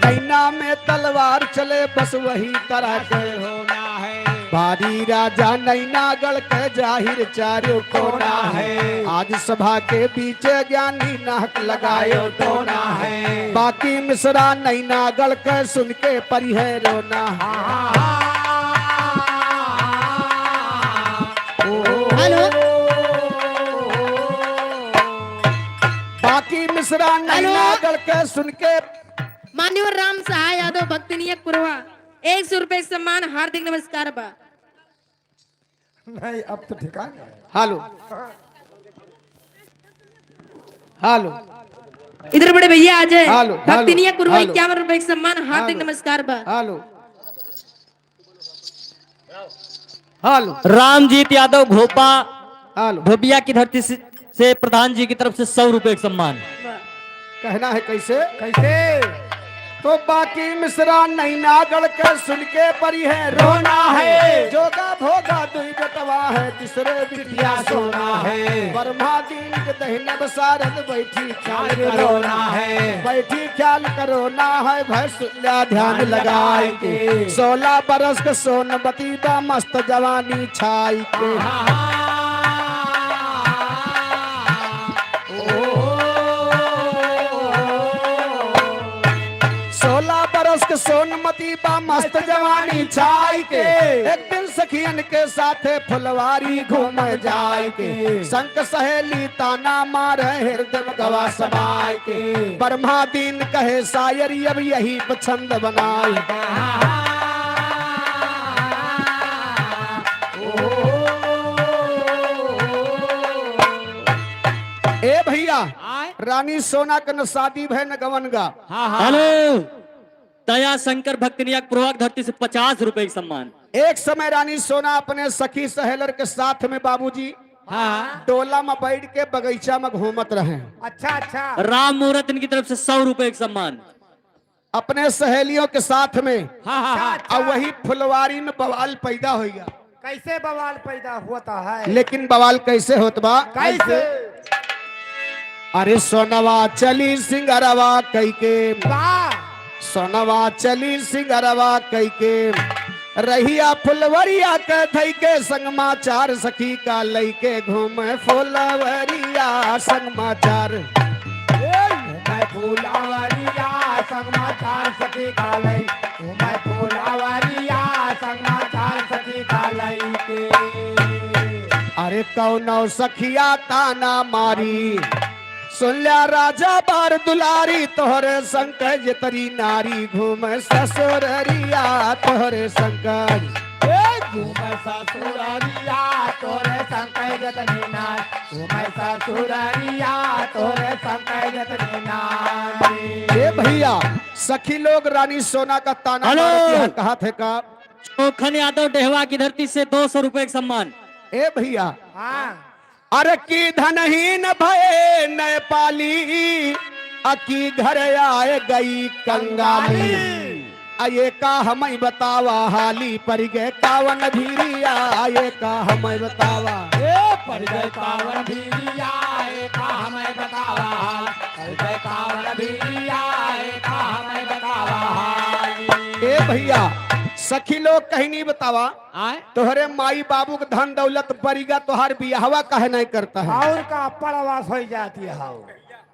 नैना में तलवार चले बस वही तरह के होना है। भारी राजा नैनागढ़ के जाहिर चारों कोना है। आज सभा के बीच ज्ञानी नाक लगायो टोना है। बाकी मिश्रा नैनागढ़ के सुन के परी है रोना। हेलो। बाकी मिश्रा नैनागढ़ के सुन के। मान्यवर राम सहाय यादव भक्तनिय कुरवा 100 रुपए सम्मान, हार्दिक नमस्कार बा। नहीं, अब तो ठिकाना है। हालो हालो। इधर बड़े भैया आ जाए। Hello, भक्तनिय Kurwa hello. 51 रुपए सम्मान, हार्दिक हेलो। नमस्कार बा। हालो हालो। रामजीत यादव घोपा हालो। धोबिया की धरती से प्रधान जी की तरफ से 100 रुपए का सम्मान। कहना है कैसे? कैसे? तो बाकी मिश्रा नैनागढ़ के सुन के परी है रोना है। जोगा भोगा दुई बटवा है, तीसरे बिटिया सोना है। ब्रह्मा दीन के दहिने बसारद बैठी ख्याल करोना है, बैठी ख्याल करोना है। भय सुनिया ध्यान लगाए के 16 बरस के सोनबती बा मस्त जवानी छाई के। 16 बरस के सोनमती बा मस्त जवानी छाई के। एक दिन सखियन के साथे फुलवारी घूम जाए के, संक सहेली ताना मारे हृदय गवा समाय के। ब्रह्मा दीन कहे शायरी अब यही पछंद बनाए। ए भैया, रानी सोना के न शादी भय न गवन गा। हेलो। दया शंकर भक्तनिया पूर्वा की धरती से 50 रुपए का सम्मान। एक समय रानी सोना अपने सखी सहेलर के साथ में बाबूजी डोला में बैठ के बगीचा में घूमत रहे। अच्छा अच्छा। राम मूरत इनकी तरफ से 100 रुपए का सम्मान। अपने सहेलियों के साथ में अच्छा, और वही फुलवारी में बवाल पैदा हो गया। कैसे बवाल पैदा होता है? लेकिन बवाल कैसे होत बा? कैसे? अरे सोनवा चली सिंगरवा कई के, वाह। सोनवा चली सिंगरवा कई के, रहिया फुलवरिया के धई के, संगमा चार सखी का लई के घूमे फुलवरिया संगमा चार। मैं फूलावरिया संगमा चार सखी कालई, मैं फूलावरिया संगमा चार सखी कालई के। अरे कौनो सखिया ताना मारी, सुन लिया राजा बार दुलारी, तोहरे संकज तरी नारी घूमे ससुररिया तोहरे संकज। घूमे ससुररिया तोरे संकय जतनी नार, घूमे ससुररिया तोरे संकय जतनी नार। ए भैया, सखी लोग रानी सोना का ताना हेलो। मारत यहाँ कहा थे का? चोखन यादव डेहवा की धरती से 200 रुपए का सम्मान। ए भैया, हाँ। अरे की धनहीन भये नय पाली, अकी घर आए गई कंगाली, अये का हमें बतावा हाली पर गए कावन भीरिया, ये का हमें बतावा। ए पर गए कावन भीरिया, ए का हमें बतावा हाल, पर गए कावन भीरिया, ए का हमें बतावा हाल। ए भैया, सखी लोग कहीं नहीं बतावा, आए तोहरे माई बाबू के धन दौलत परिगा तोहार बियाहवा काहे नहीं करता है? और का पड़वास हो जाती है हाउ।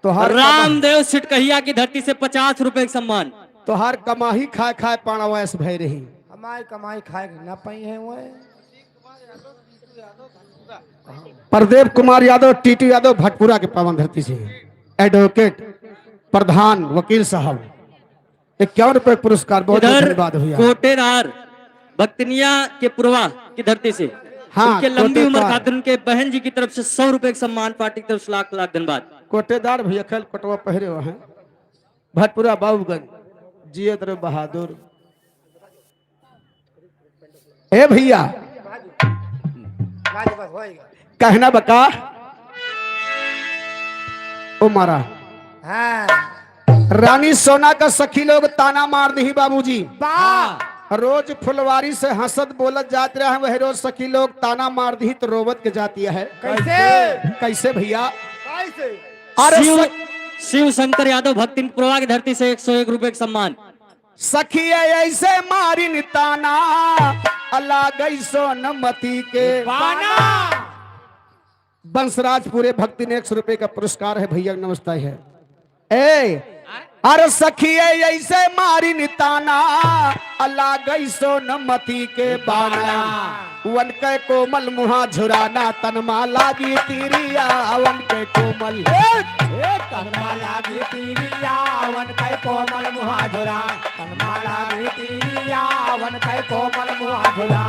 तोहार रामदेव सिटकहिया की धरती से 50 रुपए का सम्मान। तोहार कमाही खाए खाए पाणावैस भय रही। हमारी कमाई खाए के न पाई है वो। प्रदेव कुमार यादव टीटू यादव भटपुरा के पावन धरती से एडवोकेट प्रधान वकील साहब 51 रुपए पुरस्कार, बहुत बहुत इधर धन्यवाद भैया। कोटेदार भक्तनिया के पुरवा की धरती से हाँ, उनके लंबी उम्र कोटेदार। खातिर उनके बहन जी की तरफ से 100 रुपए का सम्मान, पार्टी की तरफ से लाख लाख धन्यवाद। कोटेदार भैया खेल कटवा पहरे हुए हैं, भटपुरा बाबूगंज जियत रे बहादुर। ए भैया, लाज बस होएगा। कहना बका ओ मारा। हाँ। रानी सोना का सखी लोग ताना मार दी बाबूजी। वाह। रोज फुलवारी से हंसत बोलत जात रहे, वह रोज सखी लोग ताना मार दी तो रोवत के जाती है। कैसे? कैसे भैया? कैसे? अरे शिव शिव शंकर यादव भक्तिन पुरवा की धरती से 101 रुपए का सम्मान। सखी ऐसे मारिन ताना, अल्लाह गई सोनमती के बाना। बंसराज पूरे भक्ति ने 100 रुपए का पुरस्कार है भैया, नमस्ते है। ए अरे सखिए ऐसे मारी निताना, अल्लाह गई सोनमती के बाना। वन के कोमल मुहा झुराना, तनमा लागी तीरिया, वन के कोमल तनमा लागी तीरिया, वन के कोमल मुहा झुरा, तनमा लागी तीरिया, वन के कोमल मुहा झुरा।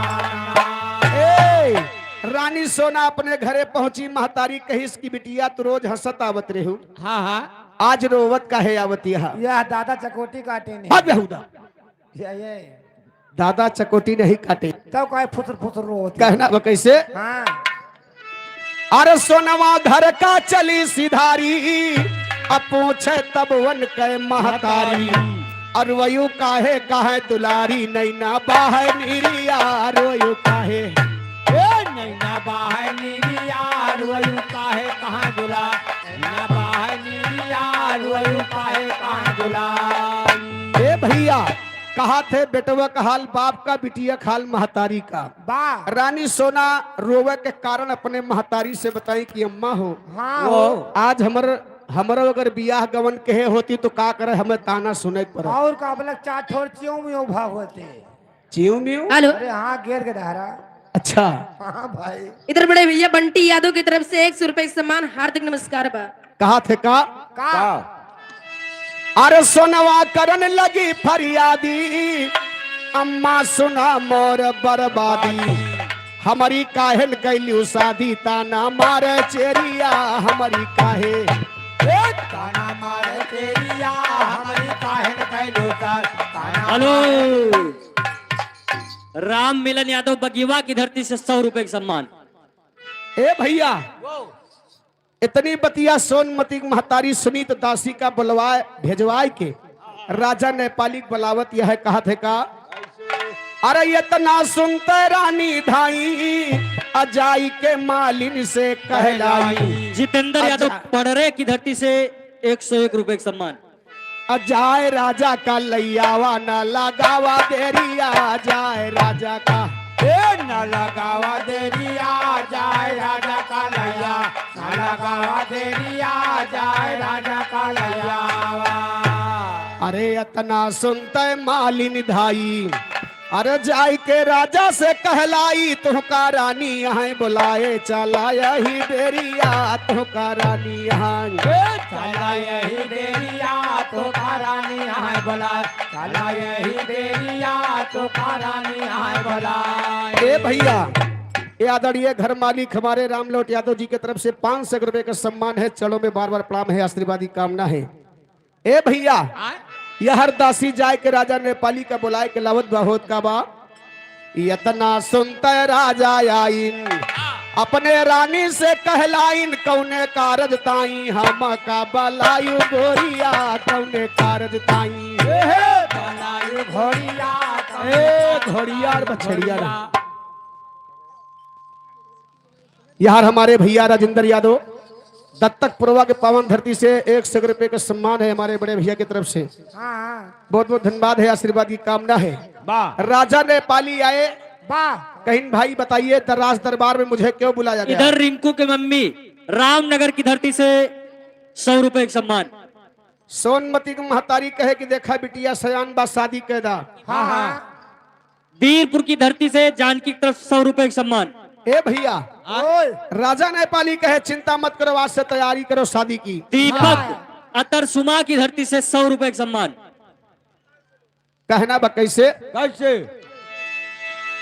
ए रानी सोना अपने घरे पहुंची, महतारी कहिस की बिटिया तू रोज हंसत आवत रहू, हाँ हाँ, आज रोवत काहे आवती हा? यह दादा चकोटी काटे ने। भाग बेहुदा। ये दादा चकोटी नहीं काटे। तब कहे फुसर फुसर रोती। कहना वो कैसे? हाँ। अरे सोनवा घर का चली सिधारी, अब पूछे तब वन के महतारी, अरवयु काहे काहे दुलारी, नैना बाहे नीरिया, रोयु काहे ए नैना बाहे नीरिया, रोयु काहे कहाँ दुला, नैना बाहे नीरिया, रोयु काहे कहाँ दुला। ए भैया कहा थे बेटवा का हाल बाप का, बिटिया का हाल महतारी का। बा रानी सोना रोवे के कारण अपने महतारी से बताई कि अम्मा हो, हाँ हो। आज हमर हमरो अगर बियाह गवन कहे होती तो का करे, हमें ताना सुने पर और का बोला चार ठोर चियों में भाव होते। चिऊ मिऊ। हेलो। अरे हाँ, घेर के धारा। अच्छा। हाँ भाई। इधर बड़े भैया बंटी यादव की तरफ से 100 रुपए सम्मान, हार्दिक नमस्कार बा। कहा थे का? का अरे सोनवा करन लगी फरियादी, अम्मा सुना मोर बर्बादी, हमारी काहेल कैलू शादी, ताना मारे चेरिया, हमारी काहे ताना मारे तेरिया, हमारी काहे कैलू सर, ताना। हेलो, राम मिलन यादव बगीवा की धरती से 100 रुपए का सम्मान। ए भैया इतनी बतिया सोनमती महतारी सुनीत दासी का बुलवाए भेजवाए के राजा नेपाली बुलावत यह कहा थे का? अरे इतना सुनते रानी धाई, अजाई के मालिन से कहलाई। जितेंद्र यादव पड़रे की धरती से 101 रुपए का सम्मान। अजाए राजा का लैयावा न लगावा देरिया, जाए राजा का ए न लगावा देरिया, जाए राजा का लैया, न लगावा देरिया, जाए राजा का लैया। अरे इतना सुनते मालिन धाई, अरे जाई के राजा से कहलाई, तुहका रानी यहाँ बुलाए चला यही बेरिया, तुहका रानी यहाँ चला यही देरिया, तो रानी यहाँ बोला, चला यही देरिया, तो रानी यहाँ बोला। ए भैया ये आदरणीय घर मालिक हमारे रामलौट यादव जी की तरफ से 500 रुपए का सम्मान है, चलो में बार बार प्रणाम है, आशीर्वादी कामना है। ए भैया यह हर दासी जाय के राजा नेपाली का बुलाए के लावत बहुत का बा। इतना सुनते राजा आइन, अपने रानी से कहलाइन, कौने कारज ताई हम का बलायु गोरिया, कौने कारज ताई बलायु घोड़िया, ए घोड़िया और बछड़िया रे। यार हमारे भैया राजेंद्र यादव दत्तक पुरवा के पावन धरती से 100 रुपए का सम्मान है हमारे बड़े भैया की तरफ से। हाँ हाँ। बहुत बहुत धन्यवाद है, आशीर्वाद की कामना है। वाह। राजा ने पाली आए, वाह। कहीं भाई बताइए दराज दरबार में मुझे क्यों बुलाया गया? इधर रिंकू के मम्मी रामनगर की धरती से 100 रुपए का सम्मान। सोनमती की महतारी कहे कि देखा बिटिया सयान बा शादी कैदा। हाँ हाँ। वीरपुर की धरती से जानकी की तरफ 100 रुपए का सम्मान। ए भैया ओए राजा नेपाली कहे चिंता मत करो, आज से तैयारी करो शादी की। दीपक अतरसुमा की धरती से 100 रुपए का सम्मान। कहना बा कैसे? कैसे?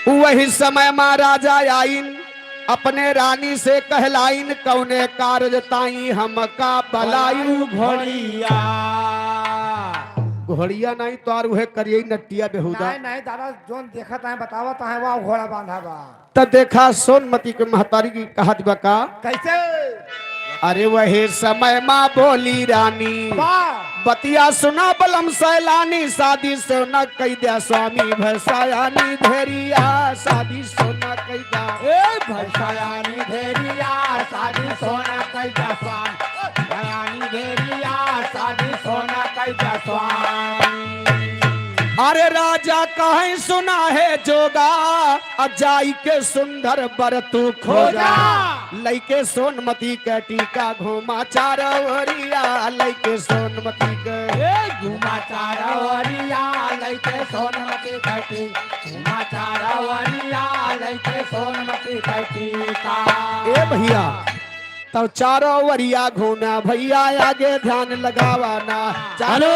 वही समय महाराजा आइन, अपने रानी से कहलाइन, कौने कारज ताई हमका बलायु घोड़िया, घोड़िया नहीं तो आर उहे करिए नटिया बेहुदा। नहीं नहीं दादा, जोन देखत है बतावत है, वाह घोड़ा बांधा बा। तब देखा सोनमती के महतारी की कहा बा का? कैसे? अरे वही समय माँ बोली रानी, वाह। बतिया सुना बलम सैलानी, शादी सोना कई दिया स्वामी भसायानी धेरिया, शादी सोना कई दिया। ए भसायानी धेरिया, शादी सोना कई जसवान, भसायानी धेरिया, शादी सोना कई जसवान। अरे राजा कहीं सुना है जोगा, अजाई के सुंदर बर तू खोजा। लैके सोनमती के टीका घूमा चारवरिया, लैके सोनमती के घुमा चारवरिया लैके सोनमती कटी, घुमा चारवरिया लैके सोनमती कटी का। ए भैया, तब चारों वरिया घूमा भैया, आगे ध्यान लगावा ना। हेलो,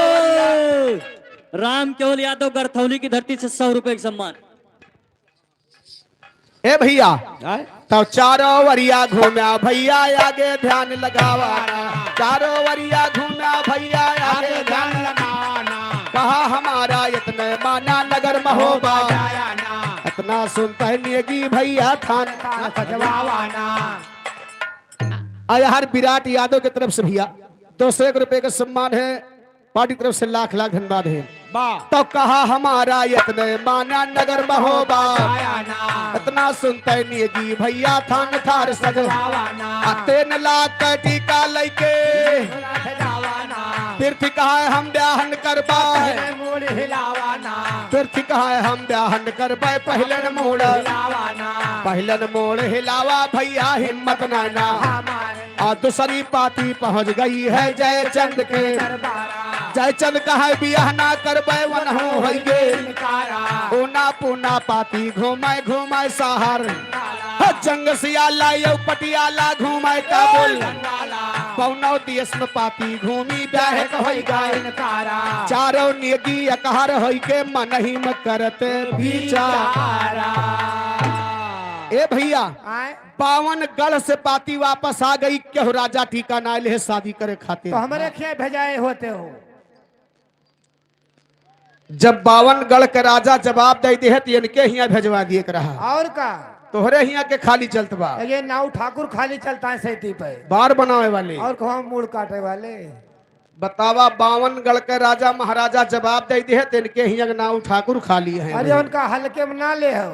राम केवल यादव गरथौली की धरती से 100 रुपए का सम्मान। ए भैया, तब चारों वरिया घूमा भैया, आगे ध्यान लगावा ना। चारों वरिया घूमा भैया, आगे ध्यान लगाना। कहा हमारा इतने माना नगर महोबा। जाया ना। इतना सुनता है नेगी भैया थान सजवाना। आया हर विराट यादव की तरफ से भैया 201 रुपए का सम्मान है, पार्टी की तरफ से लाख लाख धन्यवाद है। तो कहा हमारा इतने माना नगर महोबा। जाया ना। इतना सुनते नेगी भैया थान थार सज सजवाना। 3 लाख का टीका लेके सजवाना। तीर्थ कहा है हम ब्याहन करबाए। मूल हिलावाना। तीर्थ कहा है हम ब्याहन करबाए, पहलन मोड़ हिलावाना। पहलन मोड़ हिलावा भैया, हिम्मत नाना। हमारे और दूसरी पाती पहुंच गई है जयचंद के। दरबारा। जयचंद कहा बियाह ना करबे वन हो होइगे। कारा। ऊना पूना पाती घूमाए घूमाए सहार, ह जंग सियाला यौ पटियाला घूमाए काबुल। पौनौ देश में पाती घूमी ब्याह होई गाय। कारा। चारों नेगी अकहर होई के मन ही में करते विचार। ए भैया, आए। 52 गढ़ से पाती वापस आ गई, क्यों राजा टीका ना ले शादी करे खातिर। तो हमारे क्या भेजाए होते हो? जब 52 गढ़ के राजा जवाब दे दे तो इनके हिया भेजवा दिए के रहा। और का। तोहरे हिया के खाली चलत बा। ये नाव ठाकुर खाली चलता है सैती पे। बार बनावे वाले। और कहा मूड़ काटे वाले। बतावा, 52 गढ़ के राजा महाराजा जवाब दे दे तो इनके हिया के नाव ठाकुर खाली है। अरे उनका हल्के में ना ले हो।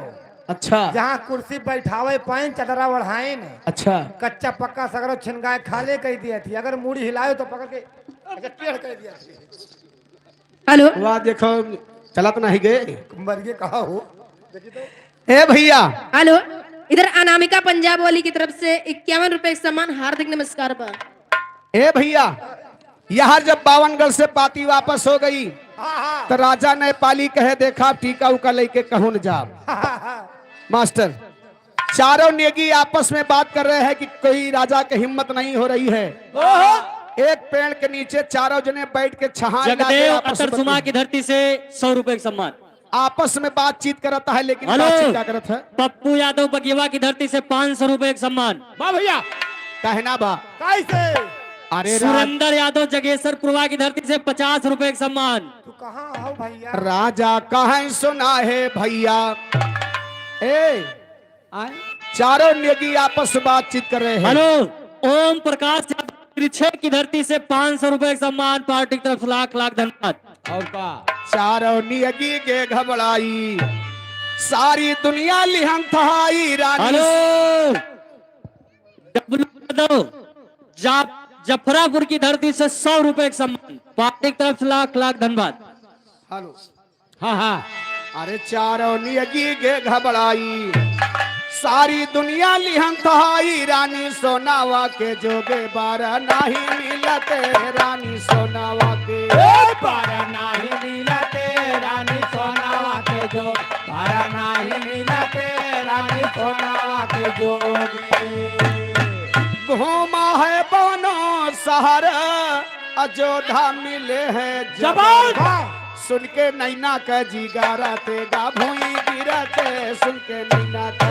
अच्छा। जहाँ कुर्सी बैठावे पाइन चदरा बढ़ाए ने। अच्छा। कच्चा पक्का सगरो छिनगाए खाले कह दिया थी, अगर मूड़ी हिलाए तो पकड़ के ऐसे टेढ़ कर दिया थी। हेलो। वाह, देखो चलत नहीं गए। मर गए कहा हो। ए भैया। हेलो, इधर अनामिका पंजाब वाली की तरफ से 51 रुपए का सम्मान, हार्दिक नमस्कार बा। ए भैया, यहाँ जब 52 गढ़ से पाती वापस हो गई हाँ हाँ। तो राजा ने पाली कहे देखा टीका उका लेके कहून जा। मास्टर, चारों नेगी आपस में बात कर रहे हैं कि कोई राजा की हिम्मत नहीं हो रही है। एक पेड़ के नीचे चारों जने बैठ के छहा जगदेव अतरसुमा की धरती से 100 रुपए का सम्मान। आपस में बातचीत करता है, लेकिन हेलो। बातचीत क्या करत है? पप्पू यादव बगीवा की धरती से 500 रुपए का सम्मान। वाह भैया। कहना बा। कैसे? अरे सुरेंद्र यादव जगेसर पुरवा की धरती से 50 रुपए का सम्मान। तू कहाँ हो भैया? राजा कहें सुना है भैया। ए, चारों नेगी आपस में बातचीत कर रहे हैं। हेलो, ओम प्रकाश यादव तिरछे की धरती से 500 रुपए का सम्मान, पार्टी की तरफ से लाख लाख धन्यवाद। और का। चारों नियगी के घबराई, सारी दुनिया लिहन थहाई रानी। हेलो, डब्लू यादव जफरापुर की धरती से 100 रुपए का सम्मान, पार्टी की तरफ से लाख लाख धन्यवाद। हेलो। हाँ हाँ। अरे चारों नियगी के घबराई, सारी दुनिया लिहन थहाई रानी सोनावा के जोगे बार नहीं मिलते, रानी सोनावा के बार नाही मिलते रानी सोनावा के जो, बार नाही मिलते रानी सोनावा के जोगी। घूमा है बनो शहर अयोध्या मिले हैं जवान। सुन के नैना का जिगारा तेगा भूई गिरते, सुन के नैना का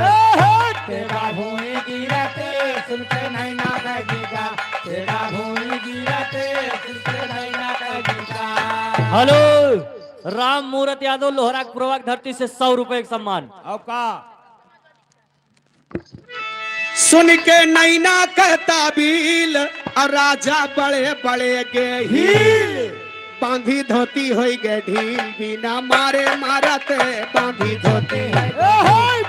तेरा भूमि गिरते सुन के नैना का गीता, तेरा भूमि गिरते सुन के नैना का गीता। हेलो, राम मूरत यादव लोहरा पुरवा की धरती से 100 रुपए का सम्मान। और का। सुन के नैना कहता बील, और राजा बड़े बड़े गे हील, बांधी धोती होई गे ढील, बिना मारे मारते बांधी धोती है।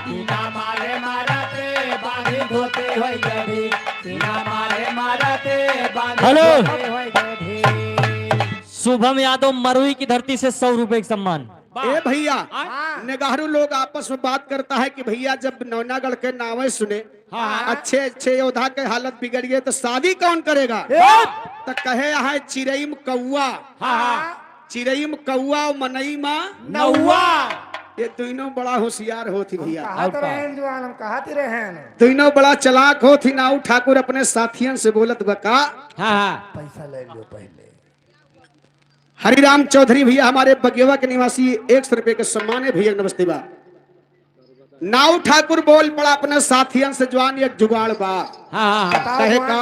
बिना मारे मारते बांधी धोते होई गई, बिना मारे मारते बांधी हेलो। धोते होई गई। शुभम यादव मरुई की धरती से 100 रुपए का सम्मान। ए भैया, निगाहरू लोग आपस में बात करता है कि भैया जब नौनागढ़ के नावे सुने, अच्छे अच्छे योद्धा के हालत बिगड़ गए तो शादी कौन करेगा? तो कहे यहाँ चिरईम कौआ, चिरईम कौआ और मनई माँ नौआ। ये दोनों बड़ा होशियार होती भैया। कहात रहें जवान, हम कहाती रहें। दोनों बड़ा चलाक होती। नाऊ ठाकुर अपने साथियन से बोलत बका, पैसा ले लो पहले। हरिराम चौधरी भैया हमारे बगेवा के निवासी 100 रुपए के सम्मान है भैया, नमस्ते बा। नाऊ ठाकुर बोल पड़ा अपने साथियन से, जवान एक जुगाड़ बा। कहे का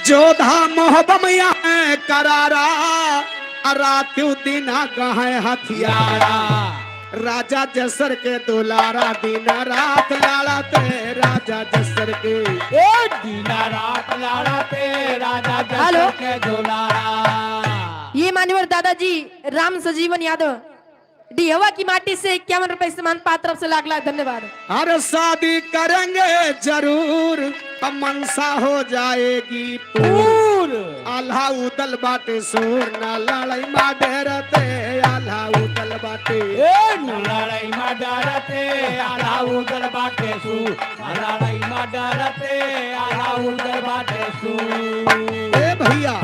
जोधा मोहबम है करारा, रात दिना गहे हथियारा, राजा जसर के दुलारा दिन रात लाड़ा ते, राजा जसर के दीना रात लाड़ा ते राजा हेलो। जसर के दुलारा। ये मान्यवर दादाजी राम सजीवन यादव डिहवा की माटी से 51 रुपए सम्मान पात्र से लाख लाख धन्यवाद। हर शादी करेंगे जरूर, अब मनसा हो जाएगी पूर, आल्हा उदल बाटे सोर ना लड़ाई मा डरते, आल्हा उदल बाटे लड़ाई मा डरते आला उदल बाटे सू, लड़ाई मा डरते आला उदल बाटे सू। ए भैया,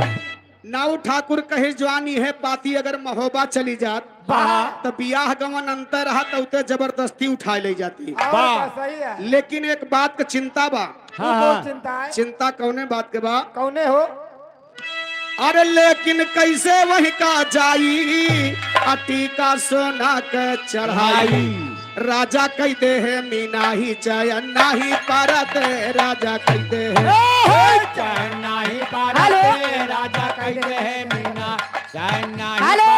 नाऊ ठाकुर कहे जवानी है पाती अगर महोबा चली जात तो बियाह गवन अंतर रहा तो उते जबरदस्ती उठा ले जाती। और का सही है। लेकिन एक बात का चिंता बा। कौन चिंता है? चिंता कौने बात के बा? कौने हो? अरे लेकिन कैसे वही का जाई, अटी का सोना के चढ़ाई, राजा कहते हैं मीना ही चयन नहीं परत, राजा कहते हैं चैन नहीं पारते राजा कहते हैं मीना चैन नहीं। हेलो,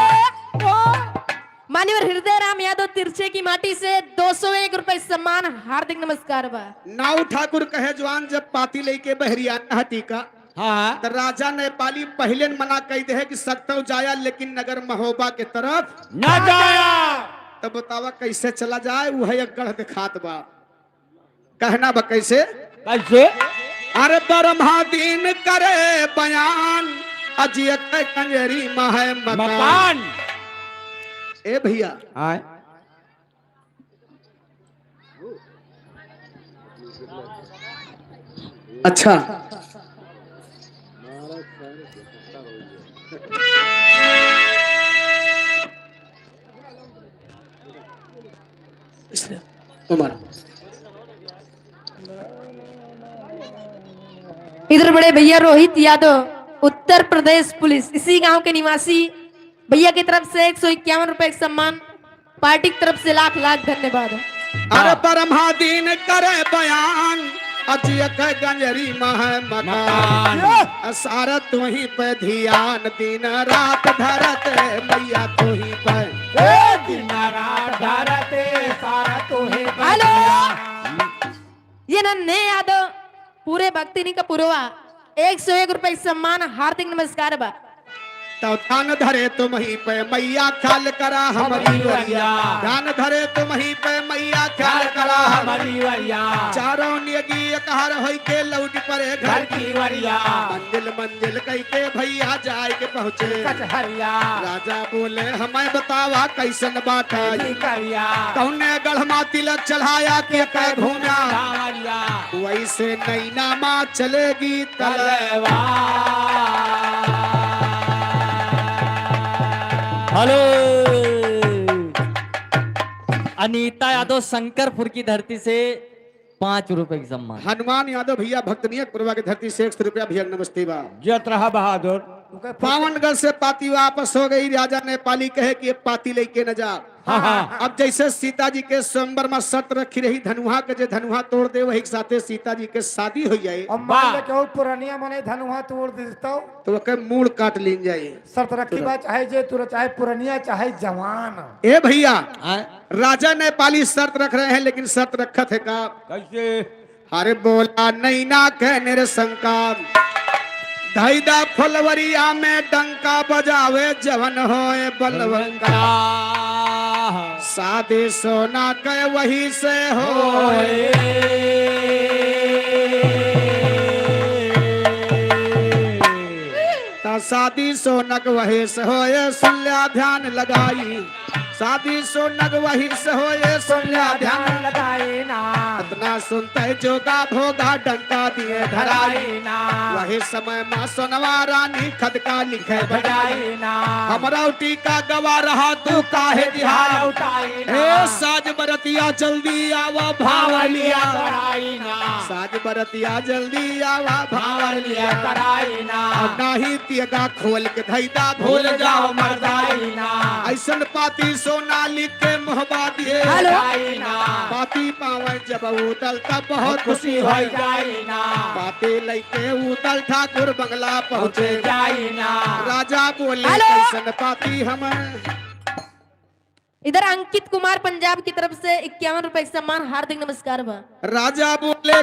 मान्यवर हृदय राम यादव तिरछे की माटी से 201 रुपए सम्मान, हार्दिक नमस्कार बा। नाऊ ठाकुर कहे जवान जब पाती लेके बहरियाना हटी का तो राजा नेपाली पहले मना कह दे है कि सकतो जाया लेकिन नगर महोबा के तरफ न जाया। तब बतावा कैसे चला जाए? वह एक गढ़ दिखात बा, कहना बा कैसे? कैसे? अरे ब्रह्मा दिन करे बयान, अजी के कंजरी मह मकान। मकान। ए भैया, अच्छा उमर इधर बड़े भैया रोहित यादव उत्तर प्रदेश पुलिस इसी गांव के निवासी भैया की तरफ से 151 रुपए सम्मान, पार्टी की तरफ से लाख लाख धन्यवाद। अरे ब्रह्मा दिन करे बयान, अजी के गंजरी मह मकान, सारा तुही पे ध्यान दिन रात धरत मैया तुही पे दिन रात धरते सारा तुहे। हेलो, ये नन्हे यादव पूरे भक्तिनी का पुरवा 101 रुपए सम्मान, हार्दिक नमस्कार बा। तो ध्यान धरे तुम ही पे मैया ख्याल करा हमारी वरिया, ध्यान धरे तुम ही पे मैया ख्याल करा हमारी वरिया, चारों नियगी एकहर होई के लौट परे घर की वरिया, मंजिल मंजिल कह के भैया जाए के पहुँचे कचहरिया, राजा बोले हमें बतावा कैसन बाटा करिया, कौने गढ़मा तिलक चढ़ाया के कह घूमा, सावरिया, वैसे नैना माँ चलेगी तल हेलो, अनीता यादव शंकरपुर की धरती से 5 रुपए की सम्मान। हनुमान यादव भैया भक्तनिय पुरवा की धरती से 100 रुपया भैया नमस्ते बा। जत रहा बहादुर। पावनगढ़ से पाती वापस हो गई। राजा ने पाली कहे कि ये पाती लेके न जा। अब जैसे सीता जी के स्वयंवर में शर्त रखी रही धनुहा के, जे धनुहा तोड़ दे वही के साथे सीता जी के शादी हो जाए। और मान ले केहू पुरनिया मने धनुहा तोड़ देतो तो वह मूड़ काट लीन जाए। शर्त रखी बा चाहे जे तुर चाहे पुरनिया चाहे जवान। ए भैया, राजा ने पाली शर्त रख रहे हैं, लेकिन शर्त रखत है का कैसे? अरे बोला नैना के निरसंकार धैदा फुलवरिया में डंका बजावे जवन होए बलवंका, सादे सोना के वही से हो। ता शादी सोनक वही से होए सुनल्या ध्यान लगाई, शादी सोनक वही से होए सुनल्या ध्यान ध्यान लगाई ना। इतना सुनते जोगा भोगा डंका दिए धराई। धराई ना। वही समय माँ सोनवा रानी खदका लिखे बजाई। बजाई ना। हमरा टीका गवा रहा तू काहे दिहार। उठाई ना। ए साज बरतिया जल्दी आवा भावलिया, कराई ना। साज बरतिया जल्दी आवा भावलिया भावलिया कराई ना। अब नाही तियगा खोल के धैदा भूल जाओ मर्दाई। मर्दाई ना। ऐसन पाती सोना लिख के मोहबा दिए। हेलो। जाई ना। पाती पावन जब उतल तब बहुत खुशी हो होई। जाई ना। पाती लैके उतल ठाकुर बंगला पहुँचे। जाई ना। राजा बोले हेलो। कैसन पाती हम। इधर अंकित कुमार पंजाब की तरफ से 51 रुपए का सम्मान, हार्दिक नमस्कार बा। राजा बोले